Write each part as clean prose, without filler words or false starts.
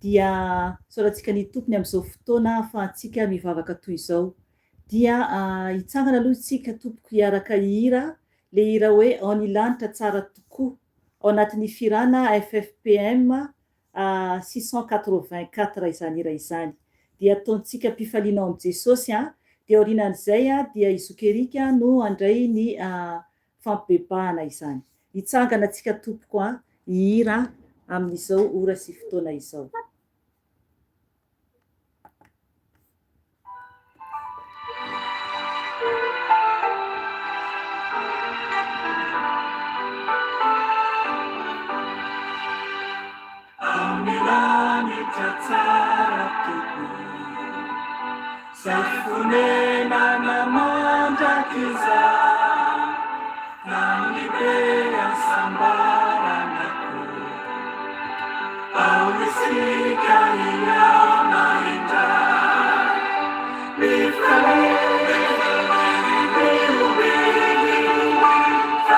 Dia isaorantsika ny Tompony amin'izao fotoana ahafahantsika mivavaka toy izao. Dia hitsangana aloha isika tompoko hiaraka hihira le hira hoe Ao ny lanitra tsara tokoa ao anatin'ny fihirana ffpm 684 izany hira izany. Dia ataontsika am-pifaliana ao amin'i Jesosy an! Dia aorianan'izay dia i Zoky Eric no handray ny fampibebahana izany. Hitsangana tsika tompoko an, hihira amin'izao ora sy fotoana izao. Amin'ny lanitra tsara tokoa. Zay fonenana mandrakizay, Tany be hasambarana koa. Ao isika hihaona indray, Mifalia, mihomehy,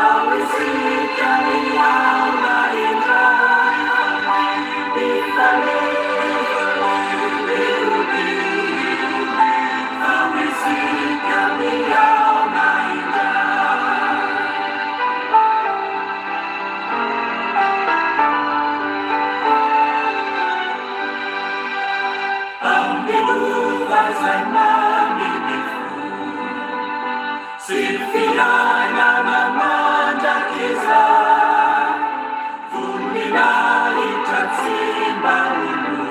Ao isika hihaona indray, Mifalia. Voninahitra tsy mba ho lo.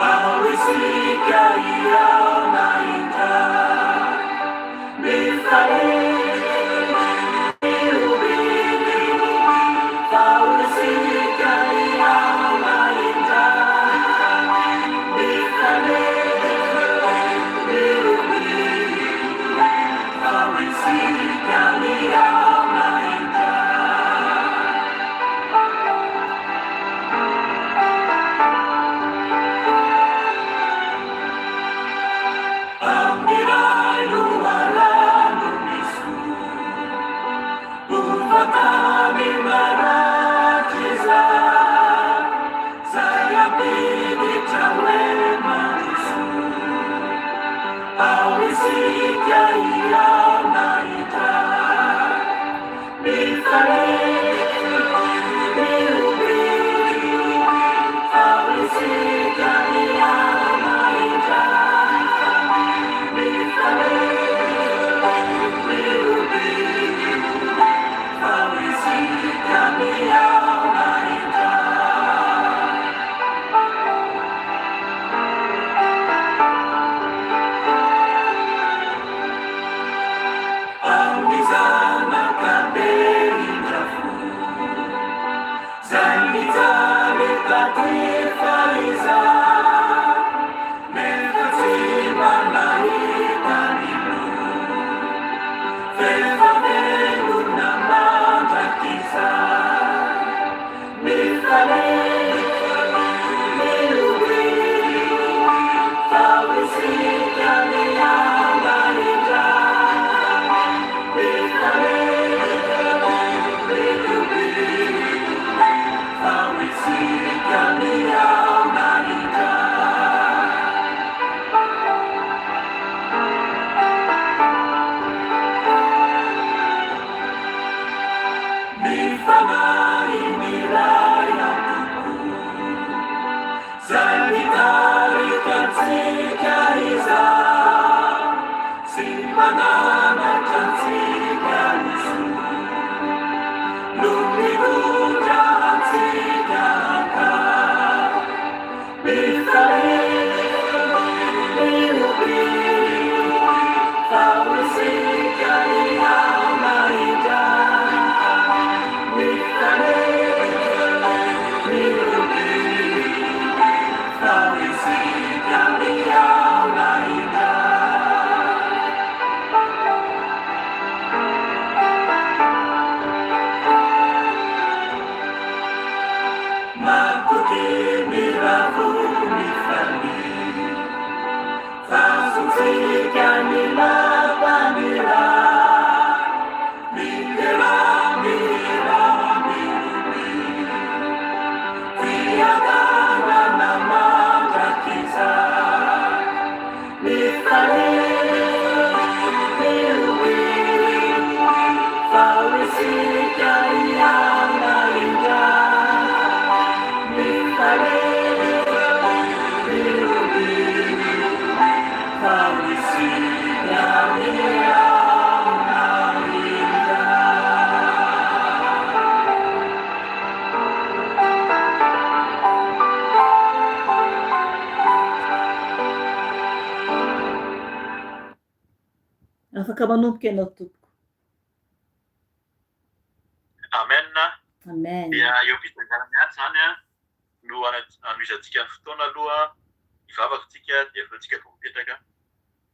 Ao isika hihaona indray. Mifalia, mihomehy, fa ao isika hihaona indray. Mifalia, mihomehy, fa ao isika hihaona indray. Amin'ilay loharano misy ho fantany mandrakizay, Izay hampiditra hoe mandrosoa. Ao isika hihaona indray. Amin'ny zanaka be indra fo, Zay nijaly taty fahizay, Nefa tsy mba nahita ny loha, F'efa velona mandrakizay. Mifalia, mihoria, fa ho isika miala indray. Mifalia, mihoria, fa ho isika mihaona indray. Ny fanahy miray antoko, Zay mitarika antsika izany, Sy mananatra antsika ny soa, No mitondra antsika hankany. Mifalia, mihobihy, fa ho isika hihaona indray. Mifalia, mihobihy, fa ho isika mihaona indray. Matoky miravo mifalia, fa azontsika ny lapan'ny Ray. Midera, mihira, mihoby, fiadanana. Afaka manomboka ianao tompoko. Amen. Amen. Dia eo am-pitsanganana ihany izany no hanohizantsika ny fotoana aloha hivavaka tsika dia avy eo tsika vao mipetraka.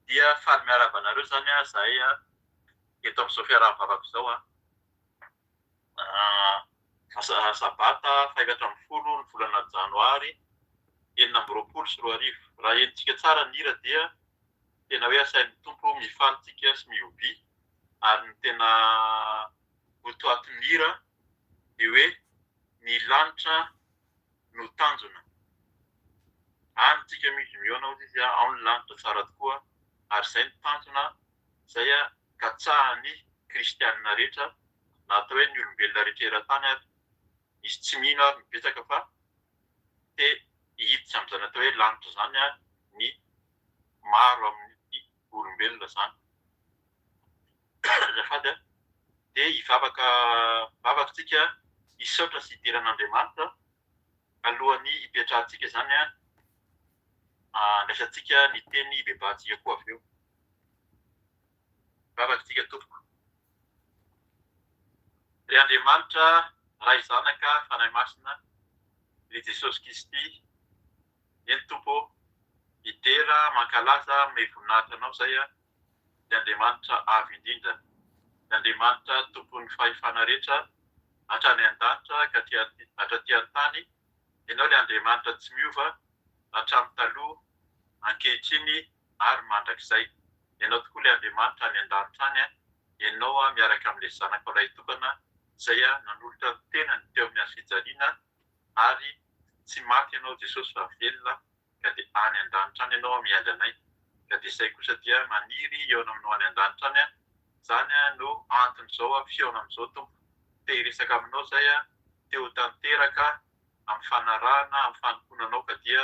Dia faly miarahaba anareo izany zahay eto amin'izao fiaraha-mivavaka izao. Sabata faha-14 ny volana janoary 2026. Raha henontsika tsara ny hira dia tena hoe asain'ny Tompo mifaly tsika sy mihoby ary ny tena votoatin'ny hira dia hoe ny lanitra no tanjona. Any tsika mizy mihaona hozy izy ao ny lanitra tsara tokoa ary izay no tanjona izay katsahan'ny kristianina rehetra na atao hoe ny olombelona rehetra eran-tany ary misy tsy mino ary ny betsaka fa te hiditra amin'izany atao hoe lanitra izany ny maro amin'ny olombelona izany. Azafady a. Dia hivavaka vavaka tsika hisaotra sy hidera an'Andriamanitra alohan'ny hipetrahantsika izany handraisantsika ny teny hibebahantsika koa avy eo. Vavaka tsika tompoko. Ry Andriamanitra Ray Zanaka Fanahy Masina, ry Jesosy Kristy, eny Tompo ô, midera, mankalaza, manome voninahitra Anao izay a, ry Andriamanitra Avo Indrindra, ry Andriamanitra Tompon'ny fahefana rehetra hatrany an-danitra ka hatraty an-tany, Ianao ilay Andriamanitra tsy miova hatramin'ny taloha, ankehitriny ary mandrakizay. Ianao tokoa ilay Andriamanitra any an-danitra any, Ianao miaraka amin'ilay Zanakao Lahitokana izay nanolotra ny tenany teo amin'ny hazofijaliana ary tsy maty Ianao Jesosy fa velona ka dia any an-danitra any Ianao miandry anay ka dia izay kosa dia maniry hihaona aminao any an-danitra any Izany no anton'izao fihaona amin'izao Tompo. Te hiresaka aminao izay, te ho tanteraka amin'ny fanarahana, amin'ny fanompoana Anao ka dia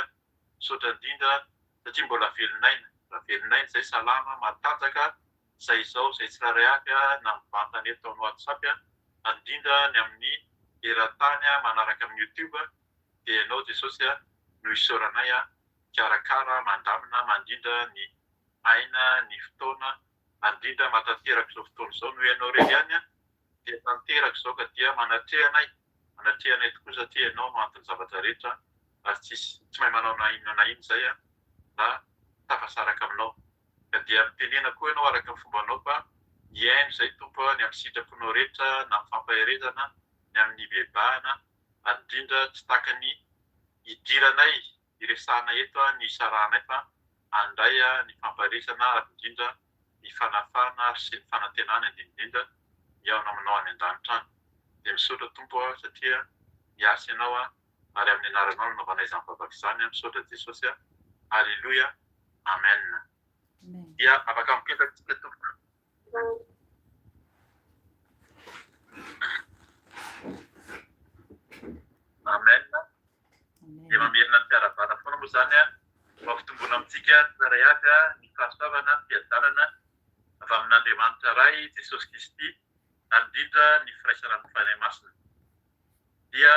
Misaotra indrindra satria mbola velon'aina, mbola velon'aina izay salama, matanjaka izay izao izay tsirairay avy na mivantana eto amin'ny WhatsApp ary indrindra ny amin'ny eran-tany manaraka amin'ny YouTube dia ianao Jesosy no isaoranay mikarakara, mandamina, mandrindra ny aina, ny fotoana ary indrindra mahatanteraka izao fotoana izao noho ianao irery ihany dia tanteraka izao ka dia manatreha anay, manatreha anay tokoa satria ianao no anton'ny zavatra rehetra ary tsisy tsy mahay manao na inona na inona izay raha tafasaraka aminao ka dia mitenena koa ianao araka ny fombanao fa hihaino izay Tompo a ny amin'ny sitraponao rehetra na amin'ny fampaherezana ny amin'ny hibebahana ary indrindra tsy takany hidiranay hiresahana eto ny hisarahanay fa handray ny fampaherezana ary indrindra ny fanafahana ary sy ny fanantenana indrindra indrindra mihaona aminao any an-danitra any. Dia misaotra Tompo a satria miasa Ianao a ary amin'ny anaranao no anaovanay izany vavaka izany a misaotra Jesosy a Aleloia Amen. Dia afaka mipetraka tsika tompoko. Amen. Dia mamerina ny fiarahabana foana moa izany a. Ho ampitomboina amintsika tsirairay avy ny fahasoavana, ny fiadanana avy amin'Andriamanitra Ray, Jesosy Kristy, ary indrindra ny firaisana amin'ny Fanahy Masina. Dia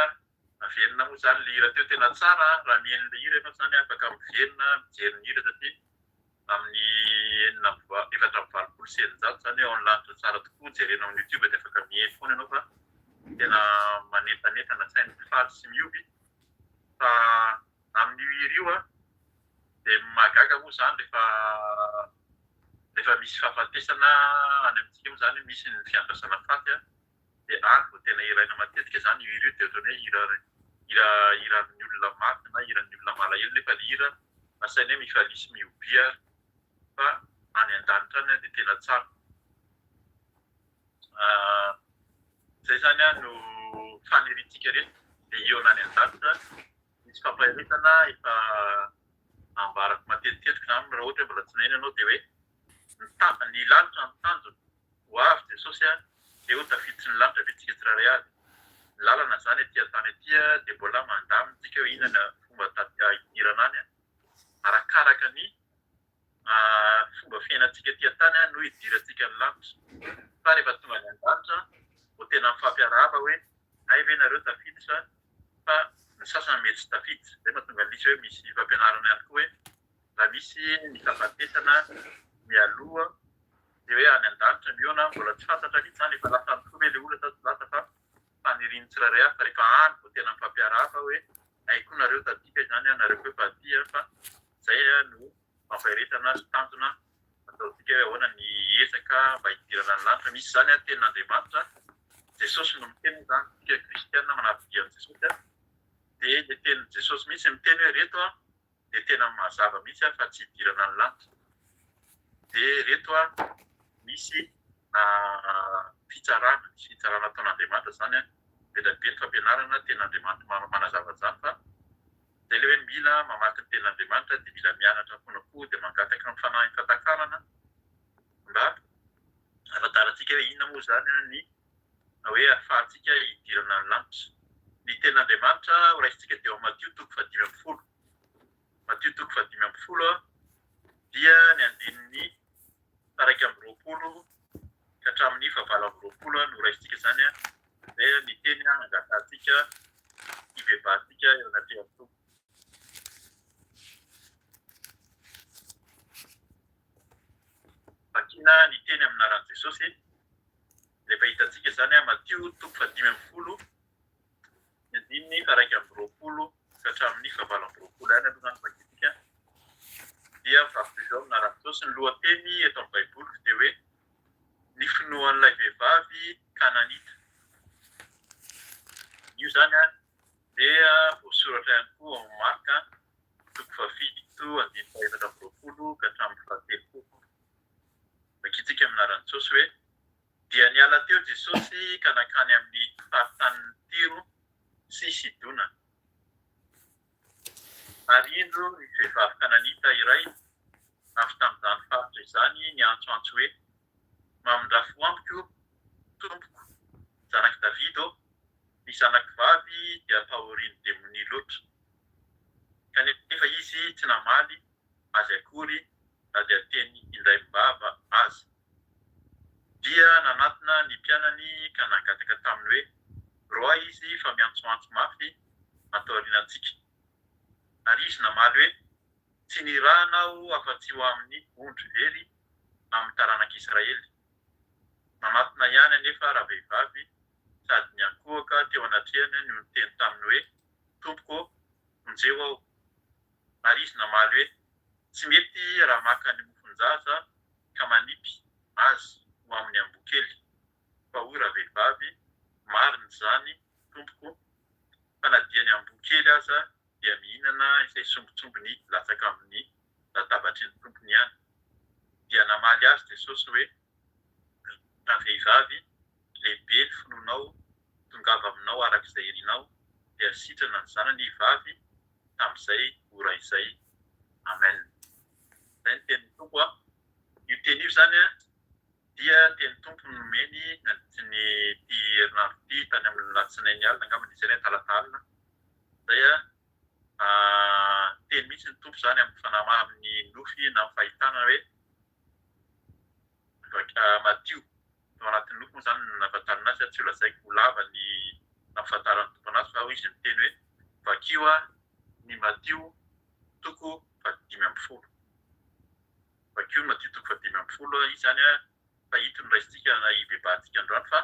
averina moa izany ilay hira teo, tena tsara raha mihaino ilay hira ianao izany afaka miverina mijery ny hira satria amin'ny 684 izany hoe ao ny lanitra tsara tokoa, jerena ao amin'ny youtube dia afaka mihaino foana ianao fa tena manentanentana sain'ny mpifaly sy mihoby fa amin'io hira io dia mahagaga moa izany rehefa rehefa misy fahafatesana any amintsika moa izany misy ny fiandrasana faty dia any vao tena hiraina matetika izany io hira io dia ohatran'ny hoe hira hira hiran'ny olona maty na hiran'ny olona malahelo nefa ilay hira asaina hoe mifalia sy mihobia ary fa any an-danitra any dia tena tsara. Izay izany no faniriantsika rehetra dia hihaona any an-danitra. Misy fampaherezana efa ambarako matetitetika izany raha ohatra hoe mbola tsy naheno ianao dia hoe ny ta- ny lanitra no tanjona. Ho avy Jesosy a, dia ho tafiditry ny lanitra ve tsika tsirairay avy? Ny lalana izany aty an-tany aty dia mbola mandamina tsika hoe inona ny fomba hidirana any arakaraka ny fomba fiainantsika aty an-tany no hidirantsika ny lanitra. Fa rehefa tonga any an-danitra vao tena mifampiarahaba hoe hay ve nareo tafiditra fa ny sasany mety tsy tafiditra. Izay mahatonga an'ilay hoe misy fampianarana ihany koa hoe raha misy ny fahafatesana mialoha. Dia hoe any an-danitra mihaona, mbola tsy fantatra mihitsy izany, efa lasa any tokoa ve ilay olona sa tsy lasa fa fanirian'ny tsirairay avy fa rehefa any vao tena mifampiarahaba hoe hay koa nareo taty kay izany an, nareo koa efa aty an, fa izay no fampaheretana sy tanjona ataontsika hoe ahoana ny ezaka mba hidirana ny lanitra. Misy izany an, tenin'Andriamanitra, Jesosy no miteny moa izany, isika kristiana manara-dia an'i Jesosy an, dia ilay tenin'i Jesosy mihitsy miteny hoe ireto an, dia tena mazava mihitsy fa tsy hidirana ny lanitra. Dia ireto misy fitsarana, misy fitsarana ataon'Andriamanitra izany an, be dia be ny fampianarana tenin'Andriamanitra manazava an'izany fa izay ilay hoe mila mamaky ny tenin'Andriamanitra dia mila mianatra foana koa dia mangataka amin'ny fanahin'ny fahatakarana mba hahafantarantsika hoe inona moa izany ny hoe ahafahantsika hidirana ny lanitra. Ny tenin'Andriamanitra horaisintsika dia ao Matio toko fahadimy ambin'ny folo. Matio toko fahadimy ambin'ny folo dia ny andininy faha-21 ka hatramin'ny faha-28 no horaisintsika izany, izay ny teny angatahantsika hibebahantsika eo anatrehan'ny Tompo. Vakina ny teny amin'ny anaran'i Jesosy. Rehefa hitantsika izany, Matio toko fahadimy ambin'ny folo, ny andininy faha-21 ka hatramin'ny faha-28 ihany aloha izany vakintsika, dia mivaky toy izao amin'ny anaran'i Jesosy. Ny lohateny eto amin'ny Baiboliko dia hoe Ny finoan'ilay vehivavy Kananita. Io izany dia voasoratra ihany koa ao amin'ny Marka toko fahafito andininy faha-24 ka hatramin'ny faha-30. Vakintsika amin'ny anaran'i Jesosy hoe, Dia niala teo Jesosy ka nankany amin'ny faritanin'i Tyro sy Sidona. Ary indro nisy vehivavy kananita iray avy tamin'izany faritra izany niantsoantso hoe, Mamindrà fo amiko, Tompoko, Zanak'i Davida ô! Ny zanako vavy dia ampahorian'ny demonia loatra. Kanefa izy tsy namaly azy akory na dia teny indraim-bava aza. Dia nanatona ny mpianany ka nangataka taminy hoe, Roahy izy fa miantsoantso mafy ato aorianantsika. Ary izy namaly hoe, Tsy nirahana aho afa-tsy ho amin'ny ondry very amin'ny taranak'Israely. Nanatona ihany anefa ravehivavy sady niankohoka teo anatrehany no niteny taminy hoe, Tompoko ô, vonjeo aho. Ary izy namaly hoe, Tsy mety raha maka ny mofon-jaza ka manipy azy ho amin'ny amboa kely. Fa hoy ravehivavy, Marina izany, tompoko, fa na dia ny amboa kely aza dia mihinana izay sombintsombiny latsaka amin'ny latabatry ny tompony ihany. Dia namaly azy Jesosy hoe, Ravehivavy, lehibe ny finoanao, tongava aminao araka izay irinao, dia sitrana ny zanany vavy tamin'izay ora izay. Amen. Izay ny tenin'ny Tompo a. Io teny io izany a, dia tenin'ny Tompo nomeny nandritry ny ity herinandro ity tany amin'ny alatsinainy alina angambany izay na talata alina. Izay a, niteny mihitsy ny Tompo izany amin'ny fanahy amin'ny nofy na amin'ny fahitana hoe Matio, tao anatin'ny nofy moa izany no nahafantarana azy, tsy ho lazaiko ho lava ny nampifantaran'ny Tompo anazy fa hoy izy niteny hoe vakio ny Matio toko fahadimy ambin'ny folo. Vakio ny Matio toko fahadimy ambin'ny folo, izy izany fa ito no raisintsika na hibebahantsika androany fa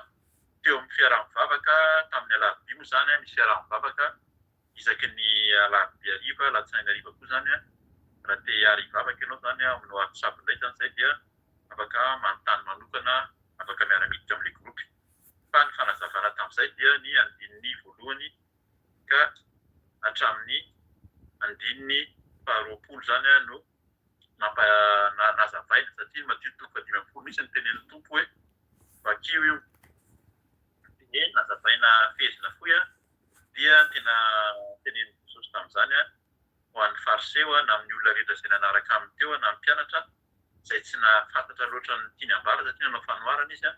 teo amin'ny fiaraha-mivavaka tamin'ny alarobia moa izany misy fiaraha-mivavaka isaky ny alarobia hariva, alatsinainy hariva koa izany raha te hiara hivavaka ianao izany amin'ny whatsapp indray izany izay dia afaka manontany manokana, afaka miara-miditra amin'ilay groupe. Fa ny fanazavana tamin'izay dia ny andininy voalohany ka hatramin'ny andininy faharoapolo izany no nampa nazavaina satria ny Matio toko fahadimy ambin'ny folo mihitsy no tenenin'ny Tompo hoe vakio io. Dia nazavaina fehezina fohy dia tena tenenin'i Jesosy tamin'izany ho an'ny Fariseo na amin'ny olona rehetra izay nanaraka aminy teo na ny mpianatra izay tsy nahafantatra loatra ny tiany ambara satria nanao fanoharana izy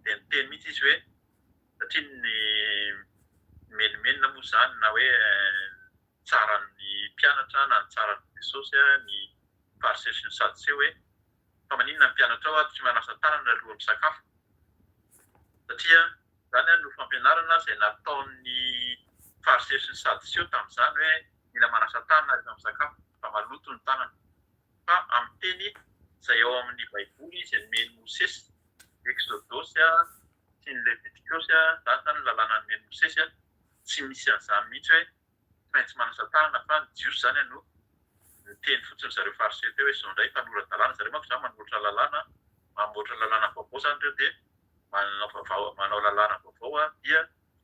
dia niteny mihitsy izy hoe satria ny mimenomenona moa izany na hoe nitsara ny mpianatra na nitsara an'i Jesosy ny Fariseo sy ny Sadoseo hoe fa maninona ny mpianatrao ato tsy manasa tanana alohan'ny misakafo satria izany no fampianarana izay nataon'ny Fariseo sy ny Sadoseo tamin'izany hoe mila manasa tanana rehefa misakafo fa maloto ny tanana. Fa amin'ny teny Izay ao amin'ny Baiboly izay nomen'i Mosesy, Eksodosy sy ny Levitikosy, izany izany ny lalàna nomen'i Mosesy, tsy misy an'izany mihitsy hoe tsy maintsy manasa tanana fa ny Jiosy izany no niteny fotsiny zareo Fariseo teo hoe izao indray mpanora-dalàna, zareo manko izany manoratra lalàna, mamboatra lalàna vaovao izany ireo dia manao vaovao, manao lalàna vaovao dia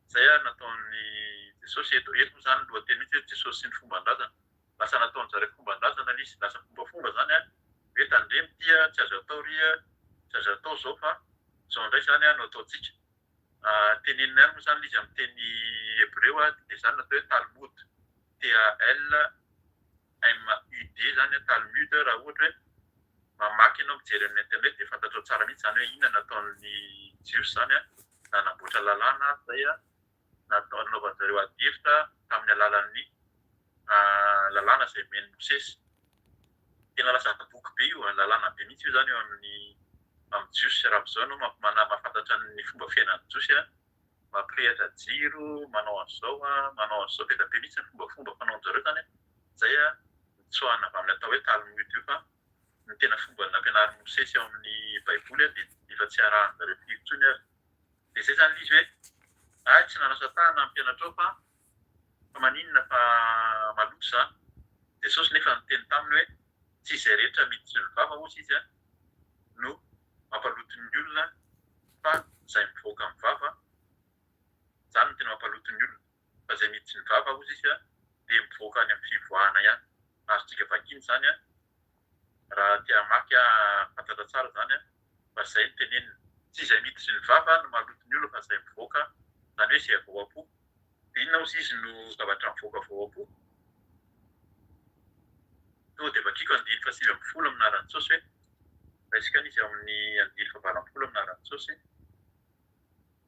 izay nataon'i Jesosy eto, eto moa izany ny lohateny mihitsy hoe Jesosy sy ny fomban-drazana. Lasa nataon-jareo fomban-drazana ilay izy, lasa fombafomba izany an, hoe tandremo ity an, tsy azo atao ry an, tsy azo atao izao fa izao indray izany an no ataontsika. Tenenina ihany moa izany ilay izy amin'ny teny hebreo an, dia izany no atao hoe Talmud, T-A-L-M-U-D izany an, Talmud, raha ohatra hoe mamaky ianao mijery amin'ny internet dia fantatrao tsara mihitsy izany hoe inona no nataon'ny Jiosy izany an, nanamboatra lalàna izay an, natao nanaovan-jareo ady hevitra tamin'ny alalan'ny lalàna izay nomen'i Mosesy. Tena lasa boky be io, lalàna be mihitsy io izany eo amin'ny amin'ny Jiosy. Raha amin'izao ianao mahafantatra ny fomba fiainan'ny Jiosy, mampirehitra jiro, manao an'izao, manao an'izao, be dia be mihitsy ny fombafomba fanaon-jareo izany. Izay nitsoahana avy amin'ny atao hoe Talmud io fa ny tena fomba nampianarin'i Mosesy ao amin'ny Baiboly dia efa tsy arahan-jareo firy intsony ary. Dia izay izany ilay izy hoe, ahy tsy nanasa tanana ny mpianatrao fa fa maninona fa maloto izany. Jesosy nefa niteny taminy hoe, tsy izay rehetra miditry ny vava hozy izy no mampaloto ny olona fa izay mivoaka amin'ny vava, izany no tena mampaloto ny olona. Fa izay miditry ny vava hozy izy dia mivoaka any amin'ny fivoahana ihany. Azontsika vakiana izany Raha te hamaky hahafantatra tsara izany fa izay no tenenina. Tsy izay miditry ny vava no maloto ny olona fa izay mivoaka, izany hoe izay avy ao am-po. Dia inona hozy izy no zavatra mivoaka avy ao am-po? Tonga dia vakiko andininy faha-19 amin'ny anaran'i Jesosy hoe, raisiko any izy ao amin'ny andininy faha-80 amin'ny anaran'i Jesosy,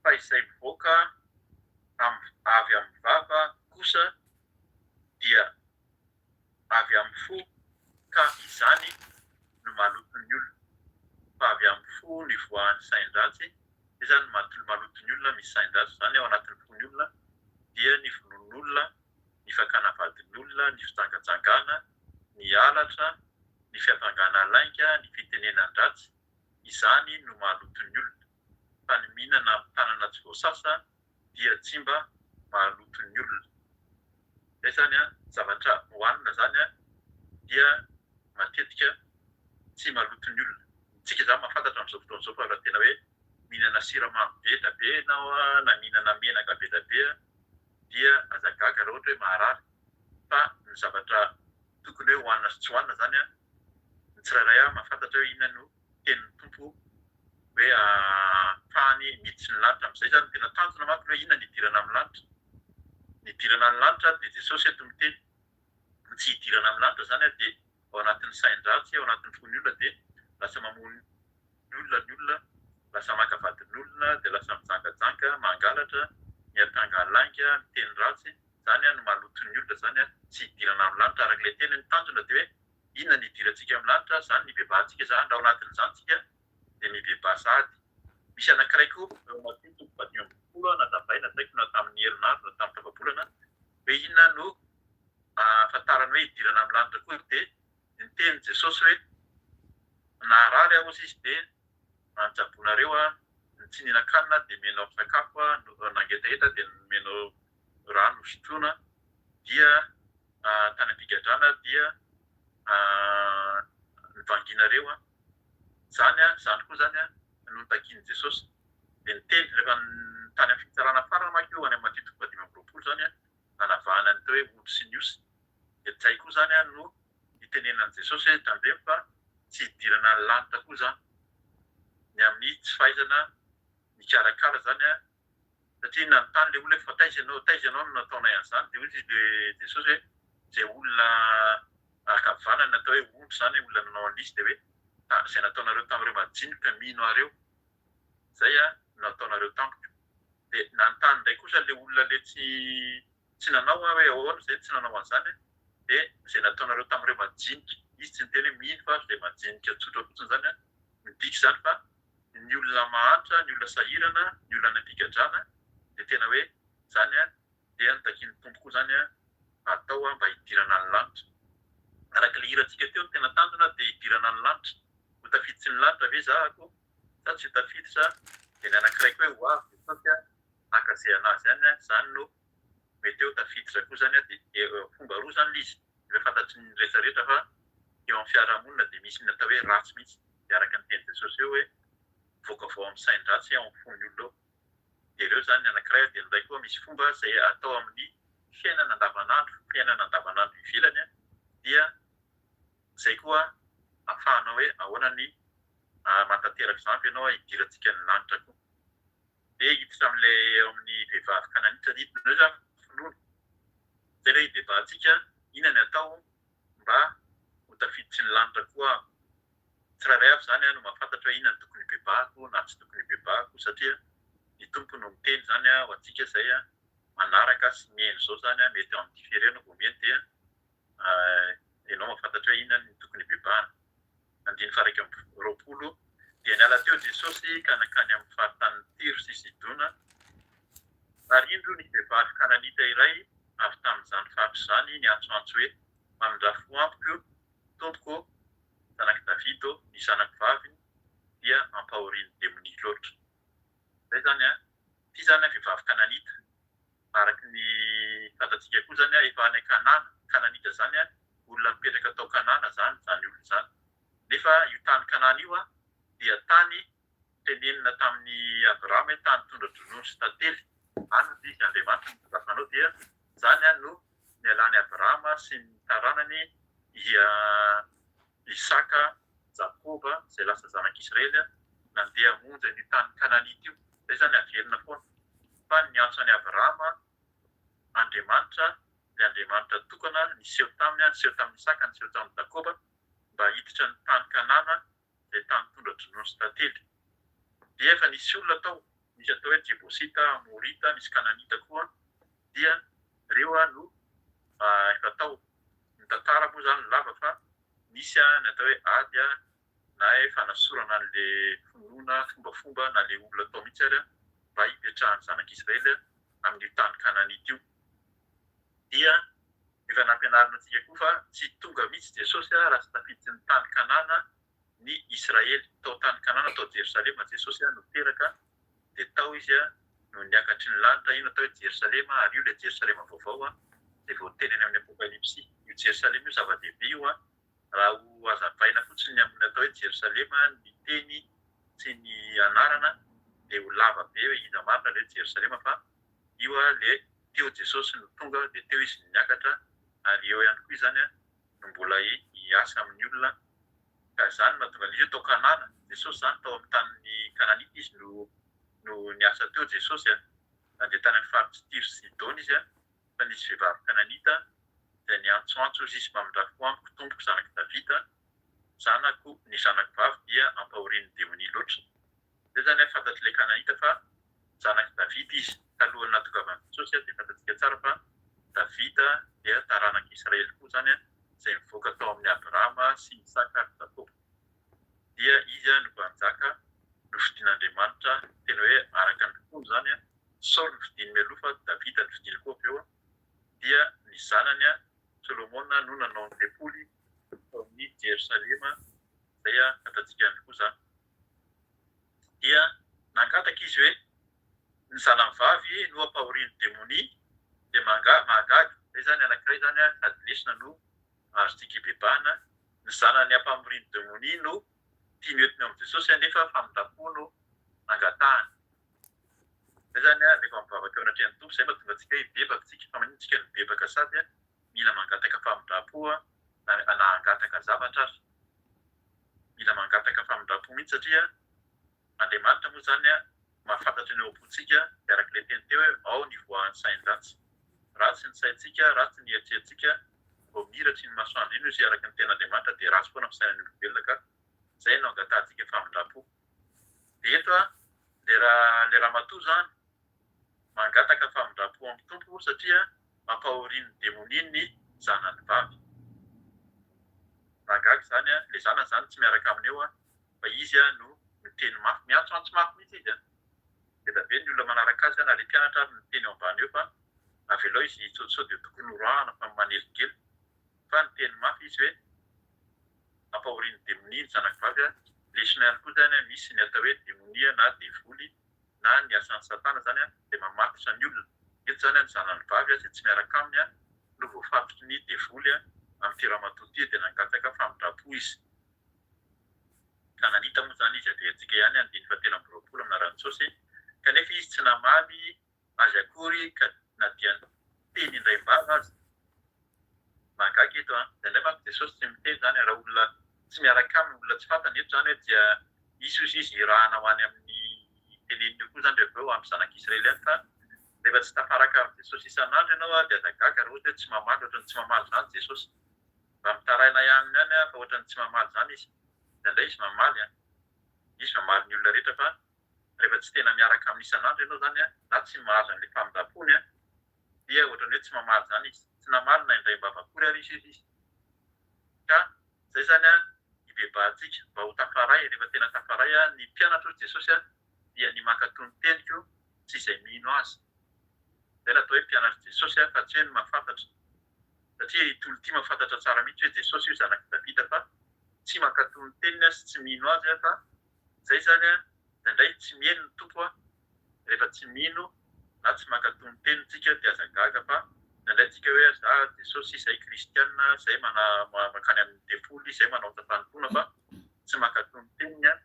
fa izay mivoaka avy amin'ny vava kosa dia avy amin'ny fo ka izany no maloto ny olona, fa avy amin'ny fo no ivoahan'ny sain-dratsy, izay izany no maloto ny olona, misy sain-dratsy izany ao anatin'ny fon'ny olona, dia ny vonoan'olona, ny fakana vadin'olona, ny fijangajangana, ny halatra, ny fiampangana lainga, ny fitenenan-dratsy, izany no maloto ny olona, fa ny mihinana amin'ny tanana tsy voasasa dia tsy mba mahaloto ny olona. Izay izany an, zavatra hohanina izany an, dia matetika tsy maloto ny olona. Tsika izany mahafantatra amin'izao fotoana izao fa raha tena hoe mihinana siramamy be da be ianao an, na mihinana menaka be da be an, dia aza gaga raha ohatra hoe maharary. Fa ny zavatra tokony hoe hohanina sy tsy hohanina izany an, ny tsirairay avy mahafantatra hoe inona no tenin'ny Tompo hoe ahafahany miditry ny lanitra. Amin'izay izany ny tena tanjona manko ny hoe inona ny hidirana amin'ny lanitra. Ny hidirana ny lanitra dia Jesosy eto miteny ny tsy hidirana amin'ny lanitra izany dia ao anatin'ny sain-dratsy, ao anatin'ny fon'ny olona dia lasa mamono olona ny olona, lasa maka vadin'olona, dia lasa mijangajanga, mangalatra, miampanga lainga, miteny ratsy, izany no maloto ny olona izany tsy hidirana amin'ny lanitra araka ilay teny. Ny tanjona dia hoe Inona ny hidirantsika amin'ny lanitra? Izany ny hibebahantsika izany. Raha ao anatin'izany isika dia mibebaha sahady. Misy anankiray koa eo Matio toko fahadimy ambin'ny folo nazavaina, tsy haiko na tamin'ny herinandro na tamin'ny tapa-bolana, hoe inona no ahafantarana hoe hidirana amin'ny lanitra koa dia niteny Jesosy hoe naharary aho hozy izy dia nitsaboanareo aho, ny tsy nihinan-kanina dia nomenao sakafo aho, nangetaheta dia nomenao rano hosotroina dia tany am-pigadrana dia nivangianareo an! Izany an, izany koa izany an no notakian'i Jesosy. Dia niteny, rehefa tany amin'ny fitsarana farany manko io, any amin'ny Matio toko fahadimy amby roapolo izany an, nanavahana ny atao hoe ondry sy ny osy. Dia izay koa izany an no nitenenan'i Jesosy hoe tandremo fa tsy hidirana ny lanitra koa izany. Ny amin'ny tsy fahaizana mikarakara izany an, Satria nanontany ilay olona hoe fa taiza ianao, taiza ianao no nataonay an'izany? Dia hoy izy Jesosy hoe izay olona ankavanana atao hoe ondry izany, olona nanao an'ilay izy dia hoe izay nataonareo tamin'ireo majinika mino ahy ireo, izay no nataonareo tamiko. Dia nanontany indray kosa ilay olona ilay tsy tsy nanao hoe ahoana izay tsy nanao an'izany, dia izay nataonareo tamin'ireo majinika, izy tsy niteny hoe mino fa izay majinika tsotra fotsiny izany, midika izany fa ny olona mahantra, ny olona sahirana, ny olona any am-pigadrana dia tena hoe izany dia ny takian'ny Tompo koa izany atao mba hidirana ny lanitra. Araka ilay hirantsika teo ny tena tanjona dia hidirana ny lanitra. tafiditry ny lanitra ve zahako sa tsy ho tafiditra? Dia ny anankiray koa hoe ho avy Jesosy haka izay an'azy any, izany no mety hoe ho tafiditra koa izany. Dia fomba roa izany ilay izy, efa fantatry ny rehetra rehetra fa eo amin'ny fiarahamonina dia misy ny atao hoe ratsy mihitsy, dia araka ny tenin'i Jesosy eo hoe mivoaka avy ao amin'ny sain-dratsy ao amin'ny fon'ny olona ao. Dia ireo izany ny anankiray, dia ny iray koa misy fomba izay atao amin'ny fiainana andavanandro, fiainana andavanandro ivelany dia izay koa ahafahanao hoe ahoana ny mahatanteraka izany ve ianao hidirantsika ny lanitra koa. Dia hiditra amin'ilay eo amin'ny vehivavy kananita, hiditra izany finoana. Izay ilay hibebahantsika, inona ny atao mba ho tafiditry ny lanitra koa aho. Tsirairay avy izany no mahafantatra hoe inona no tokony hibebahako na tsy tokony hibebahako satria ny Tompo no miteny izany ho antsika izay manaraka sy mihaino izao izany, mety en différé ianao vao mihaino dia ianao mahafantatra hoe inona no tokony hibebahana. Andininy faha 21, Dia niala teo Jesosy ka nankany amin'ny faritanin'i Tyro sy Sidona, ary indro nisy vehivavy kananita iray avy tamin'izany faritra izany niantsoantso hoe, Mamindrà fo amiko, Tompoko ô, zanak'i Davida ô, ny zanako vavy dia ampahorian'ny demonia loatra. Izay izany an! Ity izany an, vehivavy kananita. Araka ny fantatsika koa izany an, efa any Kanana, Kananita izany an, olona mipetraka tao Kanana izany, izany olona izany. Nefa io tany Kanana io an, dia tany tenenina tamin'i Abrahama hoe tany tondra-dronono sy tantely. Any hoy izy, Andriamanitra no mpanjaka anao, dia izany an no nialan'i Abrahama sy ny taranany i Isaka, Jakoba, izay lasa zanak'Israely, nandeha hamonjy an'io tany Kananita io. Izay izany averina foana. Fa niantso an'i Abrahama Andriamanitra, ilay Andriamanitra tokana, niseho taminy, niseho tamin'i Isaka, niseho tamin'i Jakoba, mba hiditra ny tany Kanana, izay tany tondra-dronono sy tantely. Dia efa nisy olona tao, nisy atao hoe Jebosita, Amorita, nisy Kananita koa, dia ireo no efa tao. Ny tantara moa izany lava fa nisy ny atao hoe ady na hoe fanasorana an'ilay finoana, fombafomba na ilay olona tao mihitsy ary mba hipetrahan'ny zanak'Israely amin'io tany Kananita io. Dia efa nampianarina antsika koa fa tsy tonga mihitsy Jesosy raha tsy tafiditry ny tany Kanana ny Israely. Tao tany Kanana, tao Jerosalema Jesosy no teraka, dia tao Izy no niakatry ny lanitra, io no atao hoe Jerosalema, ary io ilay Jerosalema vaovao izay voateny any amin'ny Apokalypsy. Io Jerosalema io zava-dehibe io an! Raha ho hazavaina fotsiny ny amin'ny atao hoe Jerosalema, ny teny sy ny anarana dia ho lava be hoe iza marina ilay hoe Jerosalema fa io ilay teo Jesosy no tonga dia teo Izy no niakatra ary eo ihany koa izany no mbola hiasa amin'ny olona ka izany no mahatonga an'izy io tao Kanana, Jesosy izany tao amin'ny tanin'ny Kananita Izy no no niasa teo Jesosy a, nandeha tany amin'ny faritr'i Tyro sy Sidona Izy a, fa nisy vehivavy Kananita izay niantsoantso hozy izy, Mamindrà fo amiko, Tompoko, zanak'i Davida, zanako, ny zanako vavy dia ampahorian'ny demonia loatra. Izay izany a, fantatr'ilay Kananita fa zanak'i Davida izy. Talohan'ny nahatongavan'i Jesosy dia fantatsika tsara fa Davida dia taranak'i Israely koa izany izay nivoaka tao amin'i Abrahama sy Isaka ary Jakoba. Dia izy no mpanjaka nofidin'Andriamanitra, tena hoe araka ny fony izany. Saoly nofidiny mialoha fa Davida nofidiny koa avy eo. Dia ny zanany Solomona no nanao ny tempoly tao amin'ny Jerosalema, izay fantatsika ihany koa izany. Dia nangataka izy hoe, Ny zanany vavy no ampahorian'ny demonia, dia mahagaga. Izay izany anankiray izany sady lesona no azontsika ibebahana. Ny zanany ampahorian'ny demonia no tiany hoentina eo amin'i Jesosy anefa famindram-po no angatahany. Izay izany rehefa mivavaka eo anatrehan'ny Tompo, izay mahatonga antsika hoe hibebaka isika. Fa maninona isika no mibebaka sady mila mangataka famindram-po na hangataka zavatra ary? Mila mangataka famindram-po mihitsy satria Andriamanitra moa izany mahafantatra ny ao am-pontsika dia araka ilay teny teo hoe ao ny voahan'ny sain-dratsy. Ratsy ny saintsika, ratsy ny eritreritsika, vao mihiratry iny masoandro iny ozy araka ny tenin'Andriamanitra dia ratsy foana fisainan'ny olombelona ka izay no angatahantsika famindram-po. Dia eto le le ramatoa izany mangataka famindram-po amin'ny Tompo satria mampahorian'ny demonia ny zanany vavy. Mahagaga izany an, ilay zanany izany tsy miaraka aminy eo an, fa izy no miteny mafy, miantsoantso mafy mihitsy izy an. Be dia be ny olona manaraka azy an, na ilay mpianatra ary miteny eo ambany eo fa avelao izy sao sao dia tokony horoahana fa manelingelina. Fa niteny mafy izy hoe mampahorian'ny demonia ny zanako vavy an. Lesona ihany koa izany misy ny atao hoe demonia na devoly na ny asan'i satana izany dia mamatotra ny olona. Eto izany ny zanany vavy izay tsy miaraka aminy no voafatotry ny devoly amin'ity ramatoa ity dia nangataka famindram-po izy. Kananita moa izany izy averintsika ihany andininy fahatelo amby roapolo amin'ny anaran'i Jesosy kanefa izy tsy namaly azy akory ka na dia niteny indraim-bava aza. Mahagaga eto an! Indraindray manko Jesosy tsy miteny izany raha olona tsy miaraka aminy, olona tsy fantany eto izany hoe dia hisy ozy izy hirahana ho any amin'ny teneniny eo koa izany rehefa avy eo amin'ny zanak'Israely any fa rehefa tsy tafaraka amin'i Jesosy isan'andro ianao dia aza gaga raha ohatra hoe tsy mamaly ohatran'ny tsy mamaly izany Jesosy. Mba mitaraina aminy ihany aho fa ohatran'ny tsy mamaly izany izy. Indraindray izy mamaly an! Izy mamaly ny olona rehetra fa rehefa tsy tena miaraka aminy isan'andro ianao izany an, na tsy mahazo an'ilay famindram-pony an, dia ohatran'ny hoe tsy mamaly izany izy. Tsy namaly na indraim-bava akory ary izy izy. Ka izay izany an, hibebahantsika mba ho tafaray, rehefa tena tafaray an, ny mpianatro hoy Jesosy an, dia ny mankatò ny teniko sy izay mino azy. Izay no atao hoe mpianatr'i Jesosy an, fa tsy hoe ny mahafantatra. Satria ity olona ity mahafantatra tsara mihitsy hoe Jesosy io zanak'i Davida fa tsy mankatò ny teniny an sy tsy mino azy an, fa izay izany an, indraindray tsy miheno ny Tompo an, rehefa tsy mino na tsy mankatò ny teniny tsika dia aza gaga fa indraindray tsika hoe za Jesosy zay kristiana zay mankany amin'ny tempoly zay manao asa fanompoana fa tsy mankatò ny teniny an,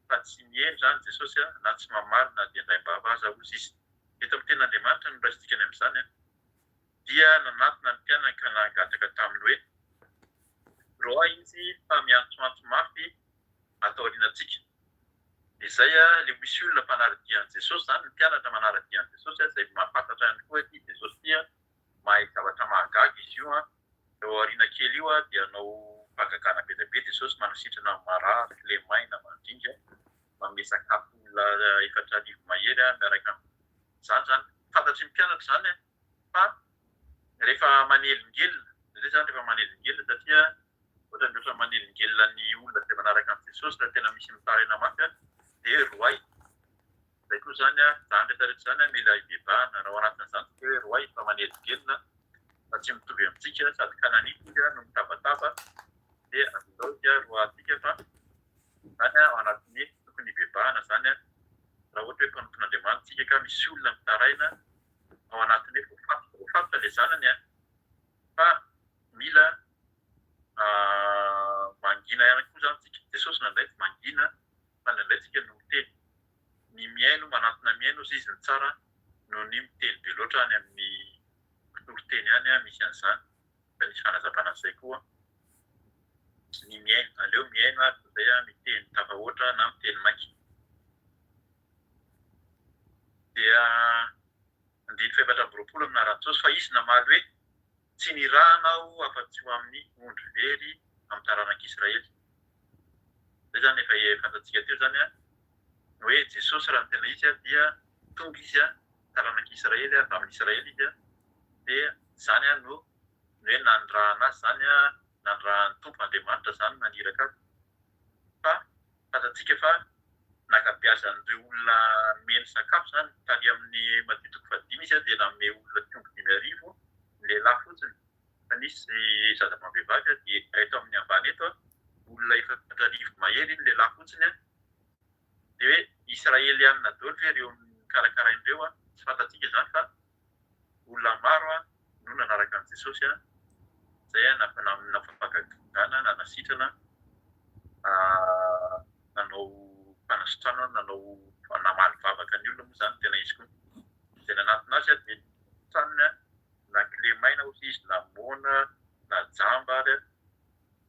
fa tsy miheno izany Jesosy an, na tsy mamaly na dia indraim-bava aza hozy izy. Eto amin'ny tenin'Andriamanitra no raisintsika ny amin'izany an. Dia nanatona ny mpianany ka nangataka taminy hoe, Roahy izy fa miantsoantso mafy ato aorianantsika. Izay ilay misy olona mpanara-dia an'i Jesosy izany, ny mpianatra manara-dia an'i Jesosy izay mahafantatra ihany koa ity Jesosy ity, mahay zavatra mahagaga izy io. Eo aoriana kely io dia hanao fahagagana be dia be Jesosy, manasitrana ny marary, kilemaina, mandringa, manome sakafo olona 4000 mahery miaraka amin'izany izany. Fantatry ny mpianatra izany fa rehefa manelingelina, izay izany rehefa manelingelina satria ohatran'ny ohatran'ny manelingelina ny olona izay manaraka an'i Jesosy raha tena misy mitaraina mafy dia roahy. Izay koa izany, izany rehetra rehetra izany mila hibebahana. Raha ao anatin'izany tsika hoe roahy fa manelingelina fa tsy mitovy amintsika sady kananita izy no mitabataba dia avelao izy roahantsika fa izany ao anatin'ny tokony hibebahana izany raha ohatra hoe mpanompon'Andriamanitra tsika ka misy olona mitaraina ao anatin'ny hoe voafatotra, voafatotra ilay zanany an, fa mila mangina ihany koa izany tsika. Jesosy nandray tsy mangina fa indraindray tsika no miteny. Ny mihaino, manantona mihaino ozy izy no tsara noho ny miteny be loatra any amin'ny mpitoriteny any misy an'izany. Efa nisy fanazavana an'izay koa. Ny mihaino, aleo mihaino ary toy izay miteny tafahoatra na miteny maika. Dia andininy faha-24 amin'ny anaran'i Jesosy, fa izy namaly hoe, Tsy nirahana aho afa-tsy ho amin'ny ondry very amin'ny taranak'Israely. Izay izany efa fantatsika teo izany ny hoe Jesosy raha ny tena izy dia tonga izy taranak'Israely, avy amin'Israely izy, dia izany no ny hoe nanirahana azy izany, nanirahan'ny Tompo Andriamanitra izany naniraka azy. Fa fantatsika fa nakabeazan'ireo olona nomeny sakafo izany, tary amin'ny Matio toko fahadimy izy dia nanome olona trondro 5000, ny lehilahy fotsiny, fa nisy zaza amam-behivavy dia eto amin'ny ambany eto, olona 4000 mahery iny lehilahy fotsiny, dia hoe Israelianina daholo ve ireo nikarakaraina ireo, tsy fantatsika izany fa olona maro no nanaraka an'i Jesosy izay nafagagana, nanasitrana, nanao fanasitranana, nanao namaly vavaka ny olona moa izany tena izy koa. Izay nanatona azy dia notranony na kilemaina hoy izy, na moana, na jamba ary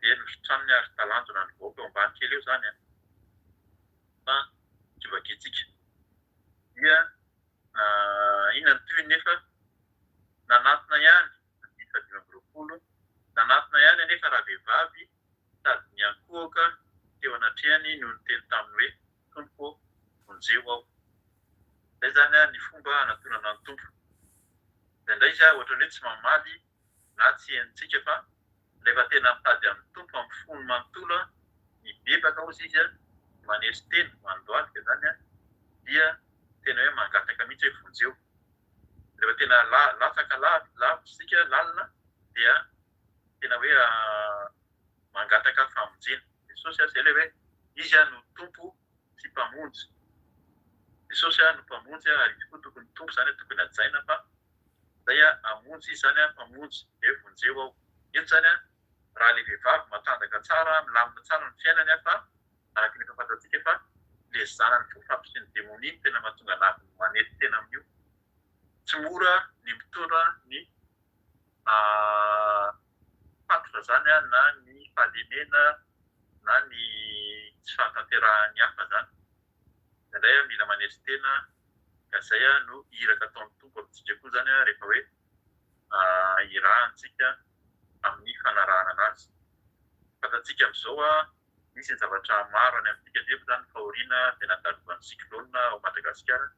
dia nositraniny ary talanjona ny vahoaka eo ambany kely eo izany fa tsy vakintsika. Dia Inona ny tohiny nefa? Nanatona ihany, andininy faha-25, nanatona ihany anefa ravehivavy sady niankohoka teo anatrehany no niteny taminy hoe, Tompoko ô, vonjeo aho. Izay izany ny fomba hanatonana ny Tompo. Indraindray izy ohatran'ny hoe tsy mamaly na tsy henontsika fa rehefa tena mitady amin'ny Tompo amin'ny fony manontolo, mibebaka hozy izy, manetry tena, mandohalika izany dia tena hoe mangataka mihitsy hoe vonjeo. Rehefa tena latsaka lavitra isika, lalina dia tena hoe mangataka famonjena. Jesosy izay ilay hoe. Izy no Tompo sy Mpamonjy. Jesosy no Mpamonjy ary Izy koa tokony Tompo izany tokony hajaina fa izay hamonjy Izy izany Mpamonjy dia vonjeo aho. Eto izany raha ilay vehivavy matanjaka tsara, milamina tsara ny fiainany fa araka ny efa fantatsika fa ilay zanany voafatotry ny demonia no tena mahatonga an'azy manety tena amin'io. Tsy mora ny mitondra ny fatotra izany na ny fahalemena na ny tsy fahatanterahan'ny hafa izany. Indraindray mila manetry tena ka izay no iraka ataon'ny Tompo amintsika koa izany rehefa hoe irahantsika amin'ny fanarahana an'Azy. Fantatsika amin'izao misy ny zavatra maro any amintsika nefa izany fahoriana izay nandalovan'ny cyclone ao Madagasikara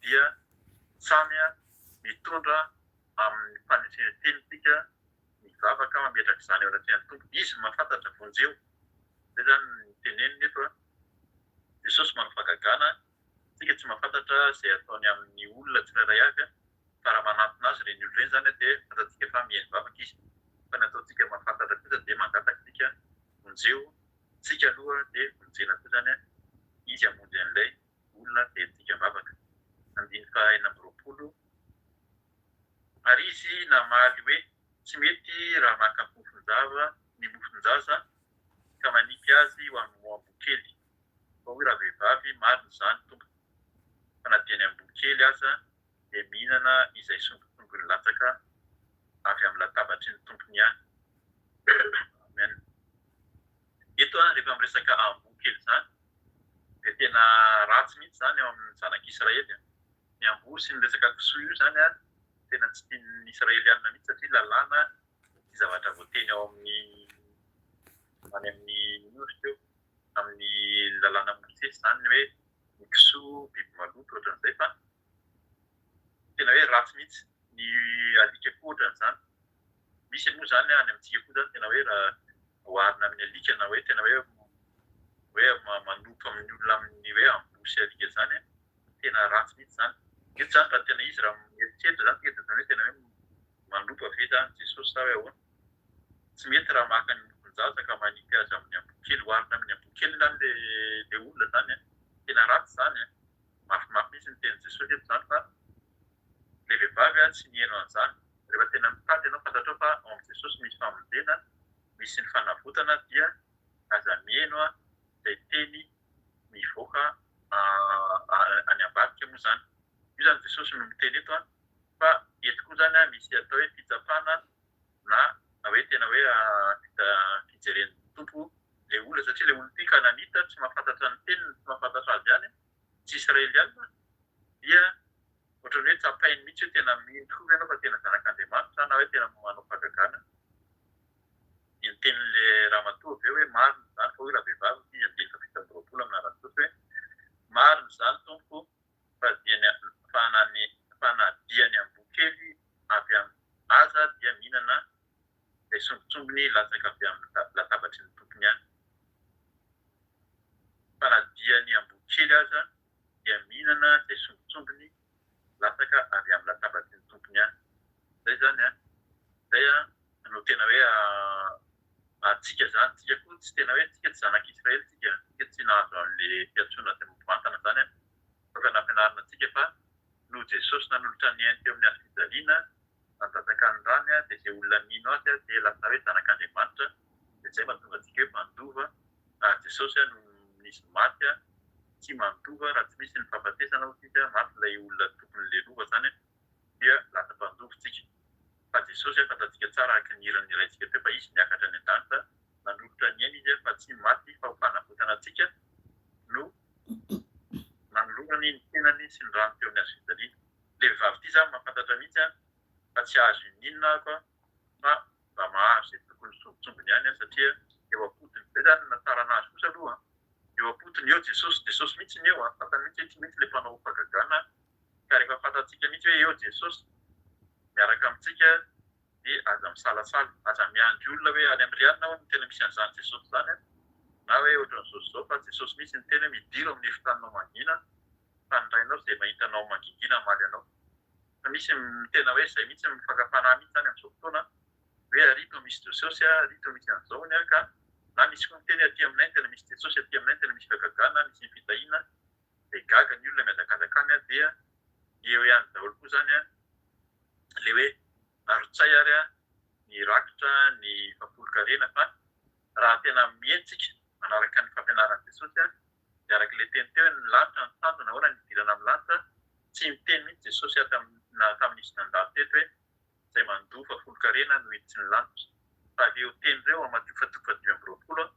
dia samy mitondra amin'ny fanetren-tena isika mivavaka mametraka izany eo anatrehan'ny Tompo. Izy no mahafantatra, vonjeo. Izay izany ny teneniny eto. Jesosy manao fahagagana, isika tsy mahafantatra izay ataony amin'ny olona tsirairay avy fa raha manantona azy ireny olona ireny izany dia fantatsika fa mihaino vavaka izy. Fa ny ataontsika mahafantatra kosa dia mangataka isika vonjeo tsika aloha dia vonjena koa izany izy hamonjy an'ilay olona dia midika am-bavaka. Andininy faha 26, Ary izy namaly hoe, Tsy mety raha maka mofon-java ny mofon-jaza ka manipy azy ho amin'ny amboa kely. Fa hoy ravehivavy, Marina izany, tompoko, fa na dia ny amboa kely aza dia mihinana izay sombintsombiny latsaka avy amin'ny latabatry ny tompony ihany. Amen. Eto rehefa miresaka amboa kely izany dia tena ratsy mihitsy izany eo amin'ny zanak'Israely. Ny amboa sy ny resaka kisoa io izany tena tsy tian'ny Israelianina mihitsy satria lalàna sy zavatra voateny ao amin'ny any amin'ny inona izy teo amin'ny lalàna Mosesy izany ny hoe ny kisoa biby maloto ohatran'izay fa tena hoe ratsy mihitsy. Ny alika koa ohatran'izany. Misy moa izany any amintsika koa izany tena hoe raha oharina amin'ny alika na hoe tena hoe hoe manompo amin'ny olona amin'ny hoe amboa sy alika izany an, tena ratsy mihitsy izany. Eto izany raha tena izy raha mieritreritra izany tsika dia ohatran'ny hoe tena hoe manompo ve izany Jesosy sa hoe ahoana? Tsy mety raha maka ny mofon-jaza ka manipy azy amin'ny amboa kely, oharina amin'ny amboa kely izany ilay olona izany an, tena ratsy izany an. Mafimafy mihitsy ny tenin'i Jesosy eto izany fa ilay vehivavy tsy niheno an'izany. Rehefa tena mitady ianao fantatrao fa ao amin'i Jesosy misy famonjena, misy ny fanavotana dia aza miheno izay teny mivoaka any ambadika moa izany. Io izany Jesosy no miteny eto fa eto koa izany misy atao hoe fitsapana na hoe tena hoe fijeren'ny Tompo ilay olona satria ilay olona ity Kananita tsy mahafantatra ny teniny, tsy mahafantatra azy ihany, tsy Israeliana dia ohatran'ny hoe tsapainy mihitsy hoe tena mino tokoa ve ianao fa tena zanak'Andriamanitra na hoe tena manao fahagagana. Dia ny tenin'ilay ramatoa avy eo hoe marina izany fa hoy ravehivavy ity andininy faha 27 amin'ny anaran'i Jesosy hoe marina izany tompoko fa dia ny fa na ny fa na dia ny amboa kely avy am aza dia mihinana izay sombintsombiny latsaka avy amin'ny latabatry ny tompony ihany. Fa na dia ny amboa kely aza dia mihinana izay sombintsombiny latsaka avy amin'ny latabatry ny tompony ihany. Izay izany an! Izay an no tena hoe antsika izany. Tsika koa tsy tena hoe tsika tsy zanak'Israely tsika, tsika tsy nahazo an'ilay fiantsoana izay mivantana izany an! Fa efa nampianarina antsika fa noho Jesosy nanolotra ny ainy teo amin'ny hazo fijaliana, nandatsaka ny rany dia izay olona mino azy dia lasa hoe zanak'Andriamanitra, dia izay mahatonga antsika hoe mpandova, ary Jesosy no nisy maty tsy mandova raha tsy misy ny fahafatesana hoy isika, maty ilay olona tompon'ilay lova izany dia lasa mpandova isika, fa Jesosy fantatsika tsara araka ny hiran'ny Raintsika teo fa Izy niakatra any an-danitra nanolotra ny ainy Izy fa tsy maty fa ho fanavotana antsika no nanolorany ny tenany sy ny rany teo amin'ny hazo fijaliana. Le vehivavy ity zany mahafantatra mihitsy an fa tsy azo inoninona ako an fa mba mahazo izay tokony sombintsombiny ihany an satria eo ampotony zay zany ny nahatsara anazy kosa aloha an eo ampotony eo Jesosy Jesosy mihitsy ny eo an fantany mihitsy hoe ity mihitsy le mpanao fahagagana ka rehefa fantatsika mihitsy hoe eo Jesosy miaraka amintsika dia aza misalasala aza miandry olona hoe any amin'ny Riana hono no tena misy an'izany Jesosy izany an na hoe ohatran'izao sy izao fa Jesosy mihitsy niteny hoe midiro amin'ny efitraninao mangina fa ny rainao izay mahita anao mangingina hamaly anao. Fa misy tena hoe izay mihitsy ny fakam-panahy mihitsy izany amin'izao fotoana hoe ary toa misy Jesosy ary toa misy an'izao hono ka. Na misy koa miteny hoe aty aminay no tena misy Jesosy, aty aminay no tena misy fahagagana, misy ny fitahiana, dia gaga ny olona mihazakazaka any dia eo ihany daholo koa izany ilay hoe arotsay ary ny rakitra ny fahafolonkarena fa raha tena mihetsika manaraka ny fampianaran'i Jesosy dia araka ilay teny teo hoe ny lanitra no tanjona, ahoana ny hidirana amin'ny lanitra, tsy miteny mihitsy Jesosy na tamin'izy nandalo teto hoe izay mandoa fahafolonkarena no hiditry ny lanitra. Fa ireo teny ireo ao Matio faha toko faha 25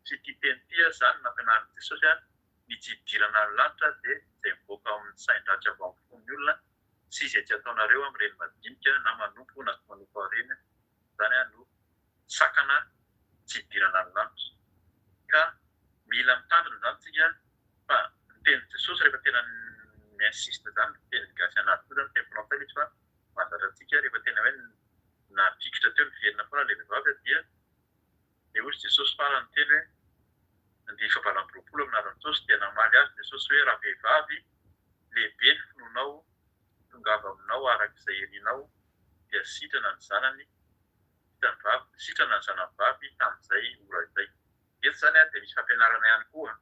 sy ity teny ity izany no nampianarin'i Jesosy ny tsy hidirana ny lanitra dia izay mivoaka ao amin'ny sain-dratsy avy ao amin'ny fon'ny olona sy izay tsy ataonareo amin'ireny madinika na manompo na tsy manompo an'ireny izany no sakana tsy hidirana ny lanitra. Ka mila mitandrina izany tsika fa ny tenin'i Jesosy rehefa tena mi-insiste izany ny teny gasy anaty koa izany teny frantsay ilay izy fa mahazatra antsika rehefa tena hoe nafikitra teo niverina foana ilay vehivavy dia Dia hoy Jesosy farany niteny hoe, Andiany fahavalo amby 20 amin'ny anaran'i Jesosy, dia namaly azy Jesosy hoe, Ravehivavy, lehibe ny finoanao, tongava aminao araka izay irinao, dia sitrana ny zanany, sitrany vavy, sitrana ny zanany vavy tamin'izay ora izay. Eto izany dia misy fampianarana ihany koa.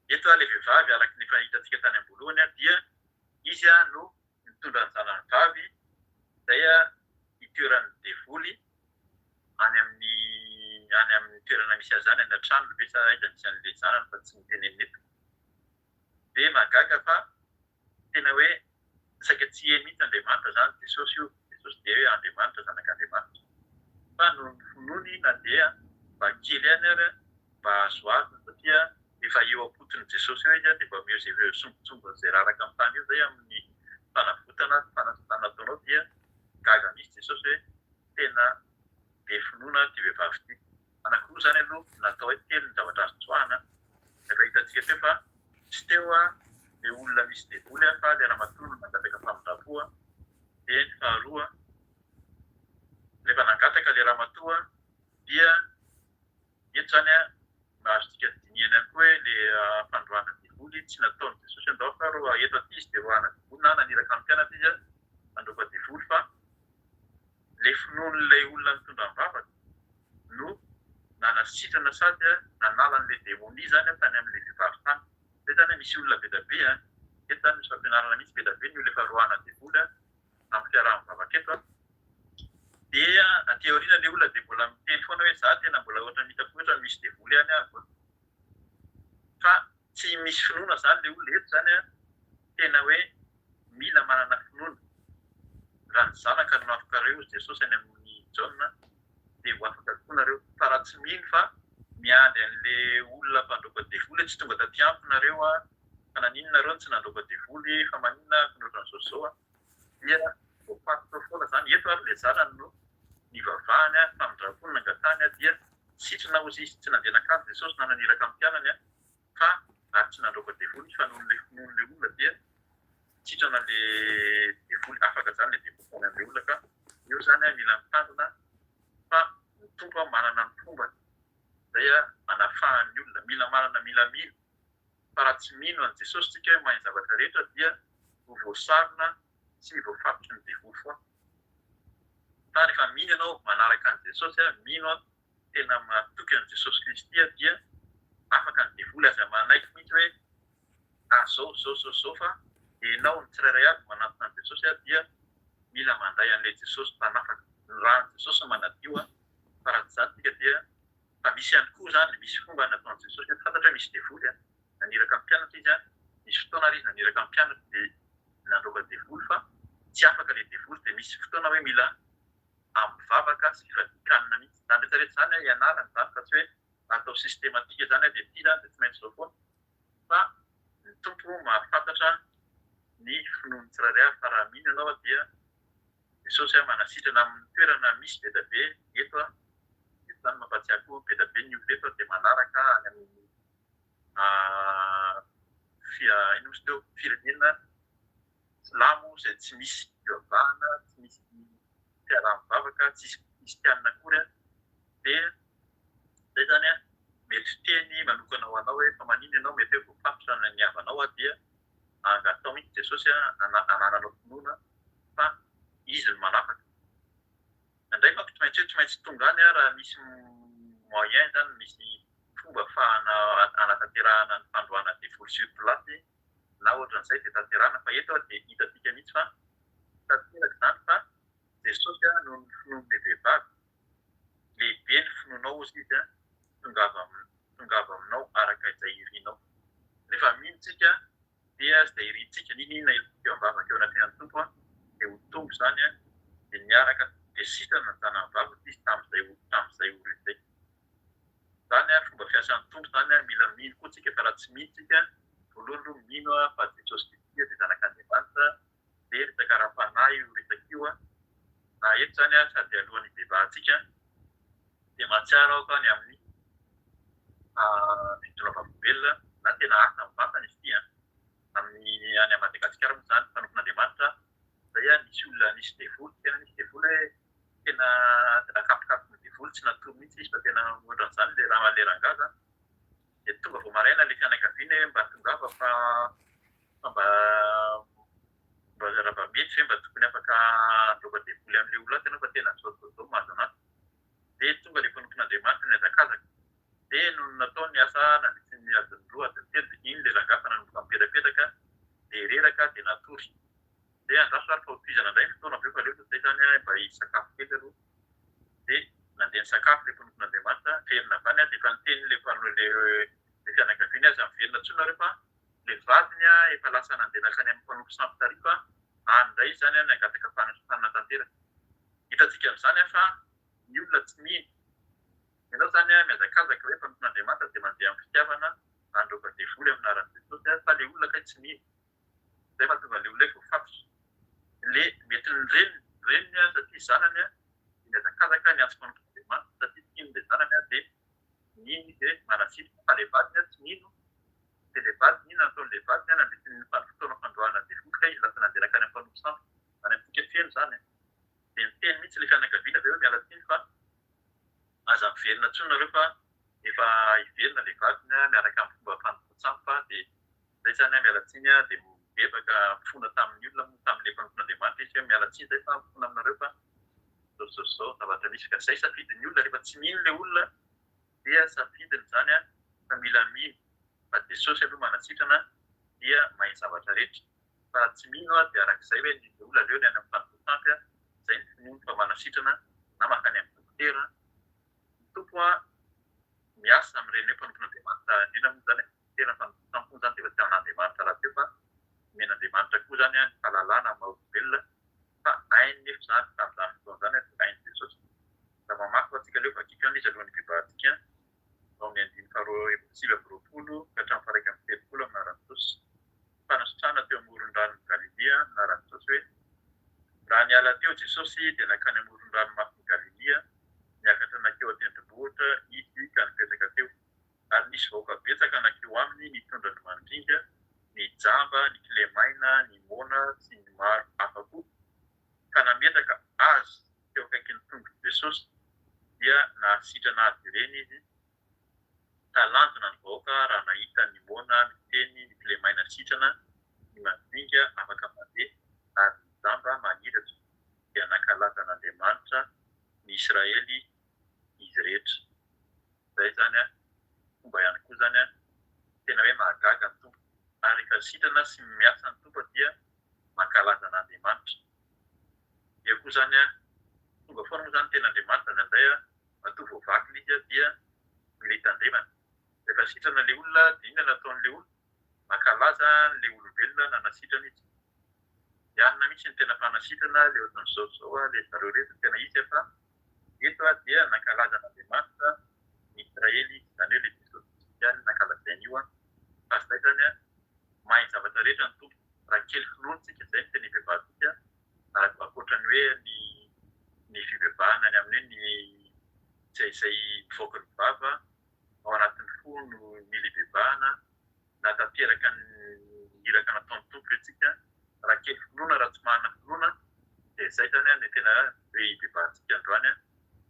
Eto ilay vehivavy araka ny efa hitantsika tany am-boalohany dia izy no nitondra ny zanany vavy izay itoeran'ny devoly any amin'ny any amin'ny toerana misy azy any, any an-tranony ve sa aiza misy an'ilay zanany fa tsy notenenina eto. Dia mahagaga fa tena hoe saika tsy heno mihitsy Andriamanitra izany Jesosy io, Jesosy dia hoe Andriamanitra, zanak'Andriamanitra. Fa noho ny finoany na dia mba kely ihany ary mba azo azony satria efa eo am-poton'i Jesosy eo izy dia mba omeo izay ireo sombintsombiny izay raraka amin'ny tany eo izay amin'ny fanavotana sy fanasitranana ataonao dia gaga mihitsy Jesosy hoe tena be finoana ity vehivavy ity. Anankiroa izany aloha na atao hoe telo ny zavatra azo tsoahana efa hitantsika teo fa tsy teo ilay olona misy devoly fa ilay ramatoa no nangataka famindram-po dia ny faharoa rehefa nangataka ilay ramatoa dia Eto izany an, mba azontsika dinihana ihany koa hoe le fandroahana devoly tsy nataon'i Jesosy andao fa roa eto aty izy dia roahana devoly na naniraka ny mpianatra izy handroaka devoly fa le finoan'ilay olona nitondra am-bavaka no nanasitrana sady nanala an'ilay demonia izany tany amin'ilay vehivavy tany. Zay izany misy olona be dia be an, eto izany misy fampianarana mihitsy be dia be ny olona efa roahana devoly an, amin'ny fiaraha-mivavaka eto an. Dia aty aoriana ilay olona dia mbola miteny foana hoe za tena mbola ohatran'ny hitako ohatran'ny misy devoly ihany aho an. Fa tsy misy finoana izany ilay olona. Eto izany an, tena hoe mila manana finoana. Raha ny Zanaka no afakareo, hoy Jesosy any amin'ny Jaona, dia ho afaka tokoa nareo. Fa raha tsy mino fa miandry an'ilay olona mpandroaka devoly hoe tsy tonga taty amiko nareo an, fa naninona nareo no tsy nandroaka devoly, fa maninona aho no ohatran'izao sy izao an. Dia voafaritra eo foana izany. Eto ary ilay zanany no nivavahany, famindram-po no nangatahany, dia sitrana hozy izy. Tsy nandeha nankany Jesosy na naniraka ny mpianany fa ary tsy nandroaka devoly izy fa noho ilay finoan'ilay olona dia sitrana ilay devoly, afaka izany ilay devoly tany amin'ilay olona ka eo izany mila mitandrina fa ny Tompo manana ny fombany izay anafahany ny olona. Mila manana, mila mino. Fa raha tsy mino an'i Jesosy tsika hoe mahay ny zavatra rehetra dia ho voasarona sy voafatotry ny devoly foana. Fa rehefa mino ianao manaraka an'i Jesosy, mino aho tena matoky an'i Jesosy Kristy aho dia afaka ny devoly aza manaiky mihitsy hoe ah zao zao zao zao fa ianao ny tsirairay avy manantona an'i Jesosy aho dia mila mandray an'ilay Jesosy mpanafaka. Ny ràn'i Jesosy manadio fa raha tsy izany tsika dia Fa misy ihany koa izany, misy fomba nataon'i Jesosy hoe fantatra hoe misy devoly an, naniraka ny mpianatra izy an, nisy fotoana ary izy naniraka ny mpianatra dia nandroaka devoly fa tsy afaka ilay devoly dia misy fotoana hoe mila ampivavaka sy fifadian-kanina mihitsy. Izany rehetra rehetra izany an, ianarana izany fa tsy hoe atao systematique izany an, dia ity izany dia tsy maintsy izao foana fa ny Tompo mahafantatra ny finoan'ny tsirairay avy fa raha mino ianao dia Jesosy a manasitrana amin'ny toerana misy be da be eto a, eto zany mampatsiahy koa be da be ny olona eto dia manaraka any amin'ny inona moa izy teo firenena silamo izay tsy misy fivavahana, tsy misy fiaraha-mivavaka, tsisy kristianina akory a, dia zay zany a mety fiteny manokana ho anao hoe fa maninona ianao mety hoe voafatotra ny havanao a dia Angatao mihitsy Jesosy hanananao finoana fa Izy no manafaka. Indraindray manko tsy maintsy hoe tsy maintsy tonga any aho raha misy moyen izany, misy fomba ahafahana hanatanterahana ny fandroahana devoly sur place na ohatran'izay dia tanterahana fa eto dia hitantsika mihitsy fa tanteraka izany fa Jesosy noho ny finoan'ilay vehivavy, lehibe ny finoanao hozy izy, tongava tongava aminao araka izay irinao. Rehefa mino tsika dia izay irintsika, n'inon'inona irintsika eo am-bavaka eo anatrehan'ny Tompo dia ho tonga izany dia niaraka dia sitrana ny zanany vavy hozy izy tamin'izay tamin'izay ora izay. Izany fomba fiasan'ny Tompo izany, mila mino koa tsika fa raha tsy mino tsika, voalohany aloha mino fa Jesosy Kristy dia zanak'Andriamanitra, dia resaka ara-panahy io resaka io an! Na eto izany an, sady alohan'ny hibebahantsika dia mahatsiaro aho fa ny amin'ny fijoroana vavolombelona na tena asa mivantana izy ity an! Amin'ny any Madagasikara moa izany mpanompon'Andriamanitra izay an, nisy olona nisy devoly, tena nisy devoly hoe tena nakapokapoky ny devoly, tsy natory mihitsy izy fa tena ohatran'izany ilay rangahy izany. Dia tonga vao maraina ilay fianakaviana hoe mba tongava fa fa mba mba raha mba mety ve mba tokony afaka handroaka devoly amin'ilay olona ato ianao fa tena zao zao zao mahazo anazy. Dia tonga ilay mpanompon'Andriamanitra nihazakazaka. Dia nony natao ny asa nandritry ny adiny roa, adiny telo dia iny ilay rangahy fa nanomboka nipetrapetraka dia reraka dia natory. Dia andraso ary fa hotohizana indray ny fotoana avy eo fa aleo aloha izay izany mba hisakafo kely aloha. Dia nandeha nisakafo ilay mpanompon'Andriamanitra, niverina avy any dia efa niteny ilay ilay fianakaviany aza miverina intsony nareo fa ilay vadiny efa lasa nandeha nankany amin'ny mpanompo sampy tary fa any indray izy izany nangataka fanasitranana tanteraka. Hitantsika amin'izany fa ny olona tsy mino. Ianao izany mihazakazaka hoe mpanompon'Andriamanitra dia mandeha amin'ny fitiavana handroaka devoly amin'ny anaran'i Jesosy fa ilay olona kay tsy mino. Zay mahatonga le olona hoe voafatotra. Le mety ny reniny, reniny an satria zanany an dia nihazakazaka niantso mpanompon'Andriamanitra satria tiany le zanany an dia nino izy hoe manasitrana fa le vadiny an tsy nino dia le vadiny inona nataon'le vadiny an nandritry ny fotoana fandroahana devoly kay izy lasa nandeha nankany amin'ny mpanompo sampy any amintsika feno zany an dia niteny mihitsy le fianakaviana avy eo hoe miala tsiny fa aza miverina intsony nareo fa efa hiverina le vadiny an miaraka amin'ny fomba fanompoan-tsampy fa dia Zay zany aho miala tsiny aho dia mibebaka mifona tamin'ny olona moa tamin'ilay mpanompon'Andriamanitra izy hoe miala tsiny zay fa mifona aminareo fa zao zao zao zavatra misy ka zay safidin'ny olona rehefa tsy mino ilay olona dia safidiny zany an fa mila mino fa Jesosy aloha manasitrana dia mahay ny zavatra rehetra fa raha tsy mino aho dia arak'izay hoe ny olona aleony any amin'ny fanompoan-tsampy an zay ny finoany fa manasitrana na mankany amin'ny dokotera ny Tompo an miasa amin'ireny hoe mpanompon'Andriamanitra indrindra moa zany Tena fanompoan-tsampy moa izany dia efa tsy an'Andriamanitra rahateo fa nomen'Andriamanitra koa izany ny fahalalana maha olombelona fa hainy nefa izany tamin'izany fotoana izany dia hain'i Jesosy. Raha mamaky ho antsika aleo vakiko ihany izy alohan'ny hibebahantsika ao amin'ny andininy faharoa 29 ka hatramin'ny faha 31 amin'ny anaran'i Jesosy. Fanasitrana teo amoron-dranon'i Galilia amin'ny anaran'i Jesosy hoe, Raha niala teo Jesosy dia nankany amoron-dranomasin'i Galilia, niakatra nankeo an-tendrombohitra Izy ka nipetraka teo. Ary nisy vahoaka betsaka nankeo aminy nitondra ny mandringa, ny jamba, ny kilemaina, ny moana sy ny maro hafa koa, ka nametraka azy teo akaikin'ny tongotr'i Jesosy, dia nahasitrana azy ireny izy. Talanjona ny vahoaka raha nahita ny moana miteny, ny kilemaina sitrana, ny mandringa afaka mandeha, ary ny jamba mahiratra, dia nankalaza an'Andriamanitra ny Israely izy rehetra. Izay izany an, fomba ihany koa izany an, tena hoe mahagaga ny Tompo. Ary rehefa sitrana sy miasa ny Tompo dia mankalaza an'Andriamanitra. Eo koa izany an, tonga foana moa izany ny tenin'Andriamanitra indraindray an, matoa voavaky ilay izy an, dia mila hitandremana. Rehefa sitrana ilay olona dia inona no ataon'ilay olona? Mankalaza an'ilay olombelona nanasitrana izy. Ianona mihitsy ny tena mpanasitrana, ilay ohatran'izao sy izao, ilay zareo ireto no tena izy fa eto dia nankalaza an'Andriamanitra ny Israely izy, izany hoe ilay Jesosy Kristy ihany no nankalazainy io. Fa izay izany, mahay ny zavatra rehetra ny Tompo. Raha kely finoana isika, izay no tena ibebahantsika, ankoatra ny hoe ny ny fibebahana ny amin'ny hoe ny izay izay mivoaka ny vava ao anatin'ny fo no mila ibebahana. Nahatanteraka ny iraka nataon'ny Tompo ve tsika? Raha kely finoana, raha tsy manana finoana, dia izay izany no tena hoe hibebahantsika androany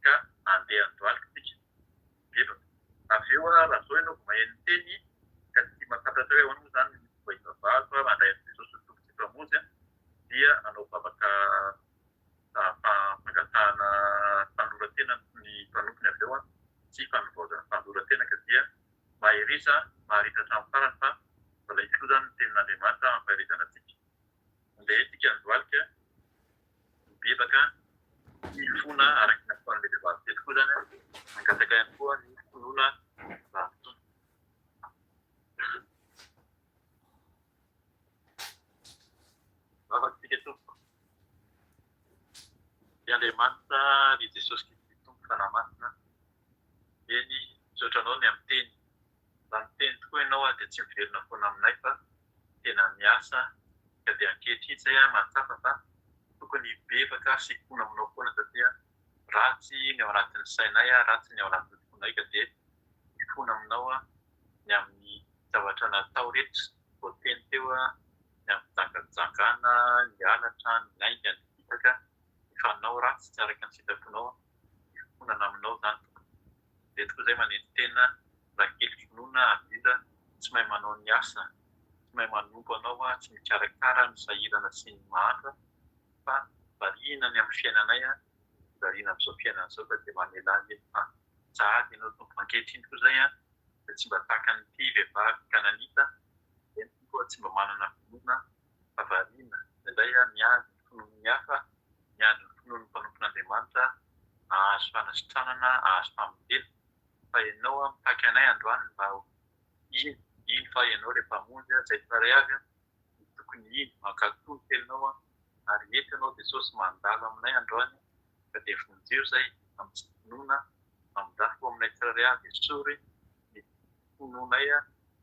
ka handeha handohalika tsika, hibebaka. Avy eo raha izao ianao vao maheno ny teny ka tsy mahafantatra hoe ahoana moa izany ny fomba hivavahako handray an'i Jesosy ho Tompo sy Mpamonjy dia hanao vavaka fangatahana fanoloran-tena ny mpanompony avy eo sy fanovana. Mahereza, maharitra hatramin'ny farany fa mbola hisy koa izany ny tenin'Andriamanitra hampaherezana antsika. Andeha isika handohalika, hibebaka, hifona araka ny nataon'ilay vehivavy teto koa izany, hangataka ihany koa ny finoana mba hampitony. Vavaka isika tompoko. Ry Andriamanitra, ry Jesosy Kristy Tompo Fanahy Masina, eny, misaotra Anao ny amin'ny Teny. Raha miteny tokoa Ianao dia tsy miverina foana aminay fa tena miasa, ka dia ankehitriny izay aho mahatsapa fa tokony hibebaka sy hifona aminao foana satria ratsy ny ao anatin'ny sainay, ratsy ny ao anatin'ny fonay ka dia hifona aminao ny amin'ny zavatra natao rehetra voateny teo ny amin'ny fijangajangana, ny halatra, ny lainga, ny fitaka, ny fanao ratsy tsy araka ny sitraponao, hifonana aminao izany tompoko. Dia tokoa izay manetry tena, raha kely finoana ary indrindra tsy mahay manao ny asa, tsy mahay manompo anao, tsy mikarakara ny sahirana sy ny mahantra fa variana ny amin'ny fiainanay, variana amin'izao fiainana izao ka dia mamelà ny heloka sahady ianao Tompo. Ankehitriny koa izay dia tsy mba tahaka an'ity vehivavy kananita, eny tokoa tsy mba manana finoana fa variana indraindray miandry ny finoan'ny hafa, miandry ny finoan'ny mpanompon'Andriamanitra hahazo fanasitranana, hahazo famonjena. Fa Ianao mitaky anay androany mba hino, hino fa Ianao ilay Mpamonjy, izay tsirairay avy no tokony hino, hankatò ny teninao, ary eto Ianao Jesosy mandalo aminay androany, ka dia vonjeo izay amin'ny tsy finoana, mamindrafo aminay tsirairay avy, esory ny finoanay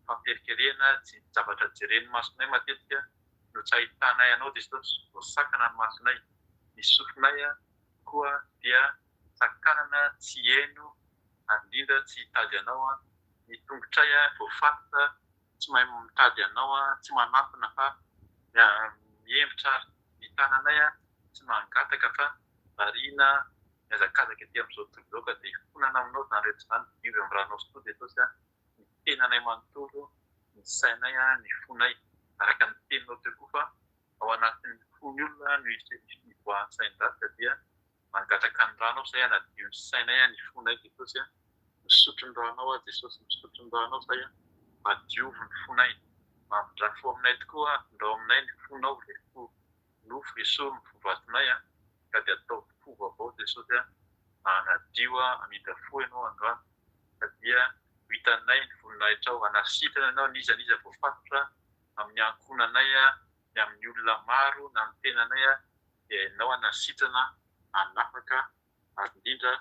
fampiherikerehana, tsy zavatra jeren'ny masonay matetika no tsy ahitanay Anao Jesosy, voasakana ny masonay, ny sofinay koa dia sakanana tsy hihaino ary indrindra tsy hitady Anao, ny tongotray voafatotra tsy mahay mitady Anao, tsy manantona fa mihembotra ary ny tananay tsy mangataka fa variana mihazakazaka ety amin'izao tontolo izao ka dia hifonana aminao izany rehetra izany, diovy amin'ny ranao soa Jesosy a, ny tenanay manontolo, ny sainay, ny fonay, araka ny teninao teo koa fa ao anatin'ny fon'ny olona no ivoahan'ny sain-dratsy ka dia mangataka ny ranao izay hanadio ny sainay, ny fonay Jesosy a, misotro ny ranao aho Jesosy, misotro ny ranao izay a, mba diovy ny fonay, mamindrà fo aminay tokoa, afindrao aminay ny fonao ilay fo nofo esory ny fo vatonay a, ka dia ataovy fo vaovao Jesosy a, hanadio a, hamindra fo Ianao androany, ka dia ho hitanay ny voninahitrao, hanasitrana Ianao n'iza n'iza voafatotra amin'ny ankohonanay a, ny amin'ny olona maro na ny tenanay a, dia Ianao hanasitrana, hanafaka ary indrindra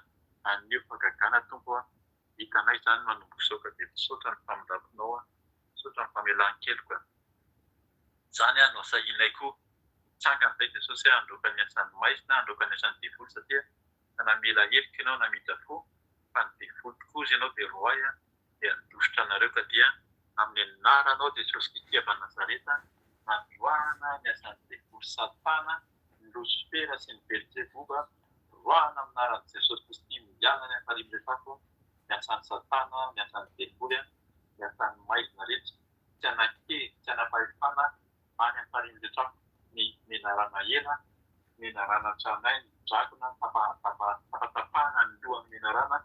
haneho fahagagana Tompo a, hitanay izany manomboka izao ka dia misaotra ny famindramponao a, misaotra ny famelan-keloka. Izany no asahianay koa. Mitsangana indray Jesosy handroaka ny asan'ny maizina, handroaka ny asan'ny devoly satria efa namela heloka ianao, namindra fo, fa ny devoly tokoa hozy ianao dia roahy dia handositra anareo ka dia amin'ny anaranao Jesosy Kristy avy any Nazareta androahana ny asan'ny devoly satana, ny losifera sy ny belzeboba, roahana amin'ny anaran'i Jesosy Kristy miala any am-parimirefako ny asan'ny satana, ny asan'ny devoly, ny asan'ny maizina rehetra. tsy anankery, tsy anam-pahefana any am-parin'ny trano ny menarana ela, menarana tranainy, dragona, tapatapahana ny lohan'ny menarana,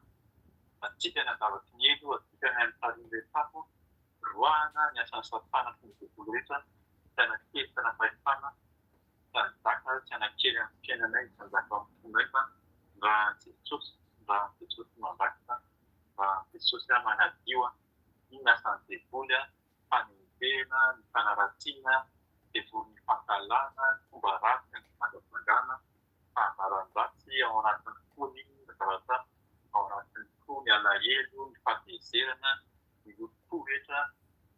atsipy any an-davaky ny helo, atsipy any am-parin'ny trano, roahana ny asan'ny satana sy ny devoly rehetra, tsy anankery, tsy anam-pahefana, tsy hanjaka, tsy anankery amin'ny fiainanay, tsy hanjaka amin'ny fonay fa raha Jesosy, raha Jesosy manjaka, raha Jesosy manadio. Inona asan'ny devoly a? Fanenjehana, ny fanaratsiana, devolin'ny fankahalana, ny fomba ratsy, ny fijangajangana, fahazaran-dratsy ao anatin'ny fony, zavatra ao anatin'ny fo, ny alahelo, ny fahatezerana, ny lolompo rehetra,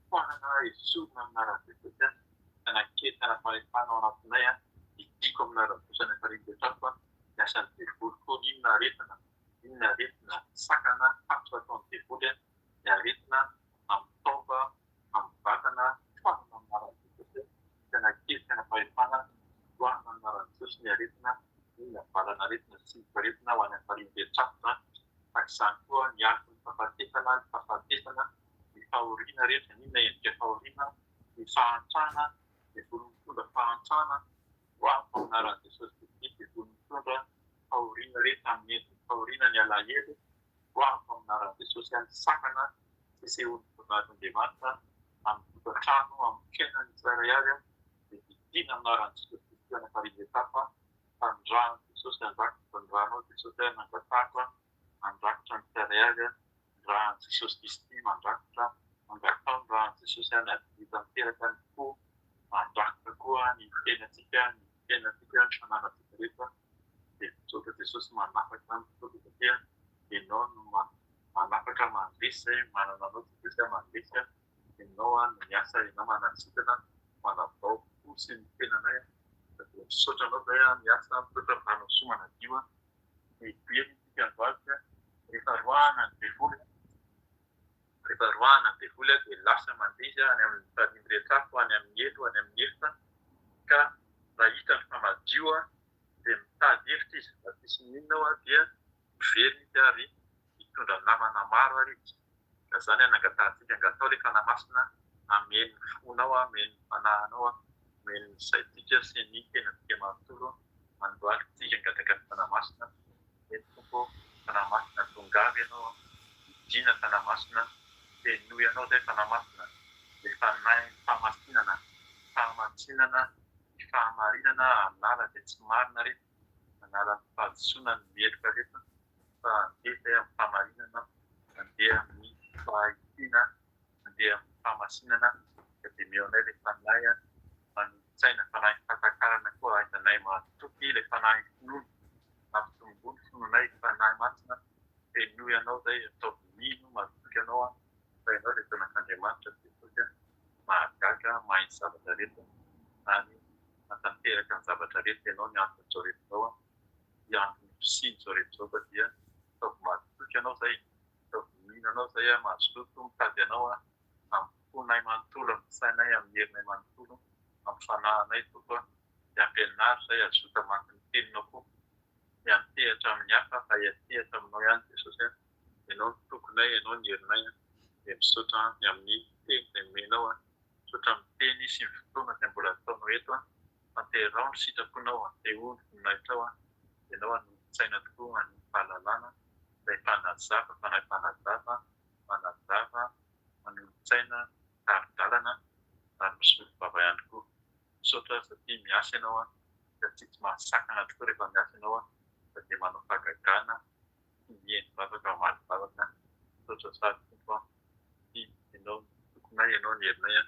foanana, esorina amin'ny anaran'i Jesosy a, tsy hanakely, tsy hanam-pahefana ao anatinay a, didiko amin'ny anaran'i Jesosy any am-parihy-mipetrako a, ny asan'ny devoly koa, inona aretina, inona aretina, sakana, fatotra ataon'ny devoly a. ny aretina amin'ny taova, amin'ny vatana, foanana amin'ny anaran'i Jesosy, tsy hanan-kery, tsy hanam-pahefana, roahina amin'ny anaran'i Jesosy ny aretina, inona valan'aretina sy tsimokaretina ho any amin'ny farihy-mipetraka izany, tahaka izany koa ny afon'ny fahafatesana, ny fahafatesana, ny fahoriana rehetra, n'inona endrika fahoriana, ny fahantrana, devoly mitondra fahantrana, roahina amin'ny anaran'i Jesosy Kristy, devoly mitondra fahoriana rehetra amin'ny endriny fahoriana, ny alahelo, Ho avy amin'ny anaran'i Jesosy aho ny sakana. fisehoan'ny voninahitr'Andriamanitra amin'ny tokantrano, amin'ny fiainan'ny tsirairay avy dia didiana amin'ny anaran'i Jesosy Kristy any Paris Etapa fa ny ràn'i Jesosy handrakotra ny rànao Jesosy aho nangatahako handrakotra ny tsirairay avy ny ràn'i Jesosy Kristy mandrakotra angataho ny ràn'i Jesosy hanadio tanteraka ny fo mandrakotra koa ny tenantsika ny fiainantsika ny fananantsika rehetra dia misaotra Jesosy manafaka misaotra satria ianao no manafaka mandresy zay manana anao Jesosy aho mandresy aho ianao aho no miasa ianao manasitrana manavao fo sy ny tenanay aho dia misaotra anao zay aho miasa misaotra manao soa manadio aho mivery isika androany rehefa roahana ny devoly rehefa roahana ny devoly dia lasa mandeha izy any amin'ny farihy mirehitra afo any amin'ny helo any amin'ny efitra ka raha hitany fa madio dia mitady hevitra izy raha tsisy n'inona ao dia miverina izy ary hitondra namana maro ary izy. Ka zany anangatahantsika, angatao le Fanahy Masina hameno ny fonao, hameno ny fanahinao, hameno ny saintsika sy ny tenantsika manontolo. Andohalika tsika hangataka ny Fanahy Masina. Eny Tompo ô, Fanahy Masina tongava Ianao, midina Fanahy Masina, fenoy Anao zay Fanahy Masina, le Fanahin'ny fahamasinana, fahamatsinana, ny fahamarinana hanala zay tsy marina rehetra. Manala ny fahadisoana ny meloka rehetra fa andeha izay amin'ny fahamarinana, andeha amin'ny fahitsiana, andeha amin'ny fahamasinana ka dia omeo anay ilay Fanahy manolo-tsaina, Fanahin'ny fahatakarana koa ahaizanay mahatoky ilay Fanahin'ny finoana, mampitomboa ny finoanay Fanahy Masina, fenoy Anao izay, ataovy mino, matoky Anao aho fa Ianao ilay Zanak'Andriamanitra Jesosy mahagaga, mahay ny zavatra rehetra ary Manatanteraka ny zavatra rehetra ianao ny anton'izao rehetra izao an, ny anton'ny fisian'izao rehetra izao fa dia ataovy mahatoky anao izay, ataovy mino anao izay an, mazoto mitady anao an, amin'ny fonay manontolo, amin'ny sainay, amin'ny herinay manontolo, amin'ny fanahinay Tompo an, dia ampianaro izay, hazoto hamaky ny teninao koa, hiantehatra amin'ny hafa fa hiantehatra aminao ihany Jesosy an, ianao no tokinay, ianao ny herinay an, dia misaotra ny amin'ny teny izay nomenao an. Misaotra amin'ny teny sy ny fotoana izay mbola ataonao eto an! Tanteraho ny sitraponao an! Tehoa ny voninahitrao an! Ianao hanolo-tsaina tokoa hanome fahalalana izay mpanazava, fanahy mpanazava, manazava, manolo-tsaina, mitari-dalana ary misolo vava ihany koa. Misaotra satria miasa ianao an! Satria tsy mahasakana tokoa rehefa miasa ianao an! Fa dia manao fahagagana sy mihaino vavaka mamaly vavaka. Misaotra sady Tompo an! Ity Ianao no tokinay, Ianao ny herinay an,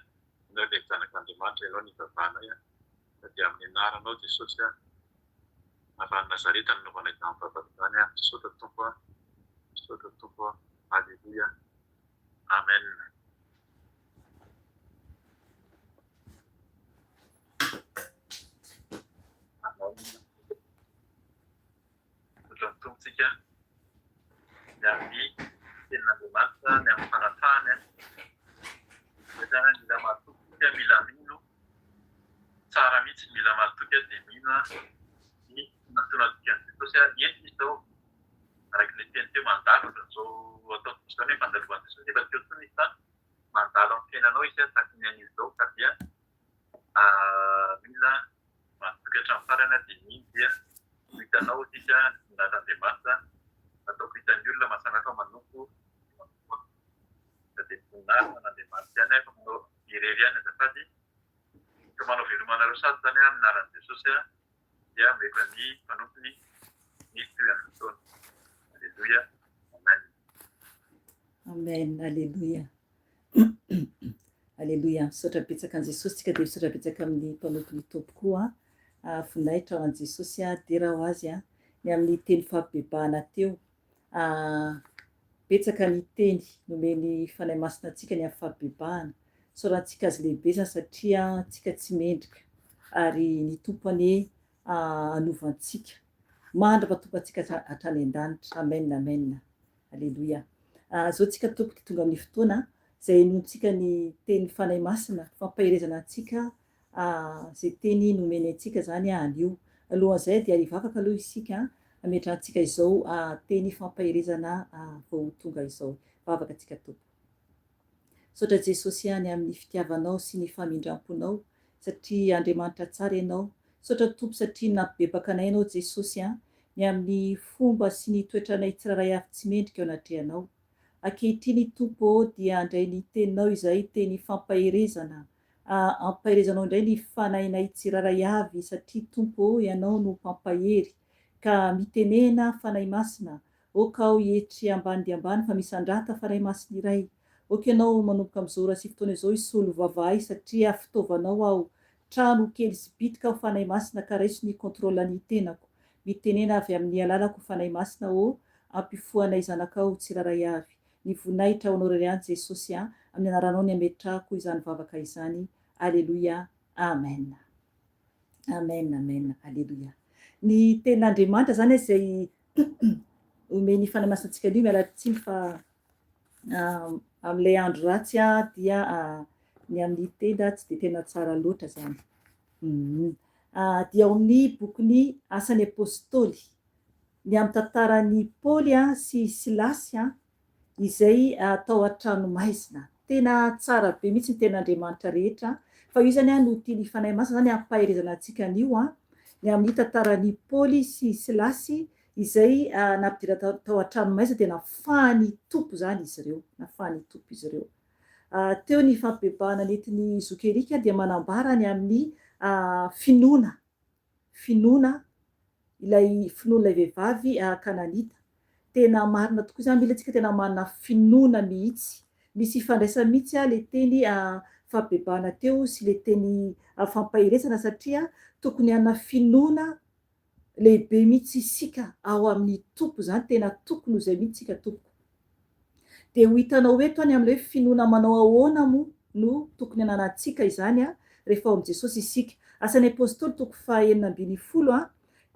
Ianao ilay Zanak'Andriamanitra, Ianao no ivavahanay an, ka dia amin'ny anaranao Jesosy an, avy any Nazareta no nanaovanay izany vavaka izany an, misaotra Tompo an, misaotra Tompo an, Aleloia, Amen. Amen. Misaotra ny Tompo tsika ny amin'ny tenin'Andriamanitra, ny amin'ny fanafahany. Satria mila matoky tsika, mila mino. Tsara mihitsy ny mila matoky dia mino ny fanantonantsika an'i Jesosy. Eto izy izao, araka ilay teny teo, mandalo ohatran'izao ataontsika izao ny fandalovan'i Jesosy, efa teo intsony izy fa mandalo amin'ny fiainanao izy tahaka ny anio izao ka dia mila Matoky hatramin'ny farany aho dia mino dia ho hitanao isika ny voninahitr'Andriamanitra ataoko hitan'ny olona mahasangafa manompo sy manompo ahy. Ka dia voninahitra an'Andriamanitra ihany aho fa manao irery ihany azafady ka manao veloma anareo sady izany aho amin'ny anaran'i Jesosy aho dia omeko an'ny mpanompony ny tohiny fotoana. Aleloia. Amen. Amen. Aleloia. Aleloia, misaotra betsaka an'i Jesosy tsika dia misaotra betsaka amin'ny mpanompon'ny Tompo koa. Ah, voninahitra ho an'i Jesosy ah, dera ho azy ah. Ny amin'ny teny fampibebahana teo. Ah, betsaka ny teny nomen'ny Fanahy Masina antsika ny amin'ny fampibebahana. Isaorantsika azy lehibe izany satria tsika tsy mendrika ary ny Tompo anie ah, hanova antsika mandra-pahatonga antsika hatrany an-danitra. Amen, amen. Aleloia. Zao tsika Tompo dia tonga amin'ny fotoana izay henointsika ny tenin'ny Fanahy Masina, fampaherezana antsika izay teny nomeny antsika izany anio. Alohan'izay dia hivavaka aloha isika hametrahantsika izao teny fampaherezana vao tonga izao. Vavaka tsika Tompo. Misaotra Jesosy ihany amin'ny fitiavanao sy ny famindramponao satria Andriamanitra tsara Ianao. Misaotra Tompo satria nampibebaka anay Ianao Jesosy a, ny amin'ny fomba sy ny toetranay tsirairay avy tsy mendrika eo anatrehanao. Ankehitriny Tompo ô dia handray ny teninao izahay teny fampaherezana ampaherezanao indray ny fanahinay tsirairay avy satria Tompo ô Ianao no mpampahery ka mitenena Fanahy Masina ok aho hietry ambany dia ambany fa misandrata Fanahy Masina iray ok Ianao manomboka amin'izao ora sy fotoana izao hisolo vava ahy satria fitaovanao aho trano kely sy bitika aho Fanahy Masina ka raiso ny contrôle ny tenako mitenena avy amin'ny alalako Fanahy Masina ô ampifohanay zanakao tsirairay avy Ny voninahitra ho anao irery ihany Jesosy a! Amin'ny anaranao ny ametrahako izany vavaka izany. Aleloia. Amen. Amen amen. Aleloia. Ny tenin'Andriamanitra izany izay omen'ny Fanahy Masina antsika anio, miala tsiny fa amin'ilay andro ratsy dia ny amin'ny tenda tsy dia tena tsara loatra izany. Dia ao amin'ny bokin'ny Asan'ny Apostoly. Ny amin'ny tantaran'i Paoly sy i Silasy izay tao an-tranomaizina. Tena tsara be mihitsy ny tenin'Andriamanitra rehetra, fa io izany no tian'ny Fanahy Masina izany hampaherezana antsika anio, ny amin'ny tantaran'i Paoly sy i Silasy izay nampidirana tao an-tranomaizina dia nafahan'ny Tompo izany izy ireo, nafahan'ny Tompo izy ireo. Teo ny fampibebahana nentin'i Zoky Eric dia manambara ny amin'ny finoana finoana ilay finoan'ilay vehivavy kananita. Tena marina tokoa izany, mila tsika tena manana finoana mihitsy. Misy ifandraisany mihitsy ilay teny fampibebahana teo sy ilay teny fampaherezana satria tokony hanana finoana lehibe mihitsy isika ao amin'ny Tompo izany, tena tokony ho izay mihitsy isika tompoko. Dia ho hitanao eto any amin'ilay hoe finoana manao ahoana moa no tokony hananantsika izany rehefa ao amin'i Jesosy isika. Asan'ny Apostoly toko faha 16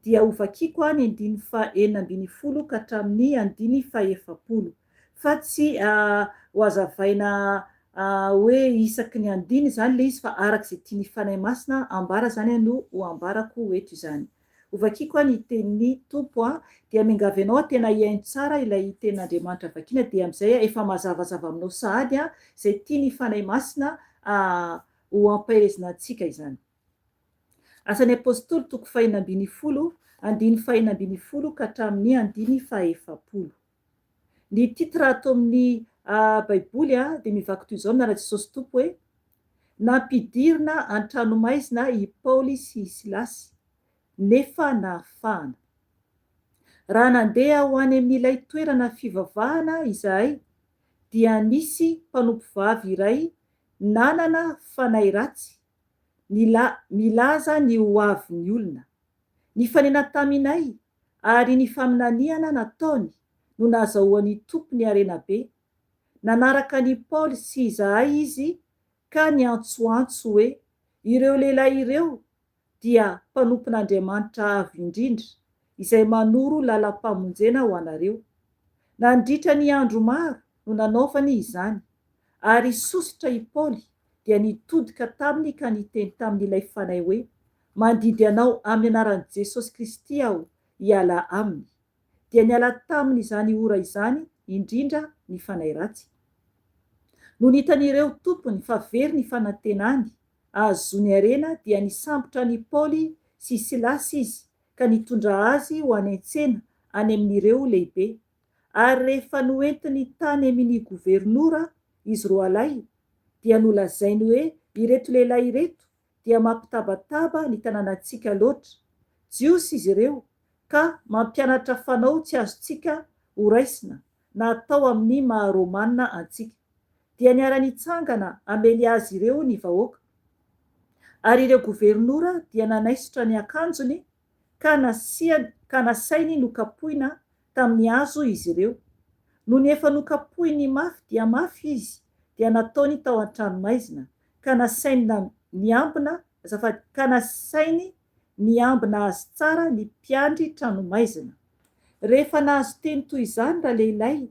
dia ho vakiako ny andininy faha 16 ka hatramin'ny andininy faha 40. Fa tsy ho hazavaina hoe isaky ny andininy izany ilay izy fa araka izay tian'ny Fanahy Masina ambara izany no ho ambarako eto izany. Ho vakiako ny tenin'ny Tompo an, dia miangavy anao aho tena hihaino tsara ilay tenin'Andriamanitra vakiana dia amin'izay efa mazavazava aminao sahady izay tian'ny Fanahy Masina ho ampaherezina antsika izany. Asan'ny Apostoly toko faha-16, andininy faha-16 ka hatramin'ny andininy faha-40. Ny titre ato amin'ny Baiboly dia mivaky toy izao, Amin'ny anaran'i Jesosy Tompo hoe, Nampidirina an-tranomaizina i Paoly sy i Silasy, nefa nahafahana. Raha nandeha ho any amin'ilay toerana fivavahana izahay, dia nisy mpanompovavy iray nanana fanahy ratsy, milaza ny ho avin'ny olona. Nifanena taminay ary ny faminaniana nataony no nahazahoan'ny tompony harena be. Nanaraka an'i Paoly sy izahay izy ka niantsoantso hoe, Ireo lehilahy ireo dia mpanompon'Andriamanitra Avo Indrindra, izay manoro lalam-pamonjena ho anareo. Nandritra ny andro maro no nanaovany izany, ary sosotra i Paoly dia nitodika taminy ka niteny tamin'ilay fanahy hoe, Mandidy anao amin'ny anaran'i Jesosy Kristy aho hiala aminy. Dia niala taminy izany ora izany indrindra ny fanahy ratsy. Nony hitan'ireo tompony fa very ny fanantenany ahazoany harena dia nisambotra an'i Paoly sy Silasy izy ka nitondra azy ho any an-tsena any amin'ireo lehibe. Ary rehefa noentiny tany amin'ny governora izy roalahy dia nolazainy hoe ireto lehilahy ireto dia mampitabataba ny tanànantsika loatra. Jiosy izy ireo, ka mampianatra fanao tsy azontsika horaisina na atao amin'ny maha Romana antsika. Dia niara-nitsangana hamely azy ireo ny vahoaka. Ary ireo governora dia nanaisotra ny akanjony ka nasiany ka nasainy nokapohina tamin'ny hazo izy ireo. Nony efa nokapohiny mafy dia mafy izy, dia nataony tao an-tranomaizina, ka nasainy niambina, azafady, ka nasainy niambina azy tsara ny mpiandry tranomaizina. Rehefa nahazo teny toy izany ralehilahy,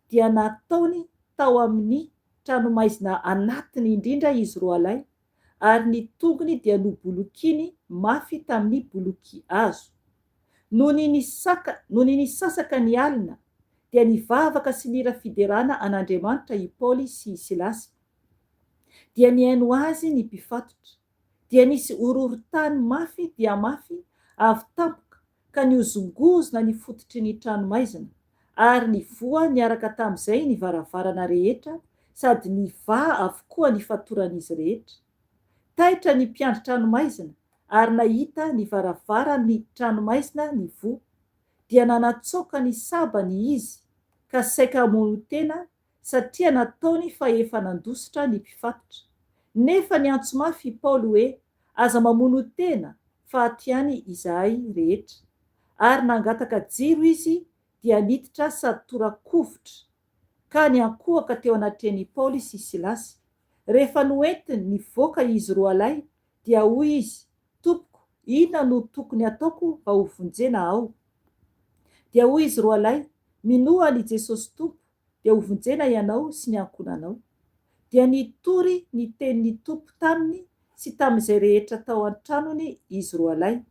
dia nataony tao amin'ny tranomaizina anatiny indrindra izy roalahy, ary ny tongony dia nobolokiny mafy tamin'ny boloky hazo. Nony nisaka, nony nisasaka ny alina, dia nivavaka sy nihira fiderana an'Andriamanitra i Paoly sy i Silasy. Dia nihaino azy ny mpifatotra. Dia nisy horohorontany mafy dia mafy avy tampoka ka nihozongozona ny fototry ny tranomaizina, Ary nivoha niaraka tamin'izay ny varavarana rehetra sady nivaha avokoa ny fatoran'izy rehetra. Taitra ny mpiandry tranomaizina ary nahita ny varavaran'ny tranomaizina nivoha, dia nanatsoaka ny sabany izy ka saika hamono tena satria nataony fa efa nandositra ny mpifatotra. Nefa niantso mafy i Paoly hoe, Aza mamono tena fa ato ihany izahay rehetra. Ary nangataka jiro izy dia niditra sady tora-kovitra ka niankohoka teo anatrehan'i Paoly sy Silasy. Rehefa noentiny nivoaka izy roalahy dia hoy izy, Tompoko, inona no tokony hataoko mba ho vonjena aho? Dia hoy izy roalahy, Minoa an'i Jesosy Tompo dia ho vonjena ianao sy ny ankohonanao. Dia nitory ny tenin'ny Tompo taminy sy tamin'izay rehetra tao an-tranony izy roalahy,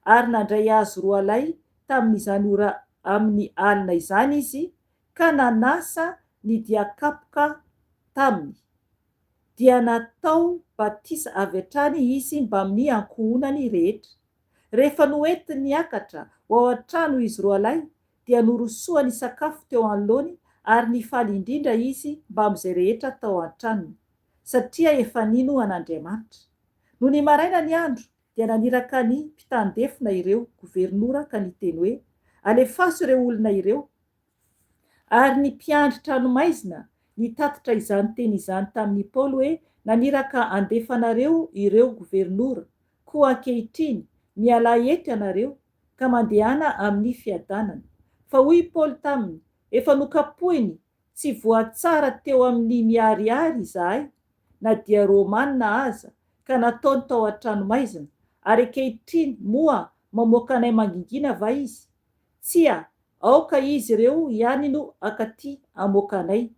ary nandray azy roalahy tamin'izany ora amin'ny alina izany izy ka nanasa ny dian-kapoka taminy. Dia natao batisa avy hatrany izy mbamin'ny ankohonany rehetra. Rehefa noentiny niakatra ho ao an-trano izy roalahy, dia norosoany sakafo teo anoloany ary nifaly indrindra izy mbamin'izay rehetra tao an-tranony, satria efa nino an'Andriamanitra. Nony maraina ny andro, dia naniraka ny mpitan-defona ireo governora ka niteny hoe, Alefaso ireo olona ireo. Ary ny mpiandry tranomaizina nitatitra izany teny izany tamin'i Paoly hoe, Naniraka handefa anareo ireo governora, koa ankehitriny, mialà eto ianareo, ka mandehana amin'ny fiadanana. Fa hoy i Paoly taminy, Efa nokapohiny tsy voatsara teo amin'ny miharihary izahay, na dia Romana aza, ka nataony tao an-tranomaizina, ary ankehitriny moa mamoaka anay mangingina va izy? Tsia, aoka izy ireo ihany no hankaty hamoaka anay.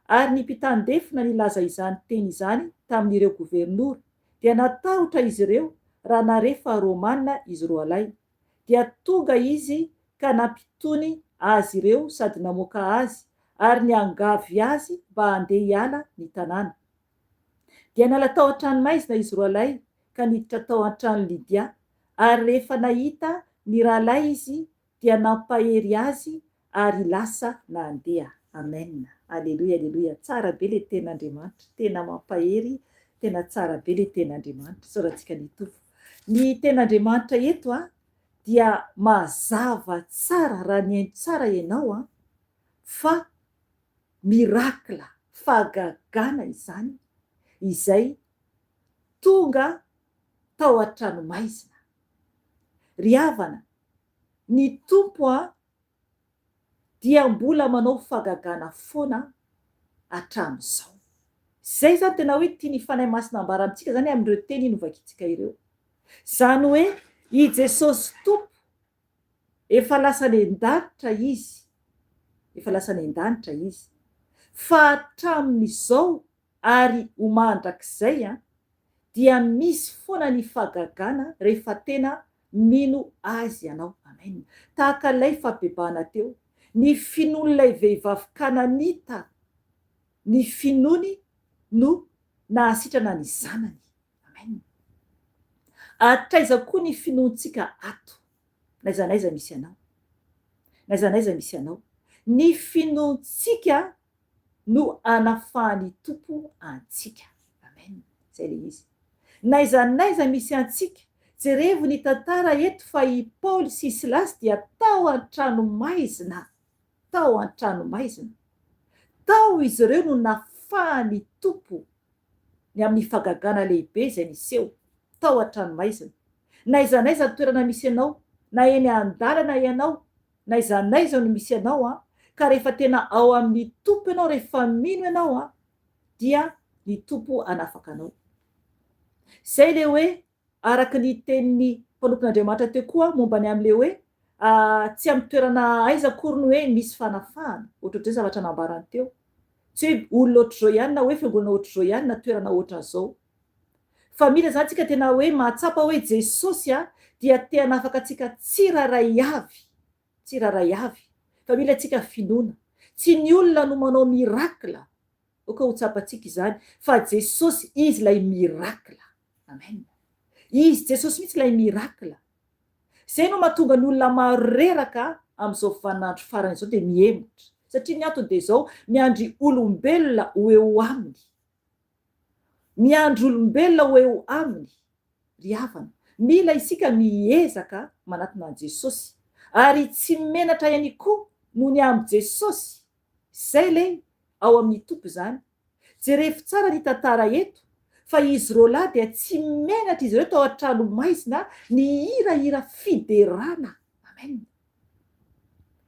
Ary ny mpitan-defona nilaza izany teny izany tamin'ireo governora, dia natahotra izy ireo raha nahare fa Romana izy roalahy. Dia tonga izy ka nampitony azy ireo sady namoaka azy ary niangavy azy mba handeha hiala ny tanàna. Dia niala tao an-tranomaizina izy roalahy ka niditra tao an-tranon'i Lydia, ary rehefa nahita ny rahalahy izy dia nampahery azy ary lasa nandeha. Amen. Aleloia aleloia. Tsara be le tenin'Andriamanitra. Tena mampahery, tena tsara be le tenin'Andriamanitra. Isaorantsika ny Tompo. Ny tenin'Andriamanitra eto a dia mazava tsara raha nihaino tsara ianao a fa miracle, fahagagana izany izay tonga tao an-tranomaizina. Ry havana, ny Tompo a dia mbola manao fagagana foana hatramin'izao. Izay izany tena hoe tian'ny Fanahy Masina ambara amintsika izany amin'ireo teny novakintsika ireo. Izany hoe i Jesosy Tompo efa lasa any an-danitra Izy, efa lasa any an-danitra Izy, fa hatramin'izao ary ho mandrakizay dia misy foana ny fahagagana rehefa tena mino Azy ianao. Amen. Tahaka ilay fampibebahana teo, ny finoan'ilay vehivavy Kananita, ny finoany no nahasitrana ny zanany. Amen. Hatraiza koa ny finoantsika ato, n'aiza n'aiza misy anao. N'aiza n'aiza misy anao. Ny finoantsika no anafahan'ny Tompo antsika. Amen. Zay le izy. N'aiza n'aiza misy antsika, jerevo ny tantara eto fa i Paoly sy Silasy dia tao an-tranomaizina, tao an-tranomaizina. Tao izy ireo no nafahan'ny Tompo ny amin'ny fagagana lehibe izay niseho tao an-tranomaizina. N'aiza n'aiza toerana misy anao, na eny an-dalana ianao, N'aiza n'aiza no misy anao an, ka rehefa tena ao amin'ny Tompo ianao, rehefa mino ianao an, dia ny Tompo hanafaka anao. Izay ilay hoe araka ny tenin'ny mpanompon'Andriamanitra teo koa momba ny amin'ilay hoe tsy amin'ny toerana aiza akory no hoe misy fanafahana, ohatrohatr'izay zavatra nambarany teo. Tsy hoe olona ohatr'izao ihany na hoe fiangonana ohatr'izao ihany na toerana ohatran'izao. Fa mila izany tsika tena hoe mahatsapa hoe Jesosy a dia te hanafaka antsika tsirairay avy, tsirairay avy. Fa mila tsika finoana. Tsy ny olona no manao miracle, aoka ho tsapantsika izany, fa Jesosy, Izy ilay miracle. Amen. Izy Jesosy mihitsy ilay miracle. Izay no mahatonga ny olona maro reraka. amin'izao vaninandro farany izao dia mihemotra. Satria ny antony dia izao, miandry olombelona ho eo aminy. Miandry olombelona ho eo aminy. Ry havana, mila isika miezaka manatona an'i Jesosy. Ary tsy menatra ihany koa noho ny amin'i Jesosy. Izay ilay ao amin'ny Tompo izany. Jerevo tsara ny tantara eto fa izy roalahy dia tsy menatra izy ireo tao an-trano maizina nihira hira fiderana. Amen.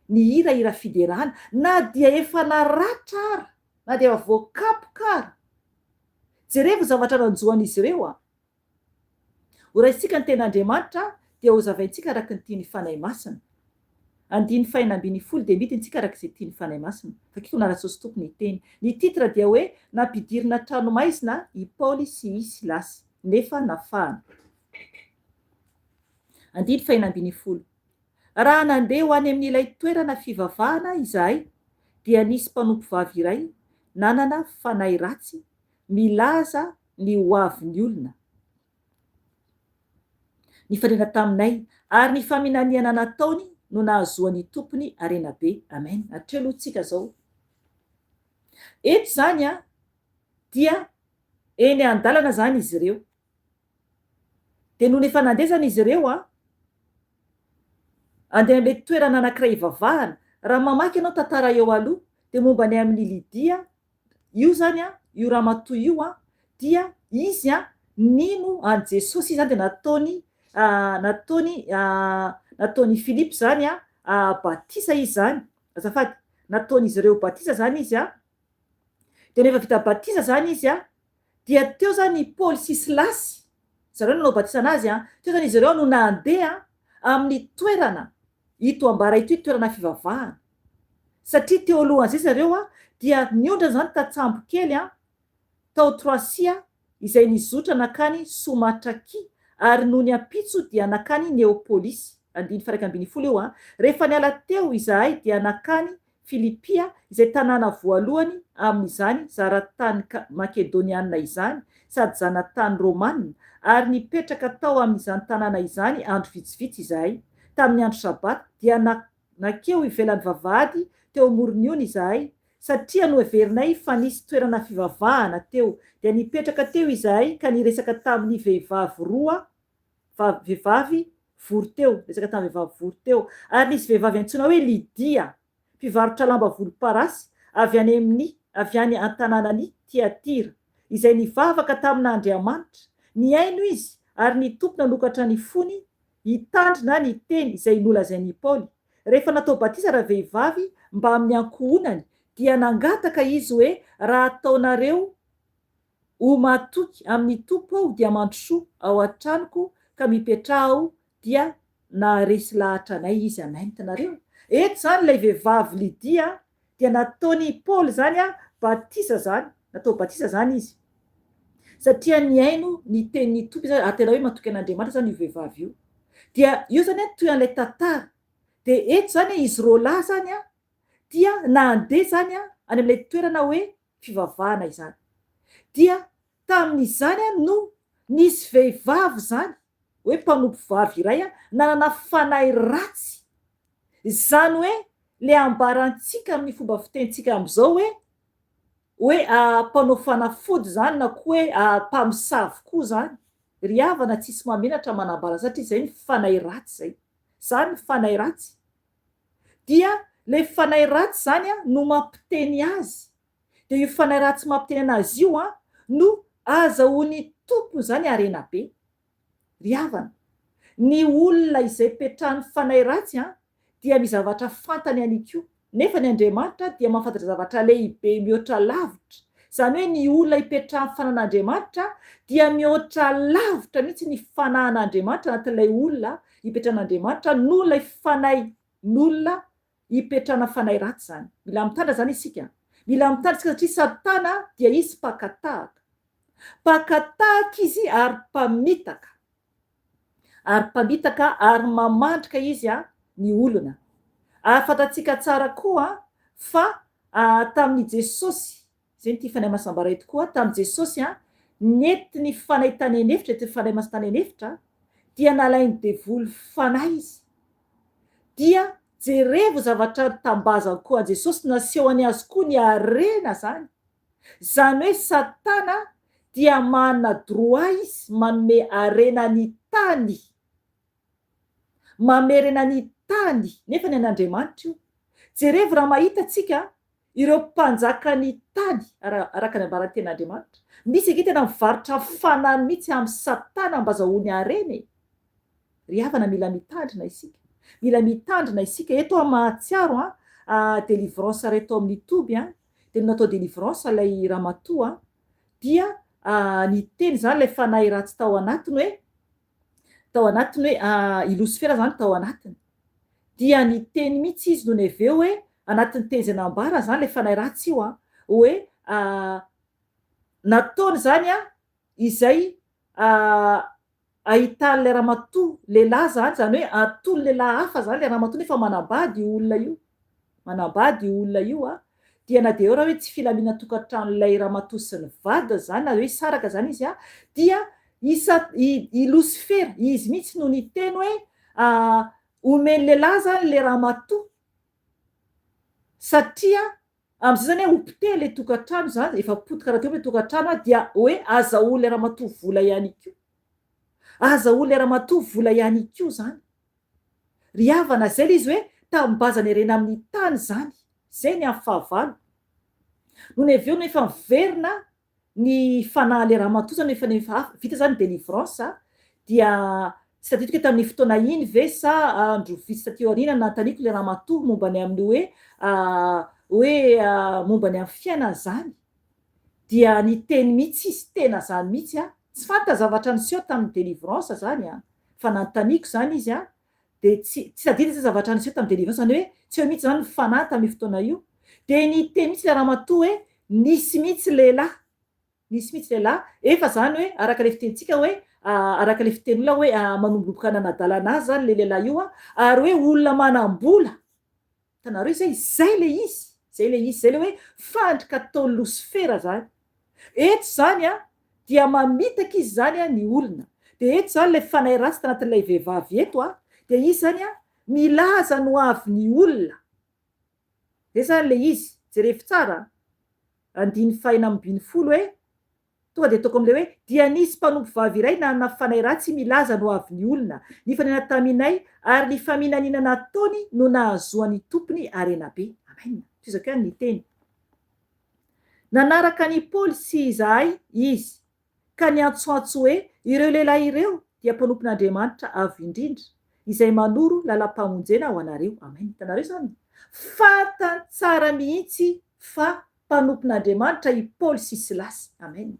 Nihira hira fiderana na dia efa naratra ara, na dia efa voakapoka ara. Jerevo ny zavatra nanjo an'izy ireo a. Ho raisintsika ny Tenin'Andriamanitra dia hozavaintsika araka ny tian'ny Fanahy Masina. Andininy fahenina ambinifolo dia midintsika araka izay tian'ny Fanahy Masina. Vakiko naratsosy Tompo ny teny. Ny titre dia hoe Nampidirina an-tranomaizina i Paoly sy i Silasy, nefa nafahana. Andininy fahenina ambinifolo. Raha nandeha ho any amin'ilay toerana fivavahana izahay dia nisy mpanompovavy iray nanana fanahy ratsy milaza ny ho avin'ny olona. Nifanena taminay, ary ny faminaniana nataony no nahazoan'ny tompony harena be. Amen. Hatreo aloha tsika zao. Eto izany an, dia eny an-dalana izany izy ireo. Dia nony efa nandeha izany izy ireo an, andeha amin'ilay toerana anankiray hivavahana. Raha mamaky ianao tantara eo aloha, dia momba ny amin'i Lydia Io zany an, io ramatoa io an, dia izy an, nino an'i Jesosy izy zany dia nataony, nataony, nataon'i Filipo zany an, batisa izy zany, azafady, nataon'izy ireo batisa zany izy an, dia rehefa vita batisa zany izy an, dia teo zany i Paoly sy Silasy, zareo nanao batisa anazy an, teo zany izy ireo no nandeha amin'ny toerana ito ambara ito, toerana fivavahana. Satria teo alohan'izay zareo dia niondrana izany tantsambo kely tao Troasia izay nizotra nankany Somatrakia ary nony ampitso dia nankany Neopolisy, andininy faha-11 io, Rehefa niala teo izahay dia nankany Filipia izay tanàna voalohany amin'izany zaratany Makedoniana izany sady zanatany Romana ary nipetraka tao amin'izany tanàna izany andro vitsivitsy izahay. Tamin'ny andro Sabata dia Nankeo ivelan'ny vavahady teo amoron'ny ony izahay, satria noheverinay fa nisy toerana fivavahana teo. Dia nipetraka teo izahay ka niresaka tamin'ny vehivavy roa, vehivavy vory teo, niresaka tamin'ny vehivavy vory teo. Ary nisy vehivavy antsoina hoe Lydia, mpivarotra lamba volomparasy, avy any amin'ny, avy any an-tanànan'i Tyatira, izay nivavaka tamin'Andriamanitra. Nihaino izy, ary ny Tompo nanokatra ny fony Hitandrina ny teny izay nolazain' i Paoly. Rehefa natao batisa ravehivavy mbamin'ny ankohonany, dia nangataka izy hoe, Raha ataonareo ho matoky amin'ny Tompo aho, dia mandrosoa ao an-tranoko ka mipetraha ao, dia naharesy lahatra anay izy. Amen. Hitanareo? Eto izany ilay vehivavy Lydia dia nataon' i Paoly izany batisa izany, natao batisa izany izy. Satria nihaino ny tenin'ny Tompo izy ary tena hoe matoky an'Andriamanitra izany io vehivavy io. Dia io izany an, toy an'ilay tantara. Dia eto izany an, izy roalahy izany an, dia nandeha izany an, any amin'ilay toerana hoe fivavahana izany. Dia tamin'izany an no nisy vehivavy izany, hoe mpanompo vavy iray an, nanana fanahy ratsy. Izany hoe ilay ambarantsika amin'ny fomba fitenintsika amin'izao hoe, Hoe mpanao fanafody izany na koa hoe mpamosavy koa izany. Ry havana tsisy mahamenatra manambara satria izay ny fanahy ratsy izay. Izany ny fanahy ratsy. Dia ilay fanahy ratsy izany no mampiteny azy. Dia io fanahy ratsy mampiteny anazy io no azahoan'ny tompony izany harena be. Ry havana, ny olona izay petrahan'ny fanahy ratsy an, dia misy zavatra fantany ihany koa, nefa ny Andriamanitra dia mahafantatra zavatra lehibe mihoatra lavitra, izany hoe ny olona ipetrahan'ny fanan'Andriamanitra dia mihoatra lavitra mihitsy ny fanahin'Andriamanitra anatin'ilay olona ipetran'Andriamanitra noho ilay fanahin'olona ipetrahana fanahy ratsy izany. Mila mitandrina izany isika. Mila mitandrina isika satria Satana dia izy mpaka tahaka. Mpaka tahaka izy ary mpamitaka. Ary mpamitaka ary mamandrika izy ny olona. Ary fantatsika tsara koa fa tamin'i Jesosy, izay no tia Fanahy Masina ambara eto koa, tamin'i Jesosy nentin'ny Fanahy tany an'efitra, entin'ny Fanahy Masina tany an'efitra, dia nalain'ny devoly fanahy izy. Dia. Jerevo zavatra nitambazany koa an'i Jesosy nasehony azy koa ny harena zany. Zany hoe satana dia manana droit izy manome harena ny tany. Mamerina ny tany nefa ny an'Andriamanitra io. Jerevo raha mahita tsika ireo mpanjakan'ny tany araka ny ambaran'ny tenin'Andriamanitra. Misy ange tena mivarotra fanahy mihitsy amin'i satana mba azahoany harena e. Ry havana mila mitandrina isika. Mila mitandrina isika. Eto aho mahatsiaro an, délivrance reto amin'ny toby an, dia natao délivrance ilay ramatoa dia niteny izany ilay fanahy ratsy tao anatiny hoe tao anatiny hoe i Losifera izany tao anatiny. Dia niteny mihitsy izy nony avy eo hoe anatin'ny teny izay nambara izany ilay fanahy ratsy io an, hoe nataony izany an izay ahitan'ilay ramatoa lehilahy izany, izany hoe atolony lehilahy hafa izany ilay ramatoa nefa manambady io olona io, manambady io olona io an, dia na dia eo raha hoe tsy filaminan-tokantranon'ilay ramatoa sy ny vadiny izany na hoe hisaraka izany izy an, dia i sa- i i Losifera, izy mihitsy no niteny hoe omeny lehilahy izany ilay ramatoa satria amin'izay izany hoe ho poteha ilay tokantrano izany, efa potika rahateo ilay tokantrano an, dia hoe azahoan'ilay ramatoa vola ihany koa. Azahoan'ilay ramatoa vola ihany koa izany. Ry havana, izay ilay izy hoe tambazana harena amin'ny tany izany. Izay ny amin'ny fahavalo. Nony avy eo nefa miverina ny fanahin'ilay ramatoa izany efa efa vita izany ny délivrance dia tsy tadidiko hoe tamin'ny fotoana iny ve sa andro vitsy taty aoriana nanontaniako ilay ramatoa momba ny amin'ny hoe hoe momba ny amin'ny fiainana izany dia niteny mihitsy izy tena izany mihitsy an, tsy fantatra zavatra niseho tamin'ny délivrance izany an, fa nanontaniako izany izy an, dia tsy tsy tadidy izay zavatra niseho tamin'ny délivrance izany hoe tsy eo mihitsy izany ny fanahy tamin'io fotoana io, dia niteny mihitsy ilay ramatoa hoe nisy mihitsy lehilahy, nisy mihitsy lehilahy, efa izany hoe araka ilay fitenintsika hoe araka ilay fitenin'olona hoe manombonomboka nanadala an'azy izany ilay lehilahy io an, ary hoe olona manam-bola, Hitanareo izay? Izay ilay izy. Izay ilay izy. Izay ilay hoe fandrika ataon'i Losifera izany. Eto izany an, dia mamitaka izy izany an, ny olona. Dia eto izany ilay fanahy ratsy tanatin'ilay vehivavy eto an, dia izy izany an, milaza ny ho avin'ny olona. Izay izany ilay izy. Jerevo tsara an. Andininy fahenina ambinifolo hoe, Tonga dia ataoko amin'ilay hoe, Dia nisy mpanompovavy iray nanana fanahy ratsy milaza ny hoavin'ny olona. Nifanena taminay, ary ny faminaniana nataony no nahazoan'ny tompony harena be. Amen. Tohizako ihany ny teny. Nanaraka an'i Paoly sy izahay izy, ka niantsoantso hoe, Ireo lehilahy ireo dia mpanompon'Andriamanitra Avo Indrindra, izay manoro lalam-pamonjena ho anareo. Amen. Hitanareo izany? Fantany tsara mihitsy fa Mpanompon'Andriamanitra i Paoly sy Silasy. Amen.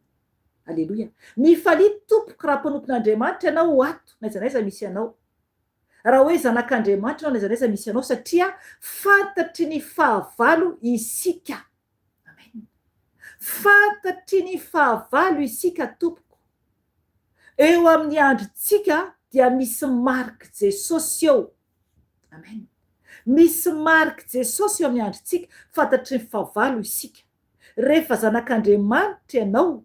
Aleloia. Mifalia tompoko raha mpanompon'Andriamanitra ianao ho ato, n'aiza n'aiza misy anao. Raha hoe zanak'Andriamanitra ianao n'aiza n'aiza misy anao satria fantatry ny fahavalo isika. Amen. Fantatry ny fahavalo isika tompoko. Eo amin'ny androntsika dia misy marik'i Jesosy eo. Amen. Misy marik'i Jesosy eo amin'ny androntsika, fantatry ny fahavalo isika. Rehefa zanak'Andriamanitra ianao,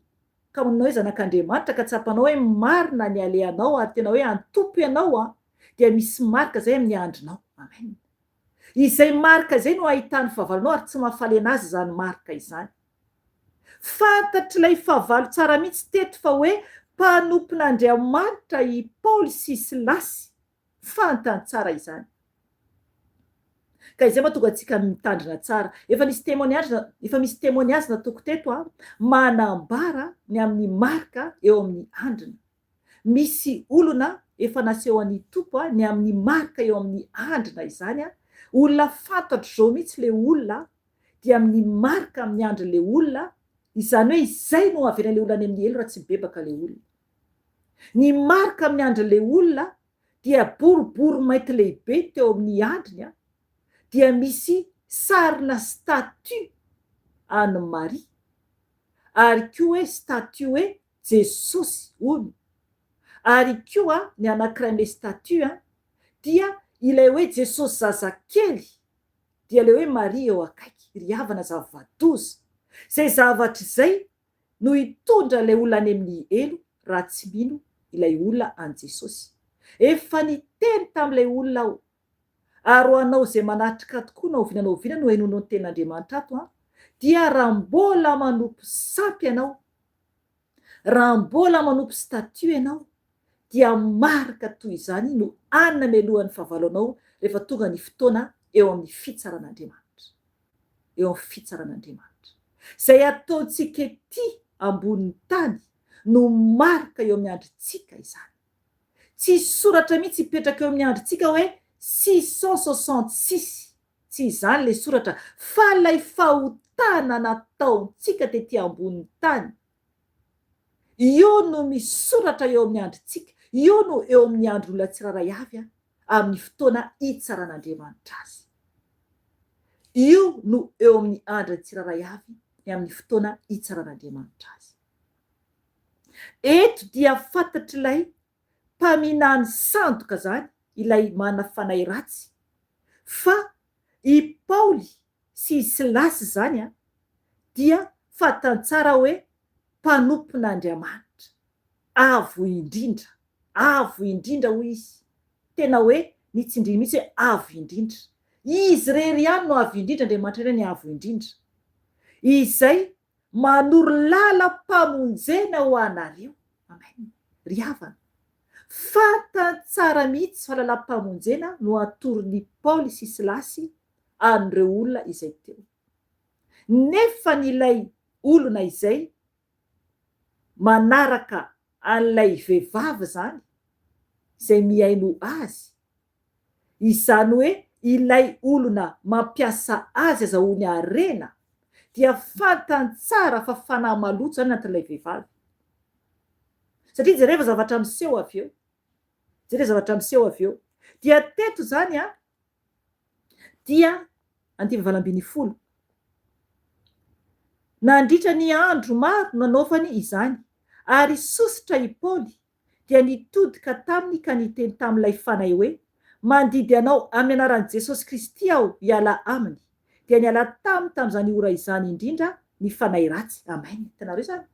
ka manao hoe zanak'Andriamanitra ka tsapanao hoe marina ny alehanao ary tena hoe an'ny Tompo ianao an, dia misy marika izay amin'ny andronao. Amen. Izay marika izay no ahitan'ny fahavalonao ary tsy mahafaly an'azy izany marika izany. Fantatr'ilay fahavalo tsara mihitsy teto fa hoe mpanompon'Andriamanitra i Paoly sy Silasy. Fantany tsara izany. Ka izay mahatonga antsika mitandrina tsara. Efa nisy témoignage, efa misy témoignage nataoko teto an, manambara ny amin'ny marika eo amin'ny andrina. Misy olona efa nasehon'ny Tompo ny amin'ny marika eo amin'ny andrina izany an, olona fantatro izao mihitsy ilay olona dia amin'ny marika amin'ny andrin'ilay olona, izany hoe izay no havelan'ilay olona any amin'ny helo raha tsy mibebaka ilay olona. Ny marika amin'ny andrin'ilay olona dia boribory mainty lehibe teo amin'ny andriny dia misy sarina statue an'i Maria ary koa hoe statue hoe Jesosy hono ary koa ny anankiray amin'ilay statue dia ilay hoe Jesosy zazakely dia ilay hoe Maria eo akaiky. Ry havana zava-doza izay zavatra izay no hitondra ilay olona any amin'ny helo raha tsy mino ilay olona an'i Jesosy. Efa niteny tamin'ilay olona aho. Ary ho anao izay manatrika tokoa na oviana na oviana no henoinao ny tenin'Andriamanitra ato an, dia raha mbola manompo sampy ianao, raha mbola manompo statue ianao, dia marika toy izany no anamelohan'ny fahavalo anao rehefa tonga ny fotoana eo amin'ny fitsaran'Andriamanitra. Eo amin'ny fitsaran'Andriamanitra. Izay ataontsika ety ambonin'ny tany no marika eo amin'ny andrintsika izany. Tsy hisy soratra mihitsy hipetraka eo amin'ny andrintsika hoe 666, tsy izany ilay soratra, fa ilay fahotana nataontsika tety ambonin'ny tany, io no misoratra eo amin'ny andrintsika, io no eo amin'ny andrin'olona tsirairay avy amin'ny fotoana hitsaran'Andriamanitra azy. Io no eo amin'ny andrin'ny tsirairay avy ny amin'ny fotoana hitsaran'Andriamanitra azy. Eto dia fantatr'ilay mpaminany sandoka izany, ilay manana fanahy ratsy, fa i Paoly sy i Silasy izany dia fantany tsara hoe mpanompon'Andriamanitra Avo Indrindra, Avo Indrindra hoy izy, tena hoe nitsindriny mihitsy hoe Avo Indrindra. Izy irery ihany no Avo Indrindra, Andriamanitra irery ny Avo Indrindra. Izay Manoro lalam-pamonjena ho anareo. Amen. Ry havana, fantany tsara mihitsy fa lalam-pamonjena no atoron'i Paoly sy Silasy an'ireo olona izay teo. Nefany ilay olona izay manaraka an'ilay vehivavy izany, izay mihaino azy, Izany hoe ilay olona mampiasa azy azahoany harena dia fantany tsara fa fanahy maloto izany anatin'ilay vehivavy. Satria jereo zavatra miseho avy eo. Jereo zavatra miseho avy eo. Dia teto izany an, dia andininy 18. Nandritra ny andro maro nanaovany izany, ary sosotra i Paoly dia nitodika taminy ka niteny tamin'ilay fanahy hoe, Mandidy anao amin'ny anaran'i Jesosy Kristy aho hiala aminy. Dia niala taminy tamin'izany ora izany indrindra ny fanahy ratsy. Amen. Hitanareo izany?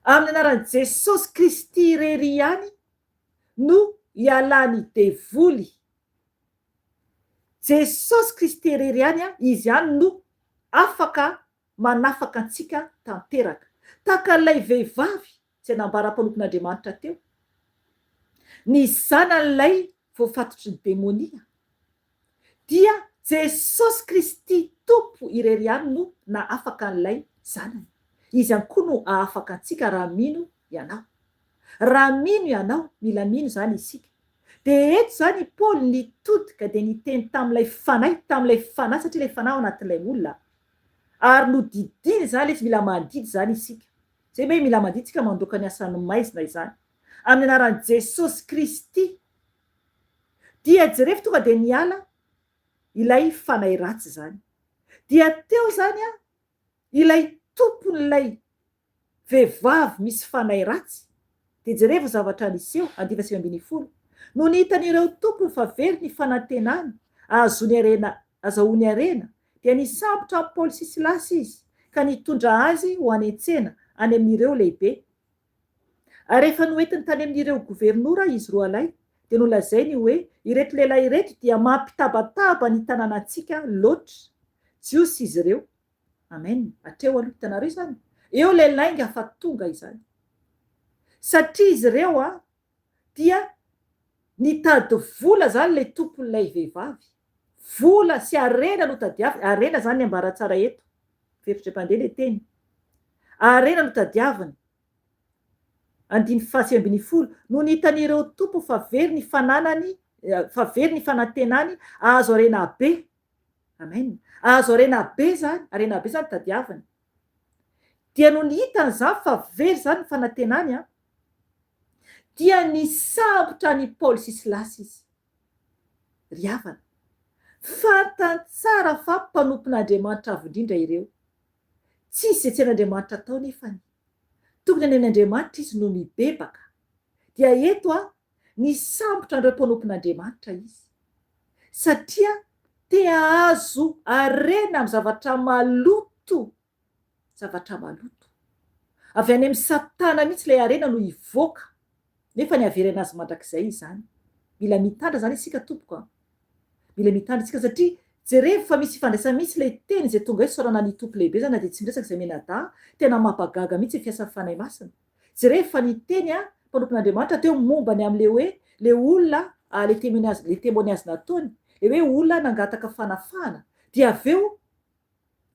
Amin'ny anaran'i Jesosy Kristy irery ihany no ialan'ny devoly. Jesosy Kristy irery ihany, Izy ihany no afaka manafaka antsika tanteraka. Tahaka an'ilay vehivavy izay nambara mpanompon'Andriamanitra teo, ny zanan'ilay voafatotry ny demonia, dia Jesosy Kristy Tompo irery ihany no nahafaka an'ilay zanany. Izy ihany koa no hahafaka antsika raha mino ianao. Raha mino ianao, mila mino izany isika. Dia eto izany i Paoly nitodika dia niteny tamin'ilay fanahy, tamin'ilay fanahy satria ilay fanahy ao anatin'ilay olona. Ary nodidiany izany ilay izy, mila mandidy izany isika. Izay hoe mila mandidy isika mandoaka ny asan'ny maizina izany. Amin'ny anaran'i Jesosy Kristy. Dia jerevo tonga dia niala ilay fanahy ratsy izany. Dia teo izany an, ilay tompon'ilay vehivavy misy fanahy ratsy, dia jerevo ny zavatra niseho, andiva 19, Nony hitan'ireo tompony fa very ny fanantenany ahazoany harena azahoany harena, dia nisambotra an'i Paoly sy Silasy izy, ka nitondra azy ho any an-tsena, any amin'ireo lehibe. Ary rehefa noentiny tany amin'ireo governora izy roalahy, dia nolazainy hoe, Ireto lehilahy ireto dia mampitabataba ny tanànantsika loatra. Jiosy izy ireo, Amen. Hatreo aloha, hitanareo izany? Eo ilay lainga fa tonga izany. Satria izy ireo a, dia nitady vola izany ilay tompon'ilay vehivavy. Vola sy harena no tadiaviny, harena izany ny ambara tsara eto. Veritra mpandeha ilay teny. Harena no tadiaviny. Andiny faha 19, Nony hitan'ireo tompo fa very ny fananany, fa very ny fanantenany hahazo harena be, Amen. Ahazo harena be izany, harena be izany tadiaviny. Dia nony hitany izany fa very izany ny fanantenany an, dia nisambotra an'i Paoly sy Silasy izy. Ry havana, fantany tsara fa mpanompon'Andriamanitra avo indrindra ireo. Tsy hisy izay tsy hain'Andriamanitra atao nefany. Tokony any amin'Andriamanitra izy no mibebaka. Dia eto an, Nisambotra an'ireo mpanompon'Andriamanitra izy, satria te hahazo harena amin'ny zavatra maloto, zavatra maloto. Avy any amin'i Satana mihitsy ilay harena no hivoaka, nefa ny haverina azy mandrakizay izany. Mila mitandrina izany isika tompoko a! Mila mitandrina isika satria jerevo fa misy ifandraisany mihitsy ilay teny izay tonga eo isaorana ny Tompo lehibe izany na dia tsy miresaka izay mianadahy, tena mampagaga mihitsy ny fiasan'ny Fanahy Masina. Jerevo fa ny teny a mpanompon'Andriamanitra teo momba ny amin'ilay hoe ilay olona a le témoignage le témoignage nataony, ilay hoe olona nangataka fanafahana dia avy eo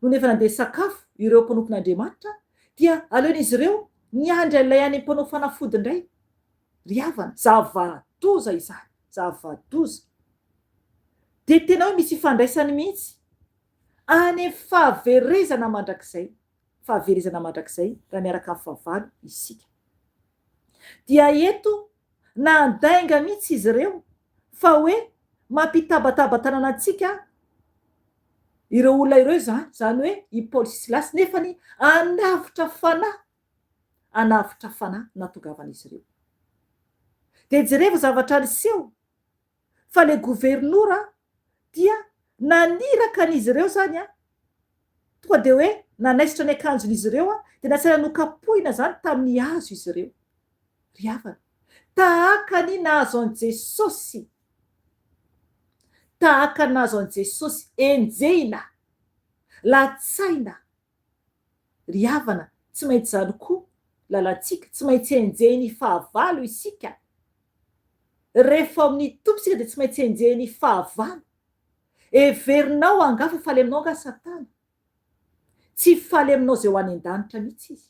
nony efa nandeha sakafo ireo mpanompon'Andriamanitra dia aleon'izy ireo niandry an'ilay any mpanao fanafody indray. Ry havana, zava-doza izany, zava-doza. Dia tena hoe misy ifandraisany mihitsy any amin'ny fahaverezana mandrakizay, fahaverezana mandrakizay raha miaraka amin'ny fahavalo isika. Dia eto nandainga mihitsy izy ireo fa hoe mampitabataba tanana antsika ireo olona ireo izany, izany hoe i Paoly sy Silasy, nefany hanavotra fanahy, hanavotra fanahy nahatongavan'izy ireo. Dia jerevo zavatra niseho fa le governora dia naniraka an'izy ireo izany an, tonga dia hoe nanaisotra ny akanjon'izy ireo an, dia nasaina nokapohina izany tamin'ny hazo izy ireo. Ry havana, tahaka ny nahazo an'i Jesosy, tahaka ny nahazo an'i Jesosy, enjehina, latsaina, Ry havana, tsy maintsy izany koa lalantsika, tsy maintsy enjehin'ny fahavalo isika. Rehefa ao amin'ny Tompo isika dia tsy maintsy enjehin'ny fahavalo. Heverinao angaha fa faly aminao angaha Satana? Tsy faly aminao izay ho any an-danitra mihitsy izy.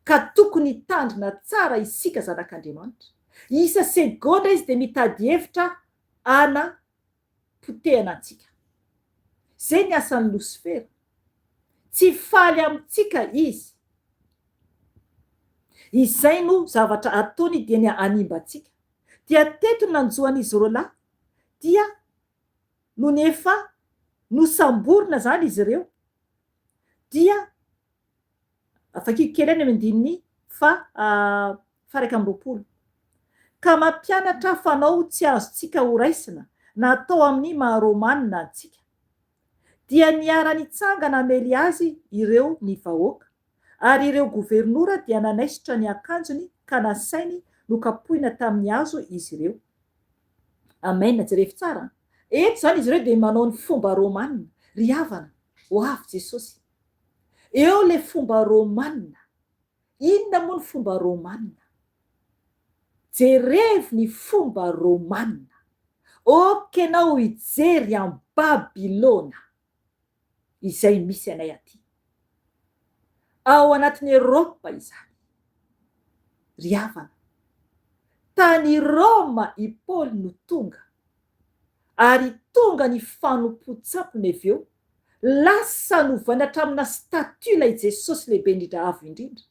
Ka tokony hitandrina tsara isika zanak'Andriamanitra. Isa segondra izy dia mitady hevitra ana potehana antsika. Izay ny asan'i Losifera. Tsy faly amintsika izy. Izay no zavatra ataony dia ny hanimba antsika. Dia teto ny nanjo an'izy roalahy dia nony efa nosamborina izany izy ireo dia Vakiko kely any amin'ny andininy faha 21. Ka mampianatra fanao tsy azontsika horaisina na atao amin'ny maha Romanina antsika. Dia niara-nitsangana hamely azy ireo ny vahoaka, ary ireo governora dia nanaisotra ny akanjony ka nasainy nokapohina tamin'ny hazo izy ireo. Amen, jerevo tsara an! Eto izany izy ireo dia manao ny fomba Romanina. Ry havana, ho avy Jesosy. Eo le fomba romana. Inona moa ny fomba romana? Jerevo ny fomba romana. Ok enao hijery an Babylona izay misy anay aty. Ao anatin'i Europe izany. Ry havana, tany Roma i Paoly no tonga ary tonga ny fanompoan-tsampiny avy eo Lasa novaina hatramina statue ilay Jesosy lehibe indrindra avo indrindra.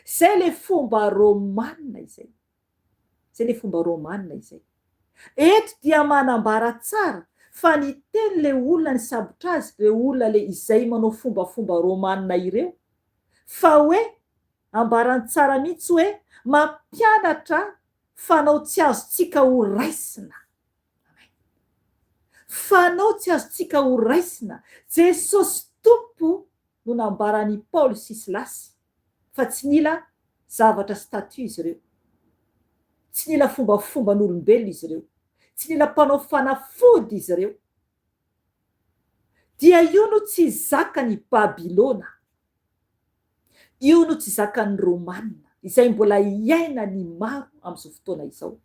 Izay ilay fomba romana izay. Izay ilay fomba romana izay. Eto dia manambara tsara fa niteny ilay olona nisambotra azy, ireo olona ilay izay manao fombafomba romana ireo, fa hoe ambarany tsara mihitsy hoe mampianatra fanao tsy azontsika ho raisina. Amen. Fanao tsy azontsika ho raisina. Jesosy Tompo no nambaran'i Paoly sy Silasy fa tsy nila zavatra statut izy ireo. Tsy nila fombafomban'olombelona izy ireo. Tsy nila mpanao fanafody izy ireo. Dia io no tsy zakan'i Babylona. Io no tsy zakan'ny Romana, izay mbola iainan'ny maro amin'izao fotoana izao.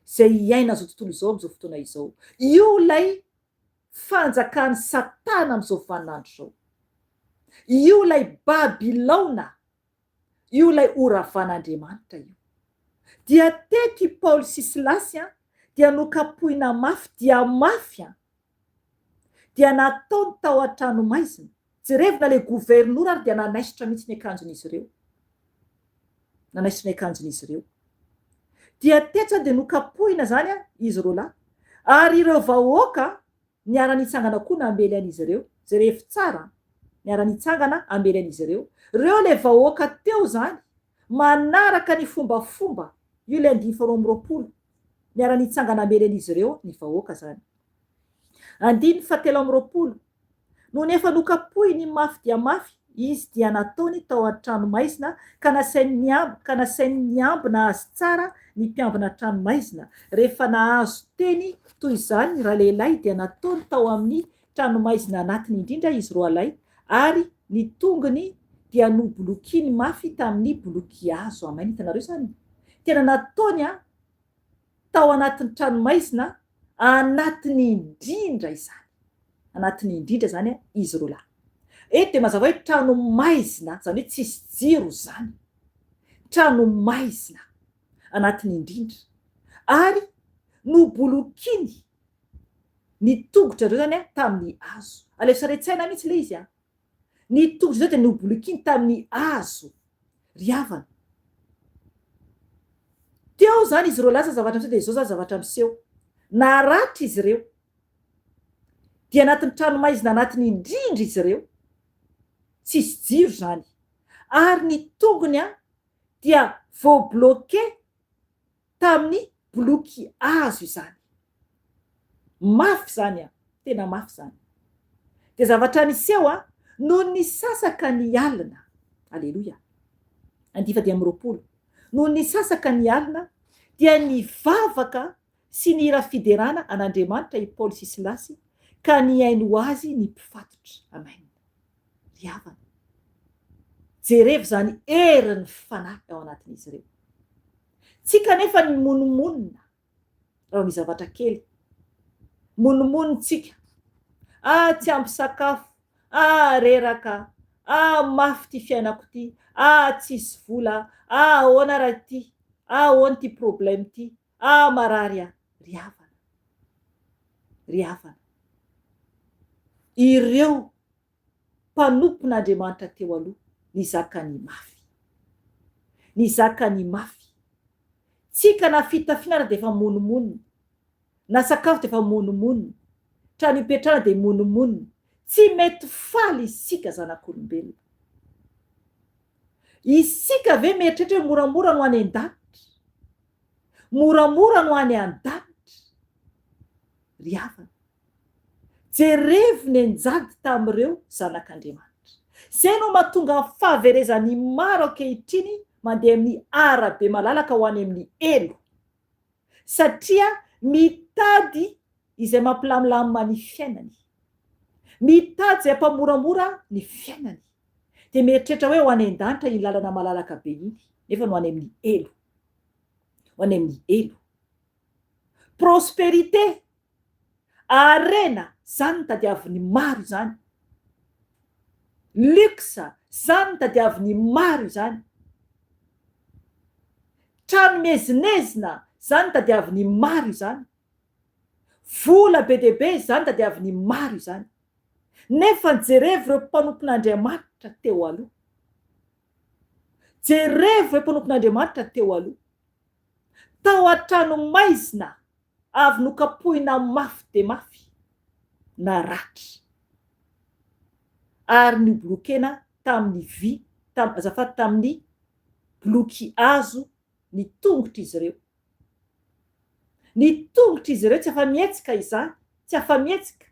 Izay iainan'izao tontolo izao amin'izao fotoana izao. Io ilay fanjakan'i Satana amin'izao vaninandro izao. Io ilay Babylaona, io ilay horavan'Andriamanitra io. Dia teto i Paoly sy Silasy dia nokapohina mafy dia mafy dia nataony tao an-tranomaizina. Jerevina ilay governora ary dia nanaisotra mihitsy ny akanjon'izy ireo. Nanaisotra ny akanjon'izy ireo. Dia teto izany dia nokapohina izany izy roalahy. Ary ireo vahoaka niara-nitsangana koa namely an'izy ireo. Jerevo tsara, niara-nitsangana hamely an'izy ireo. Ireo ilay vahoaka teo izany, manaraka ny fombafomba. Io ilay andininy faharoa amby 20. Niara-nitsangana hamely an'izy ireo ny vahoaka izany. Andininy fahatelo amby 20. Nony efa nokapohiny mafy dia mafy Izy dia nataony tao an-tranomaizina ka nasainy niamb ka nasainy niambina azy tsara ny mpiambina tranomaizina. Rehefa nahazo teny toy izany ralehilahy dia nataony tao amin'ny tranomaizina anatiny indrindra izy roalahy ary ny tongony dia nobolokiany mafy tamin'ny boloky hazo. Amen. Hitanareo izany? Tena nataony an tao anatin'ny tranomaizina anatiny indrindra izany. Anatiny indrindra izany izy roalahy. Eto dia mazava hoe trano maizina, izany hoe tsisy jiro izany. Trano maizina anatiny indrindra. Ary nobolokiany ny tongotra ireo izany tamin'ny hazo. Alefa sary an-tsaina mihitsy ilay izy an. Ny tongotra ireo dia nobolokiany tamin'ny hazo. Ry havana. Teo izany izy ireo lasa zavatra miseho dia izao izany zavatra miseho. Naratra izy ireo. Dia anatin'ny tranomaizina anatiny indrindra izy ireo. Tsisy jiro izany. Ary ny tongony dia voabloqué tamin'ny boloky hazo izany. Mafy izany an! Tena mafy izany. Dia zavatra niseho an, nony nisasaka ny alina, Aleloia! Andiany faha 25, nony nisasaka ny alina, dia nivavaka sy nihira fiderana an'Andriamanitra i Paoly sy Silasy, ka nihaino azy ny mpifatotra. Amen! Ry havana, jerevo izany herin'ny Fanahy ao anatin'izy ireo. Tsika anefa ny mimonomonona raha misy zavatra kely. Monomonontsika. Ah, tsy ampy sakafo. Ah, reraka. Ah, mafy ity fiainako ity. Ah, tsisy vola. Ah, ahoana raha ity? Ah, ahoana ity problème ity? Ah, marary aho. Ry havana. Ry havana. Ireo mpanompon'Andriamanitra teo aloha nizaka ny mafy. Nizaka ny mafy. Tsika na fitafiana ara dia efa monomonona. Na sakafo dia efa monomonona. Trano ipetrahana dia monomonona. Tsy mety faly isika zanak'olombelona. Isika ve mieritreritra hoe moramora no any an-danitra? Moramora no any an-danitra? Ry havana. Jerevo ny nianjady tamin'ireo zanak'Andriamanitra. Izay no mahatonga ny fahaverezan'ny maro ankehitriny mandeha amin'ny arabe malalaka ho any amin'ny helo. Satria mitady izay mampilamilamina ny fiainany. Mitady izay hampamoramora ny fiainany. Dia mieritreritra hoe ho any an-danitra iny lalana malalaka be iny, nefa no any amin'ny helo. Ho any amin'ny helo. Prospérité Harena, zany no tadiavin'ny maro izany. Luxe, zany no tadiavin'ny maro izany. Trano miezinezina, zany no tadiavin'ny maro izany. Vola be dia be, zany no tadiavin'ny maro izany. Nefa jerevo ireo mpanompon'Andriamanitra teo aloha. Jerevo ireo mpanompon'Andriamanitra teo aloha. Tao an-trano maizina avy nokapohina mafy dia mafy, naratra, ary nobolokena tamin'ny vy, tam, azafady, tamin'ny boloky hazo ny tongotr'izy ireo. Ny tongotr'izy ireo tsy afa-mihetsika izany, tsy afa-mihetsika.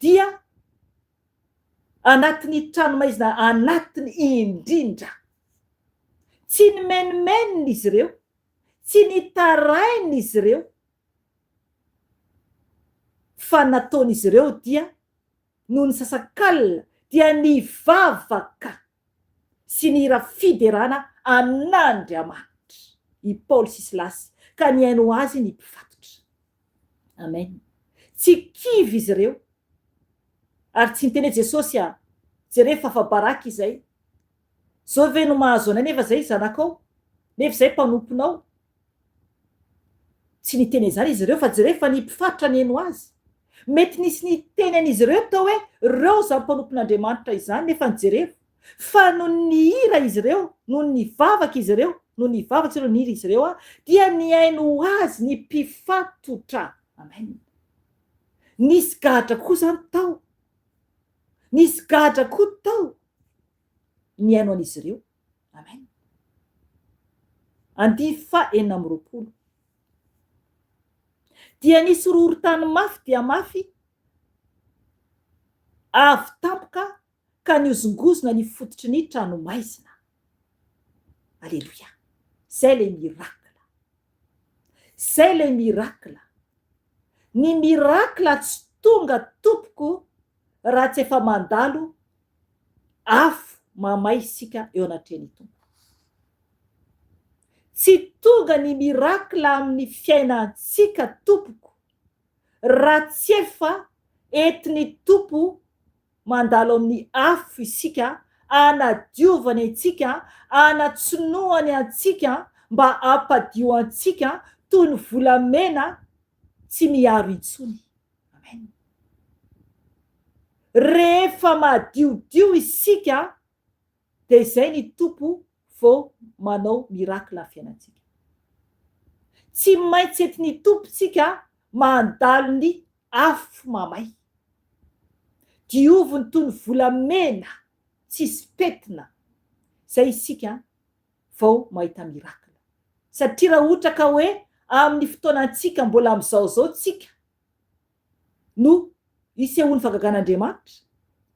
Dia anatin'ny tranomaizina anatiny indrindra. Tsy nimenomenona izy ireo, Tsy nitaraina izy ireo fa nataon'izy ireo dia noho ny sasak'alina dia nivavaka sy nihira fiderana an'Andriamanitra i Paoly sy Silasy ka nihaino azy ny mpifatotra. Amen. Tsy kivy izy ireo ary tsy niteny hoe Jesosy a, jereo fa afa-baraka izay. Zao ve no mahazo anay nefa zay zanakao, nefa izay mpanomponao? Tsy niteny an'izany izy ireo fa jereo fa ny mpifaritra niheno azy. Mety nisy niteny an'izy ireo tao hoe reo izany mpanompon'Andriamanitra izany nefa nijerevo fa nony nihira izy ireo, nony nivavaka izy ireo, nony nivavaka izy ireo, nihira izy ireo dia nihaino azy ny mpifatotra. Amen. Nisy gadra koa izany tao. Nisy gadra koa tao. nihaino an'izy ireo. Amen. Andihy faha 26. Dia nisy horohorontany mafy dia mafy avy tampoka. ka nihozongozona ny fototry ny tranomaizina. Aleloia! Izay ilay miracle. Izay ilay miracle. Ny miracle tsy tonga tompoko raha tsy efa mandalo afo mamay isika eo anatrehan'ny Tompo. Tsy tonga ny miracle amin'ny fiainantsika tompoko raha tsy efa entin'ny Tompo mandalo amin'ny afo isika hanadiovany antsika, hanatsinohany antsika mba hampadio antsika toy ny volamena tsy miaro intsony. Amen. Rehefa madiodio isika dia izay ny Tompo vao manao miracle amin'ny fiainantsika. Tsy maintsy entin'ny Tompo tsika mandalo ny afo mamay. Dioviny toy ny volamena tsisy pentina izay isika vao mahita miracle. Satria raha ohatra ka hoe amin'ny fotoanantsika mbola amin'izao izao tsika no isehoan'ny fagagan'Andriamanitra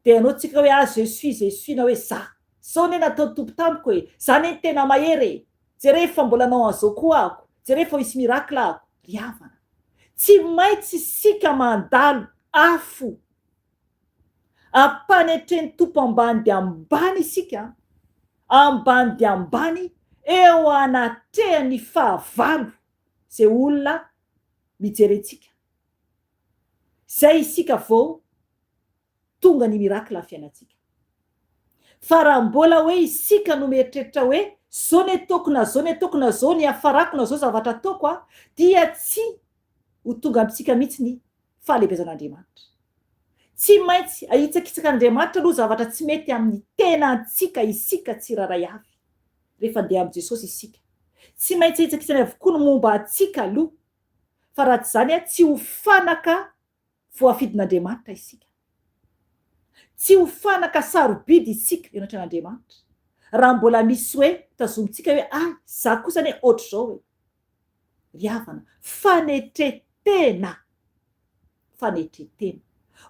dia ianao tsika hoe ah je suis je suis na hoe za zao anie nataon'ny Tompo tamiko e, za anie no tena mahery e, jereo fa mbola hanao an'izao koa ahako, jereo fa hisy miracle ahako, ry havana tsy maintsy isika mandalo afo ampanetren'ny Tompo ambany dia ambany isika, ambany dia ambany eo anatrehan'ny fahavalo izay olona mijery antsika. Zay isika vao tonga ny miracle amin'ny fiainantsika. Fa raha mbola hoe isika no mieritreritra hoe zao ny ataoko na zao ny ataoko na zao ny hiafarako na zao zavatra ataoko a, dia tsy ho tonga amintsika mihitsy ny fahalehibeazan'Andriamanitra. Tsy maintsy ahitsakitsak'Andriamanitra aloha zavatra tsy mety amin'ny tenantsika isika tsirairay avy rehefa andeha amin'i Jesosy isika. Tsy maintsy ahitsakitsany avokoa ny momba antsika aloha fa raha tsy izany tsy ho fanaka voafidin'Andriamanitra isika. Tsy ho fanaka sarobidy isika eo anatrehan'Andriamanitra raha mbola misy hoe tazomintsika hoe ah za kosa anie ohatr'izao e. Ry havana, fanetretena, fanetretena.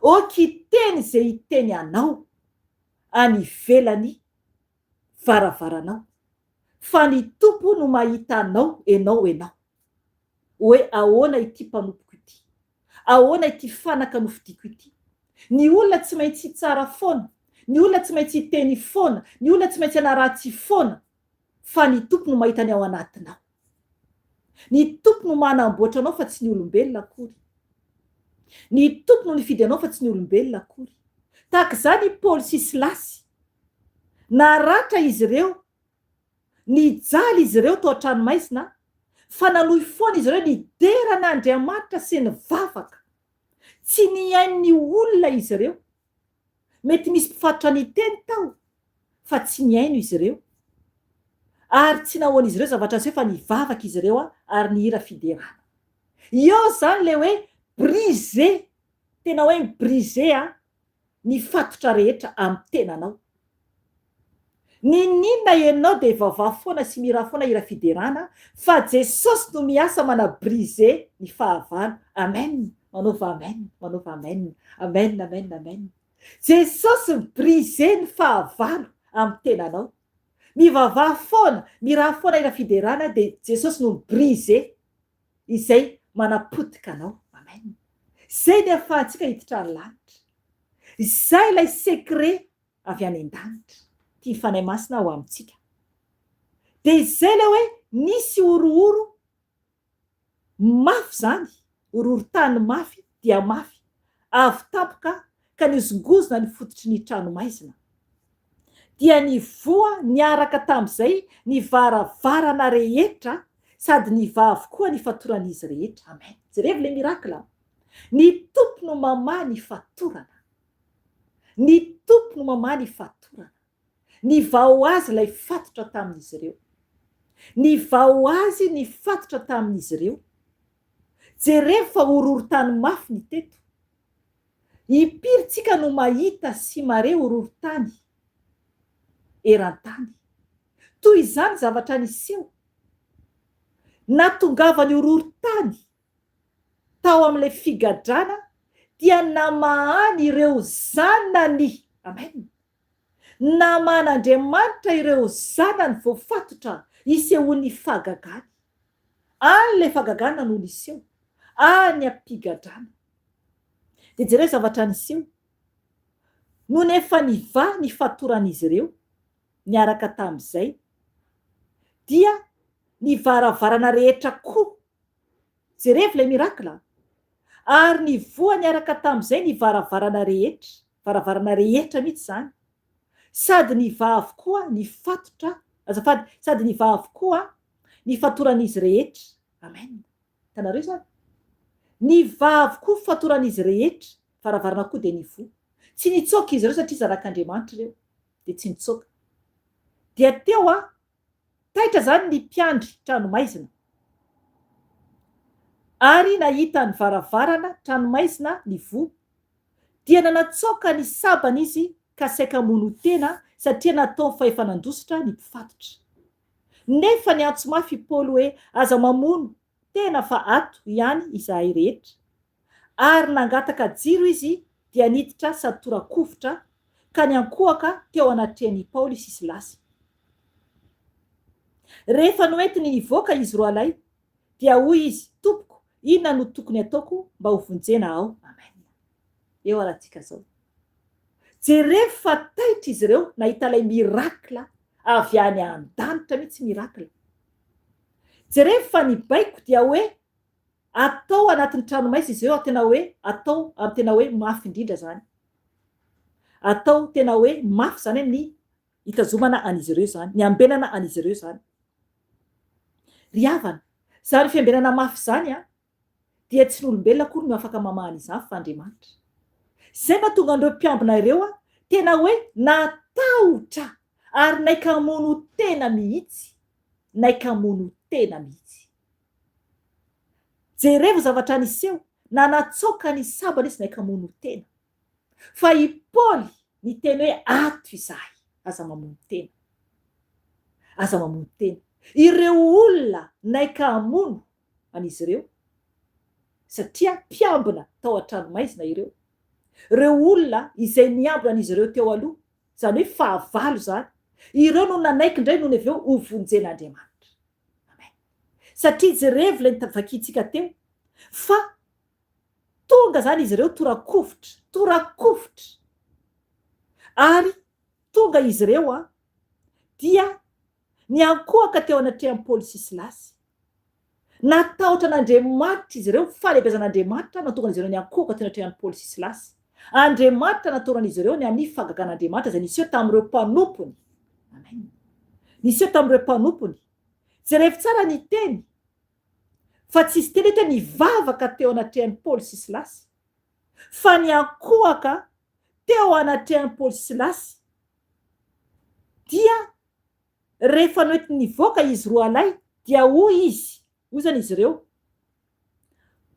Ok hiteny izay hiteny anao any ivelany varavaranao fa ny Tompo no mahita anao enao enao. Hoe ahoana ity mpanompoko ity? Ahoana ity fanaka nofidiko ity? Ny olona tsy maintsy hitsara foana, ny olona tsy maintsy hiteny foana, ny olona tsy maintsy hanaratsy foana, fa ny Tompo no mahita ny ao anatinao. Ny Tompo no manamboatra anao fa tsy ny olombelona akory. Ny Tompo no nifidy anao fa tsy ny olombelona akory. Tahaka izany i Paoly sy Silasy. Naratra izy ireo Nijaly izy ireo tao an-tranomaizina, fa nanohy foana izy ireo nidera an'Andriamanitra sy nivavaka. Tsy nihaino ny olona izy ireo. Mety misy mpifatotra niteny tao, fa tsy nihaino izy ireo. Ary tsy nahoan'izy ireo zavatra niseho fa nivavaka izy ireo ary nihira fiderana. Eo izany ilay hoe briser, tena hoe mi-briser ny fatotra rehetra amin'ny tenanao. Ninoninona enao dia vavaha foana sy mihira foana hira fiderana fa Jesosy no miasa mana briser ny fahavalo. Amen! Manaova amen! Manaova amen! Amen amen amen! Jesosy mi briser ny fahavalo amin'ny tenanao. Mivavaha foana, miraha foana hira fiderana dia Jesosy no mi briser izay manapotika anao. Amen. Izay ny ahafahantsika hiditra ny lanitra. Izay ilay secret avy any an-danitra, tia Fanahy Masina ao amintsika. Dia izay ilay hoe nisy horohoro mafy izany, horohorontany mafy dia mafy, avy tampoka ka nihozongozona ny fototry ny tranomaizina. Dia nivoha niaraka tamin'izay ny varavarana rehetra sady nivaha avokoa ny fatoran'izy rehetra. Amen. Jerevo le miracle an. Ny Tompo no mamaha ny fatorana. Ny Tompo no mamaha ny fatorana. Nivaha ho azy ilay fatotra tamin'izy ireo. Nivaha ho azy ny fatotra tamin'izy ireo. Jerevo fa horohorontany mafy ny teto. Impiry tsika no mahita sy mare horohorontany eran-tany. Toy izany zavatra niseho. Nahatongavan'ny horohorontany tao amin'ilay figadrana dia namahany ireo zanany. Amen. Naman'Andriamanitra ireo zanany voafatotra hisehoan'ny fahagagany. Any ilay fahagagana no niseho, any am-pigadrana. Dia jereo zavatra niseho. Nony efa nivaha ny fatoran'izy ireo niaraka tamin'izay, dia ny varavarana rehetra koa Jerevo ilay miracle a! Ary nivoha niaraka tamin'izay ny varavarana rehetra, varavarana rehetra mihitsy izany, sady nivaha avokoa ny fatotra, azafady, sady nivaha avokoa ny fatoran'izy rehetra. Amen. Hitanareo izany? Nivaha avokoa fatoran'izy rehetra, varavarana koa dia nivoha. Tsy nitsoaka izy ireo satria zanak'Andriamanitra ireo, dia tsy nitsoaka. Dia teo a, Taitra izany ny mpiandry tranomaizina ary nahita ny varavarana tranomaizina nivoha, dia nanatsoaka ny sabany izy ka saika hamono tena satria nataony fa efa nandositra ny mpifatotra. Nefa niantso mafy i Paoly hoe, Aza mamono tena fa ato ihany izahay rehetra. Ary nangataka jiro izy dia niditra sady tora-kovitra ka niankohoka teo anatrehan' i Paoly sy Silasy. Rehefa noentiny nivoaka izy roalahy, dia hoy izy, Tompoko, inona no tokony hataoko mba ho vonjena aho? Amen. Eo arantsika zao. Jerevo fa taitra izy ireo nahita ilay miracle avy any an-danitra mihitsy miracle. Jerevo fa ny baiko dia hoe Atao anatin'ny tranomaizina izy ireo ary tena hoe atao amin'ny tena hoe mafy indrindra izany. Atao tena hoe mafy izany ny hitazomana an'izy ireo izany, ny hambenana an'izy ireo izany. Ry havana, izany fiambenana mafy izany dia tsy ny olombelona akory no afaka mamaha an'izany fa Andriamanitra. Izay nahatonga an'ireo mpiambina ireo tena hoe natahotra ary naika hamono tena mihitsy, naika hamono tena mihitsy. Jerevo zavatra niseho, nanatsoaka ny sabany izy naika hamono tena. Fa i Paoly niteny hoe ato izahay, aza mamono tena. Aza mamono tena. Ireo olona naika hamono an'izy ireo, satria mpiambina tao an-tranomaizina ireo. Ireo olona izay niambina an'izy ireo teo aloha, izany hoe fahavalo izany, ireo no nanaiky indray nony avy eo hovonjen'Andriamanitra. Amen. Satria jerevo ilay vakintsika teo fa tonga izany izy ireo torakovitra, torakovitra. Ary tonga izy ireo an, dia niankohoka teo anatrehan'i Paoly sy Silasy. Natahotra an'Andriamanitra izy ireo, fahalehibeazan'Andriamanitra nahatonga an'izy ireo niankohoka teo anatrehan'i Paoly sy Silasy. Andriamanitra natoran'izy ireo ny amin'ny fahagagan'Andriamanitra izay niseho tamin'ireo mpanompony. Amen. Niseho tamin'ireo mpanompony. Jerevo tsara ny teny fa tsisy teny eto hoe nivavaka teo anatrehan'i Paoly sy Silasy, fa niankohoka teo anatrehan'i Paoly sy Silasy dia rehefa noentiny nivoaka izy roalahy dia hoy izy, hoy izany izy ireo,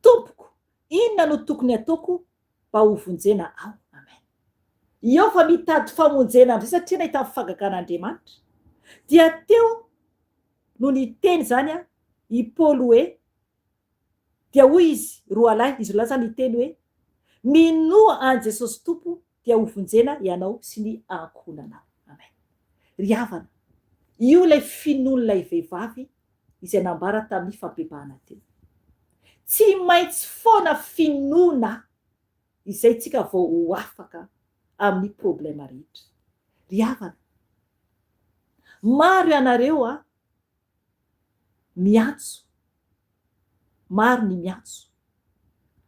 Tompoko, inona no tokony hataoko mba ho vonjena aho? Amen. Eo fa mitady famonjena amin'izay satria nahita ny fahagagan'Andriamanitra. Dia teo no niteny izany i Paoly hoe, dia hoy izy roalahy, izy roalahy izany niteny hoe, Minoa an'i Jesosy Tompo dia ho vonjena ianao sy ny ankohonanao. Amen. Ry havana, io ilay finoan'ilay vehivavy izay nambara tamin'ny fampibebahana teo. Tsy maintsy foana finoana izay tsika vao ho afaka amin'ny problème rehetra. Ry havana, maro ianareo a miantso, maro ny miantso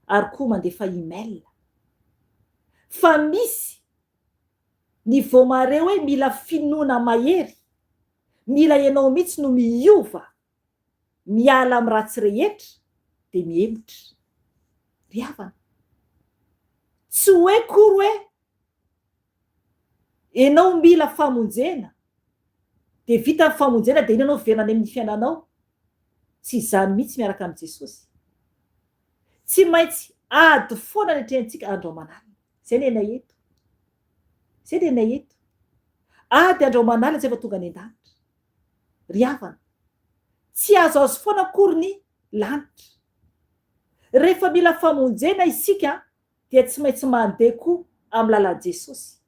ary koa mandefa email fa misy ny voamare hoe mila finoana mahery, mila ianao mihitsy no miova miala amin'ny ratsy rehetra dia mihemotra. Ry havana, tsy hoe akory hoe enao mila famonjena dia vita ny famonjena dia iny ianao miverina any amin'ny fiainanao. Tsy izany mihitsy miaraka amin'i Jesosy. Tsy maintsy ady foana ny atrehantsika andro aman'alina. Izay ny anay eto. Izay ny anay eto. Ady andro aman'alina izay vao tonga any an-danitra. Ry havana, tsy azoazo foana akory ny lanitra. Rehefa mila famonjena isika dia tsy maintsy mandeha koa amin'ny lalan'i Jesosy.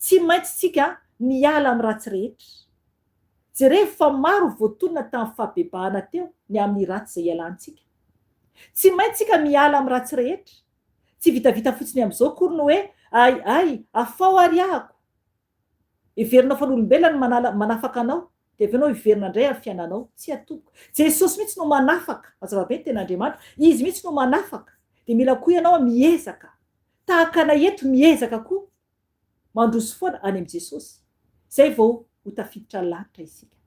Tsy maintsy tsika miala amin'ny ratsy rehetra. Jerevo fa maro voatonona tamin'ny fahabebahana teo ny amin'ny ratsy izay ialantsika. Tsy maintsy tsika miala amin'ny ratsy rehetra. Tsy vitavita fotsiny amin'izao akory ny hoe ay ay afao ary ahako. Heverinao fa ny olombelona no manala manafaka anao dia avy eo ianao hiverina indray amin'ny fiainanao. Tsia tompoko. Jesosy mihitsy no manafaka. Mazava be ny tenin'Andriamanitra. Izy mihitsy no manafaka. Dia mila koa ianao miezaka. Tahaka anay eto miezaka koa mandroso foana any amin'i Jesosy. Izay vao ho tafiditra lanitra isika.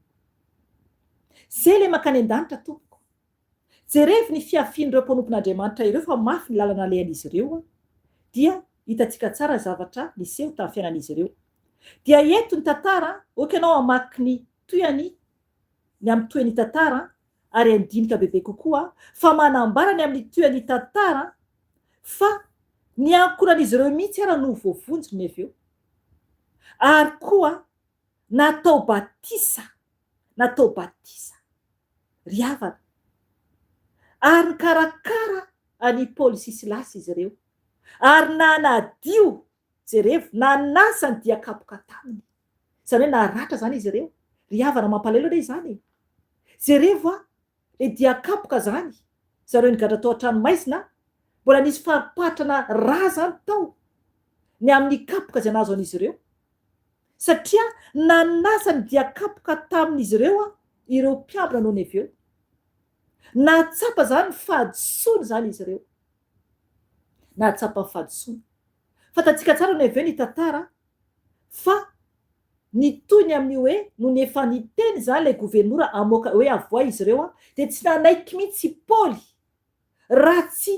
Izay ilay mankany an-danitra tompoko. Jerevo ny fihafian'ireo mpanompon'Andriamanitra ireo fa mafy ny lalana alehan'izy ireo dia hitantsika tsara ny zavatra niseho tamin'ny fiainan'izy ireo. Dia eto ny tantara, ok ianao hamaky ny tohiny ny amin'ny tohin'ny tantara ary handinika bebe kokoa fa manambara ny amin'ny tohin'ny tantara fa ny ankohonan'izy ireo mihitsy ara no voavonjy nony avy eo ary koa natao batisa natao batisa ry havana ary nikarakara an'i Paoly sy Silasy izy ireo ary nanadio Jerevo, nanasa ny dia kapoka taminy. Izany hoe naratra izany izy ireo. Ry havana mampalahelo anie izany e! Jerevo a, ilay dia kapoka izany, zareo nigadra tao an-tranomaizina, mbola nisy faripatrana rà izany tao, ny amin'ny kapoka izay nahazo an'izy ireo. Satria nanasa ny dia kapoka tamin'izy ireo ireo mpiambina nony avy eo. Nahatsapa izany ny fahadisoany izany izy ireo. Nahatsapa ny fahadisoany. Fantatsika tsara ny avy eo ny tantara fa nitohy ny amin'ny hoe nony efa niteny izany ilay governora hamoaka hoe avoahy izy ireo dia tsy nanaiky mihitsy i Paoly raha tsy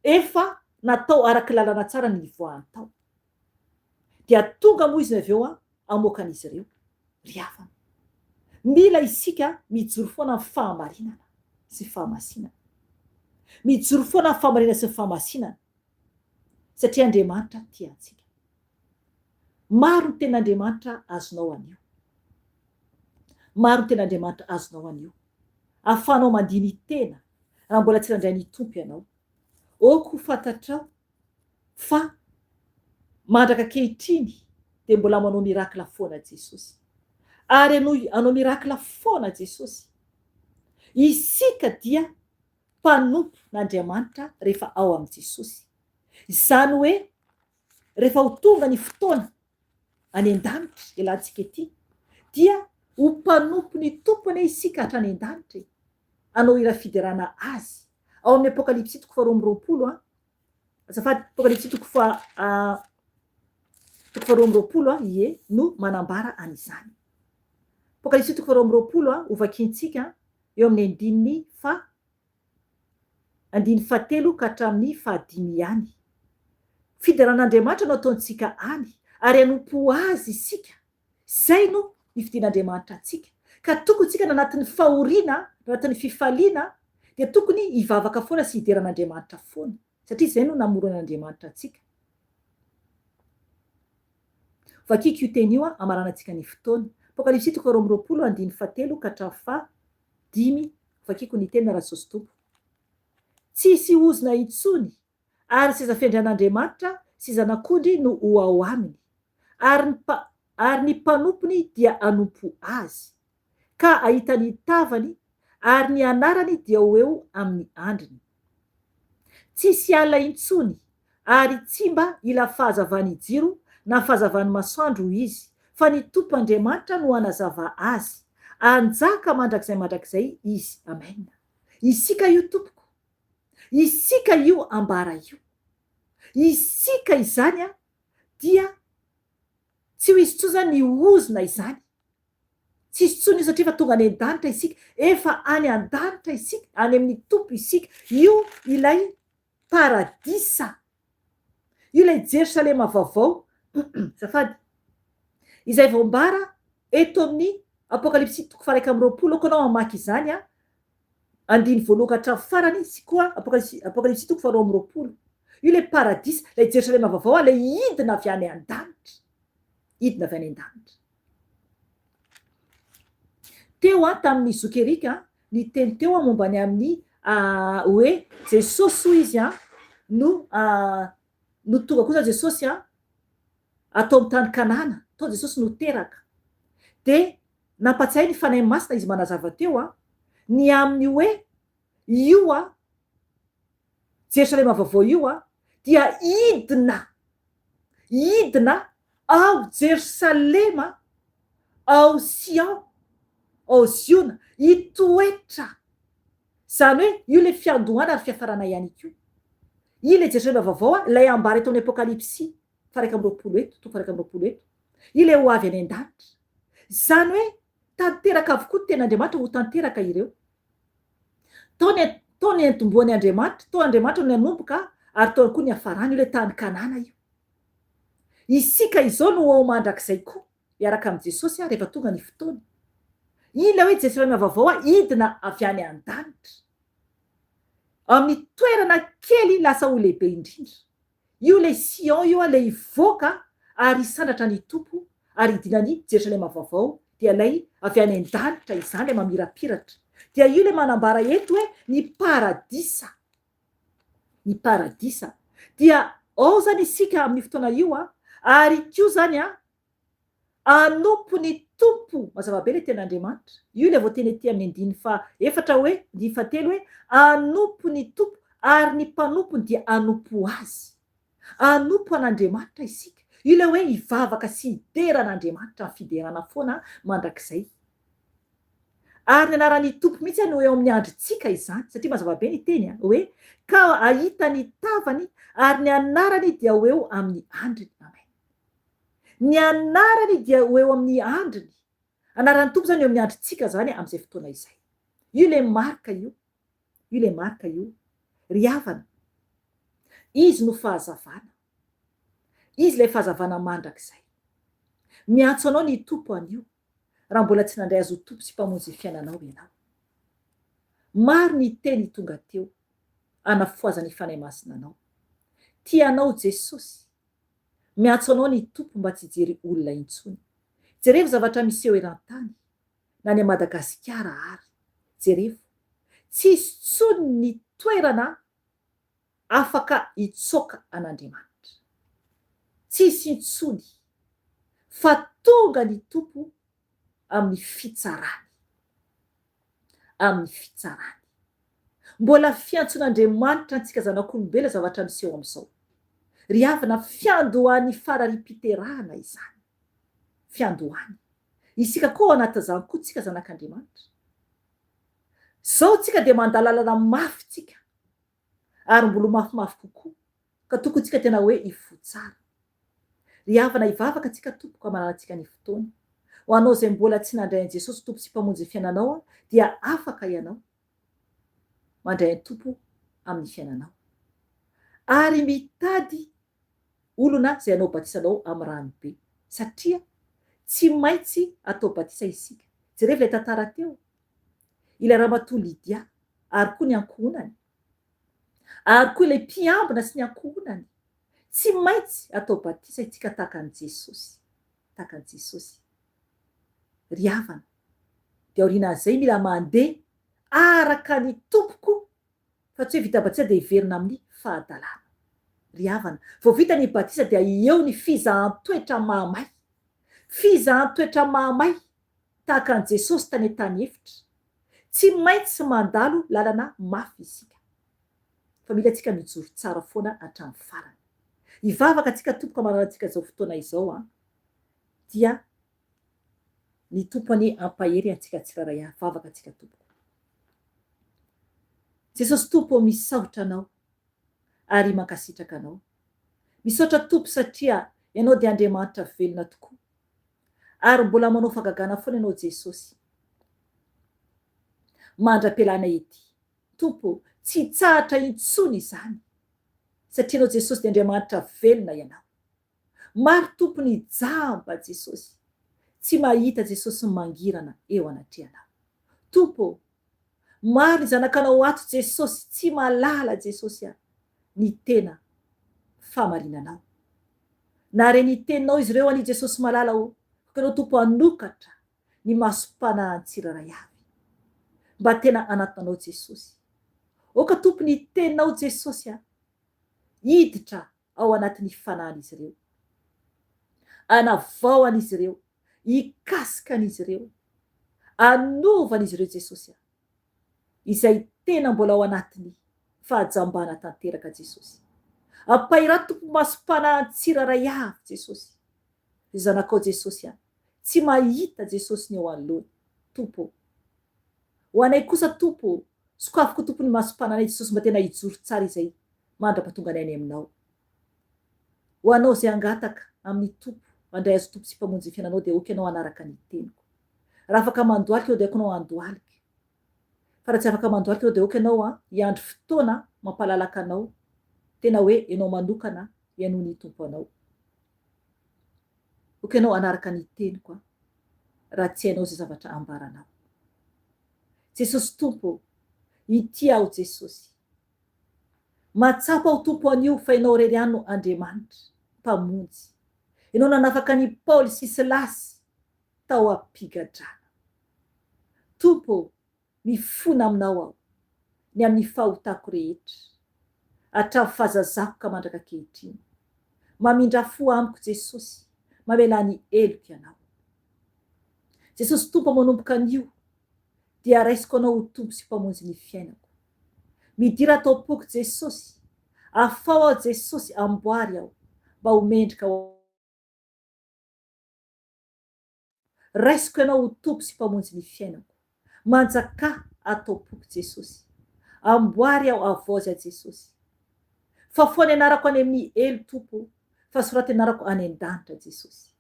efa natao araka ny lalana tsara ny nivoahany tao. Dia tonga moa izy avy eo hamoaka an'izy ireo. Ry havana, mila isika mijoro foana amin'ny fahamarinana sy fahamasinana. Mijoro foana amin'ny fahamarinana sy ny fahamasinana. Satria Andriamanitra tia antsika. Maro ny tenin'Andriamanitra azonao anio. Maro ny tenin'Andriamanitra azonao anio. Ahafahanao mandini-tena raha mbola tsy nandray ny Tompo ianao. Aoka ho fantatrao fa mandraka ankehitriny dia mbola manao miracle foana Jesosy. Ary hanohy hanao miracle foana Jesosy. Isika dia mpanompo n'Andriamanitra rehefa ao amin'i Jesosy. Izany hoe rehefa ho tonga ny fotoana any an-danitra ilantsika ety dia ho mpanompon'ny Tompo anie isika hatrany an-danitra e! Hanao hira fiderana Azy. Ao amin'ny Apokalypsy toko faharoa amby 20 an, azafady, Apokalypsy toko faha toko faharoa amby 20 an, ie, no manambara an'izany. Apokalypsy toko faharoa amby 20 an, hovakintsika eo amin'ny andininy faha andininy fahatelo ka hatramin'ny fahadimy ihany. Fideran'Andriamanitra no ataontsika any, ary hanompo Azy isika. Izay no nifidian'Andriamanitra antsika. Ka tokony isika na anatin'ny fahoriana, na anatin'ny fifaliana, dia tokony hivavaka foana sy hidera an'Andriamanitra foana, satria izay no namoronan'Andriamanitra antsika. Vakiko io teny io hamaranantsika ny fotoana. Apokalypsy toko faharoa amby 20 andininy fahatelo ka hatramin'ny faha dimy, vakiko ny teny Rasosy Tompo. Tsy hisy ozona intsony, ary seza fiandrian'Andriamanitra sy Zanak'ondry no ho ao aminy, ary ny ary ny mpanompony dia hanompo Azy, ka hahita ny tavany, ary ny anarany dia ho eo amin'ny andriny. Tsy hisy alina intsony, ary tsy mba hila fahazavan'ny jiro na fahazavan'ny masoandro izy, fa ny Tompo Andriamanitra no hanazava azy. Hanjaka mandrakizay mandrakizay izy. Amen. Isika io tompoko. Isika io ambara io. Isika izany dia tsy ho hisy intsony izany ny ozona izany. Tsy hisy intsony io satria efa tonga any an-danitra isika. Efa any an-danitra isika, any amin'ny Tompo isika. Io ilay paradisa. Io ilay Jerosalema vaovao, azafady, izay voambara eto amin'ny Apokalypsy toko faha 21, aoka ianao hamaky izany an, andininy voalohany ka hatramin'ny farany, sy koa Apokalypsy, Apokalypsy toko faha 22. Io ilay paradisa, ilay Jerosalema vaovao, ilay hidina avy any an-danitra. Hidina avy any an-danitra. Teo aho tamin'ny zoky Eric a, niteny teo aho momba ny amin'ny hoe Jesosy hoy izy a, no no tonga kosa Jesosy a. Atao amin'ny tany Kanana, tao Jesosy no teraka. Dia nampatsiahy ny Fanahy Masina izy manazava teo an, ny amin'ny hoe io an, Jerosalema vaovao io an, dia hidina, hidina ao Jerosalema, ao Sion, ao Ziona, hitoetra. Izany hoe io ilay fiandohana ary fiafarana ihany koa. Io ilay Jerosalema vaovao an, ilay ambara eto amin'ny Apokalypsy faha 21 eto, toko faha 21 eto. Io ilay ho avy any an-danitra. Izany hoe tanteraka avokoa ny tenin'Andriamanitra, ho tanteraka ireo. Tao ny tao ny niantombohan'i Andriamanitra, tao Andriamanitra no nanomboka ary tao koa ny niafarany, io ilay tany Kanana io. Isika izao no ho ao mandrakizay koa, hiaraka amin'i Jesosy rehefa tonga ny fotoana. Iny ilay hoe Jerosalema vaovao hidina avy any an-danitra. Amin'ny toerana kely lasa ho lehibe indrindra. Io ilay Sion io ilay hivoaka ary hisandratra ny Tompo ary hidina any Jerosalema vaovao dia ilay avy any an-danitra izany ilay mamirapiratra. Dia io ilay manambara eto hoe ny paradisa. Ny paradisa. Dia ao izany isika amin'io fotoana io ary koa izany an, Hanompo ny Tompo. Mazava be ilay tenin'Andriamanitra. Io ilay voateny ety amin'ny andininy faha efatra hoe, andininy fahatelo hoe, Hanompo ny Tompo ary ny mpanompony dia hanompo Azy. Hanompo an'Andriamanitra isika. Io ilay hoe hivavaka sy hidera an'Andriamanitra amin'ny fiderana foana mandrakizay. Ary ny anaran'ny Tompo mihitsy no eo amin'ny andrintsika izany, satria mazava be ny teny hoe, ka hahita ny tavany ary ny anarany dia ho eo amin'ny andriny. Amen. Ny anarany dia ho eo amin'ny andriny. Anaran'ny Tompo izany eo amin'ny andrintsika izany amin'izay fotoana izay. Io ilay marika io. Io ilay marika io. Ry havana, Izy no fahazavana. Izy ilay fahazavana mandrakizay. Miantso anao ny Tompo anio, raha mbola tsy nandray Azy ho Tompo sy Mpamonjy ny fiainanao ianao. Maro ny teny tonga teo hanafohazan'ny Fanahy Masina anao. Tia anao Jesosy. Miantso anao ny Tompo mba tsy hijery olona intsony. Jerevo zavatra miseho eran-tany, na any Madagasikara ary. Jerevo. Tsisy tsony ny toerana afaka hitsoaka an'Andriamanitra. Tsisy intsony. Fa tonga ny Tompo amin'ny fitsarany. Amin'ny fitsarany. Mbola fiantson'Andriamanitra antsika zanak'olombelona zavatra miseho amin'izao. Ry havana, fiandohan'ny farariam-piterahana izany. Fiandohany. Isika koa ao anatin'izany koa tsika zanak'Andriamanitra. Izao tsika dia mandà lalana mafy tsika. Ary mbola ho mafimafy kokoa. Ka tokony tsika tena hoe hifoha tsara. Ry havana hivavaka tsika tompoko hamananantsika ny fotoana. Ho anao izay mbola tsy nandray an'i Jesosy Tompo sy Mpamonjy ny fiainanao dia afaka ianao mandray an'i Tompo amin'ny fiainanao. Ary mitady olona izay hanao batisa anao amin'ny rano be. Satria tsy maintsy atao batisa isika. Jerevo ilay tantara teo. Ilay ramatoa Lydia ary koa ny ankohonany. Ary koa ilay mpiambina sy ny ankohonany. Tsy maintsy atao batisa isika tahaka an'i Jesosy. Tahaka an'i Jesosy. Ry havana, dia aorianan'izay mila mandeha araka ny Tompo koa, fa tsy hoe vita batisa dia hiverina amin'ny fahadalana. Ry havana, vao vita ny batisa dia eo ny fizahan-toetra mahamay. Fizahan-toetra mahamay, tahaka an'i Jesosy tany an-tany efitra. Tsy maintsy mandalo lalana mafy isika. Fa mila antsika mijoro tsara foana hatramin'ny farany. Hivavaka antsika Tompoko amananantsika izao fotoana izao an. Dia ny Tompo anie hampahery antsika tsirairay avy. Vavaka antsika Tompoko. Jesosy Tompo ô misaotra Anao ary mankasitraka Anao. Misaotra Tompo satria Ianao dia Andriamanitra velona tokoa. Ary mbola manao fagagana foana Ianao Jesosy. Mandra-pialana ety. Tompo ô, tsy hitsahatra intsony izany, satria Ianao Jesosy dia Andriamanitra velona Ianao. Maro Tompo ny jamba Jesosy, tsy mahita Jesosy mangirana eo anatrehanao. Tompo ô, maro ny zanakanao ato Jesosy tsy mahalala Jesosy a, ny tena fahamarinanao. Nahare ny teninao izy ireo anie Jesosy malala ô, ka Ianao Tompo hanokatra ny masom-panahin'ny tsirairay avy. Mba tena hanatona Anao Jesosy. Aoka Tompo ny Teninao Jesosy a, hiditra ao anatin'ny fanahin'izy ireo. Hanavao an'izy ireo, hikasika an'izy ireo, hanova an'izy ireo Jesosy a. Izay tena mbola ao anatin'ny fahajambana tanteraka Jesosy. Ampahirato Tompo masom-panahy ny tsirairay avy Jesosy. Ry zanakao Jesosy a. Tsy mahita Jesosy ny eo anoloany. Tompo ô. Ho anay kosa Tompo ô, sokafy koa Tompo ny masom-pananay Jesosy mba tena hijoro tsara izay mandra-patonga anay any Aminao. Ho anao izay hangataka amin'ny Tompo handray Azy ho Tompo sy Mpamonjy ny fiainanao dia ok ianao hanaraka ny teniko. Raha afaka mandohalika ianao dia ok ianao handohalika. Fa raha tsy afaka mandohalika ianao dia ok ianao an hiandry fotoana mampalalaka anao tena hoe ianao manokana hihainoa ny Tompo anao. Ok ianao hanaraka ny teniko an raha tsy hainao izay zavatra ambaranao. Jesosy Tompo ô, ity aho Jesosy. Mahatsapa aho Tompo anio fa Ianao irery ihany no Andriamanitra, Mpamonjy. Ianao nanafaka an'i Paoly sy Silasy tao am-pigadrana. Tompo ô, mifona Aminao aho ny amin'ny fahotako rehetra, hatramin'ny fahazazako ka mandraka ankehitriny. Mamindrà fo amiko Jesosy, mamelà ny heloko Ianao. Jesosy Tompo manomboka anio dia raisiko Anao ho Tompo sy Mpamonjy ny fiainako. Midira ato am-poko Jesosy, afaho aho Jesosy, amboary aho mba ho mendrika ho Raisiko Ianao ho Tompo sy Mpamonjy ny fiainako. Manjakà ato am-poko Jesosy. Amboary aho havaozy aho Jesosy. Fafao ny anarako any amin'ny helo Tompo fa soraty anarako any an-danitra Jesosy.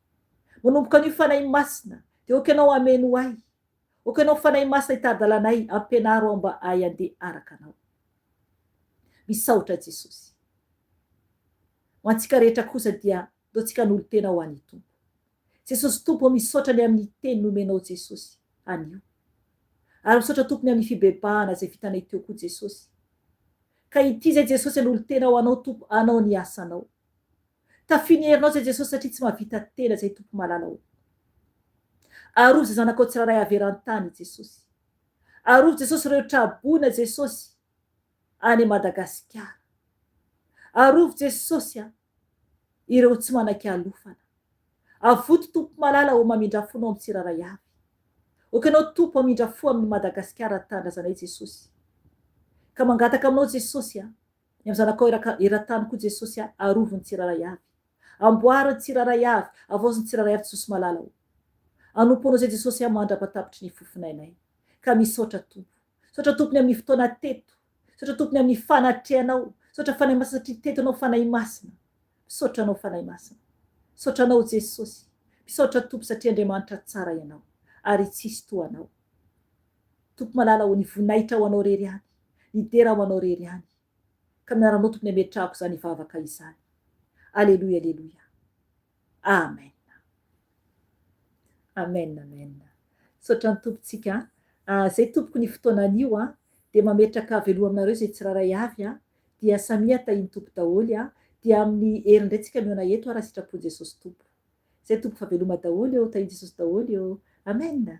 Manomboka anio Fanahy Masina dia ok Ianao hameno ahy. Ok Ianao Fanahy Masina hitari-dalana ahy, ampianaro aho mba hahay handeha araka Anao. Misaotra Jesosy. Ho antsika rehetra kosa dia ndao tsika hanolo-tena ho an'i Tompo. Jesosy Tompo ô misaotra ny amin'ny teny nomenao Jesosy anio. Ary misaotra Tompo ny amin'ny fibebahana izay vitanay teo koa Jesosy. Ka ity izay Jesosy hanolo-tena ho anao Tompo anao ny asanao. Tafio ny herinao izay Jesosy satria tsy mahavita tena izay Tompo malala ô. Arovy izay zanakao tsirairay avy eran-tany Jesosy. Arovy Jesosy ireo traboina Jesosy any Madagasikara. Arovy Jesosy a ireo tsy manan-kialofana. Avoto Tompo malala ô mamindra fonao amin'ny tsirairay avy. Ok anao Tompo hamindra fo amin'ny Madagasikara tanindrazanay Jesosy. Ka mangataka aminao Jesosy a, ny amin'ny zanakao eraka eran-tany koa Jesosy a, arovy ny tsirairay avy. Amboary ny tsirairay avy, avaozy ny tsirairay avy Jesosy malala ô. Anompo anao izay Jesosy a mandrapatapitry ny fofonainay. Ka misaotra Tompo. Misaotra Tompo ny amin'ny fotoana teto. Misaotra Tompo ny amin'ny fanatrehanao. Misaotra Fanahy Masina satria teto Ianao Fanahy Masina. Misaotra Anao Fanahy Masina. Misaotra Anao Jesosy. Misaotra Tompo satria Andriamanitra tsara Ianao ary tsisy toa Anao. Tompo malala ô ny voninahitra ho Anao rery ihany, ny dera ho Anao rery ihany. Ka amin'ny anaranao Tompo ny ametrahako izany vavaka izany. Aleloia aleloia. Amen. Amen amen. Misaotra ny Tompo tsika a. Zay tompoko ny fotoana anio a. Dia mametraka veloma aminareo izay tsirairay avy a. Dia samia tahin'ny Tompo daholo a. Dia amin'ny heriny indray tsika mihaona eto a raha sitrapon'i Jesosy Tompo. Zay tompoko fa veloma daholo ô, tahin'i Jesosy daholo ô. Amen.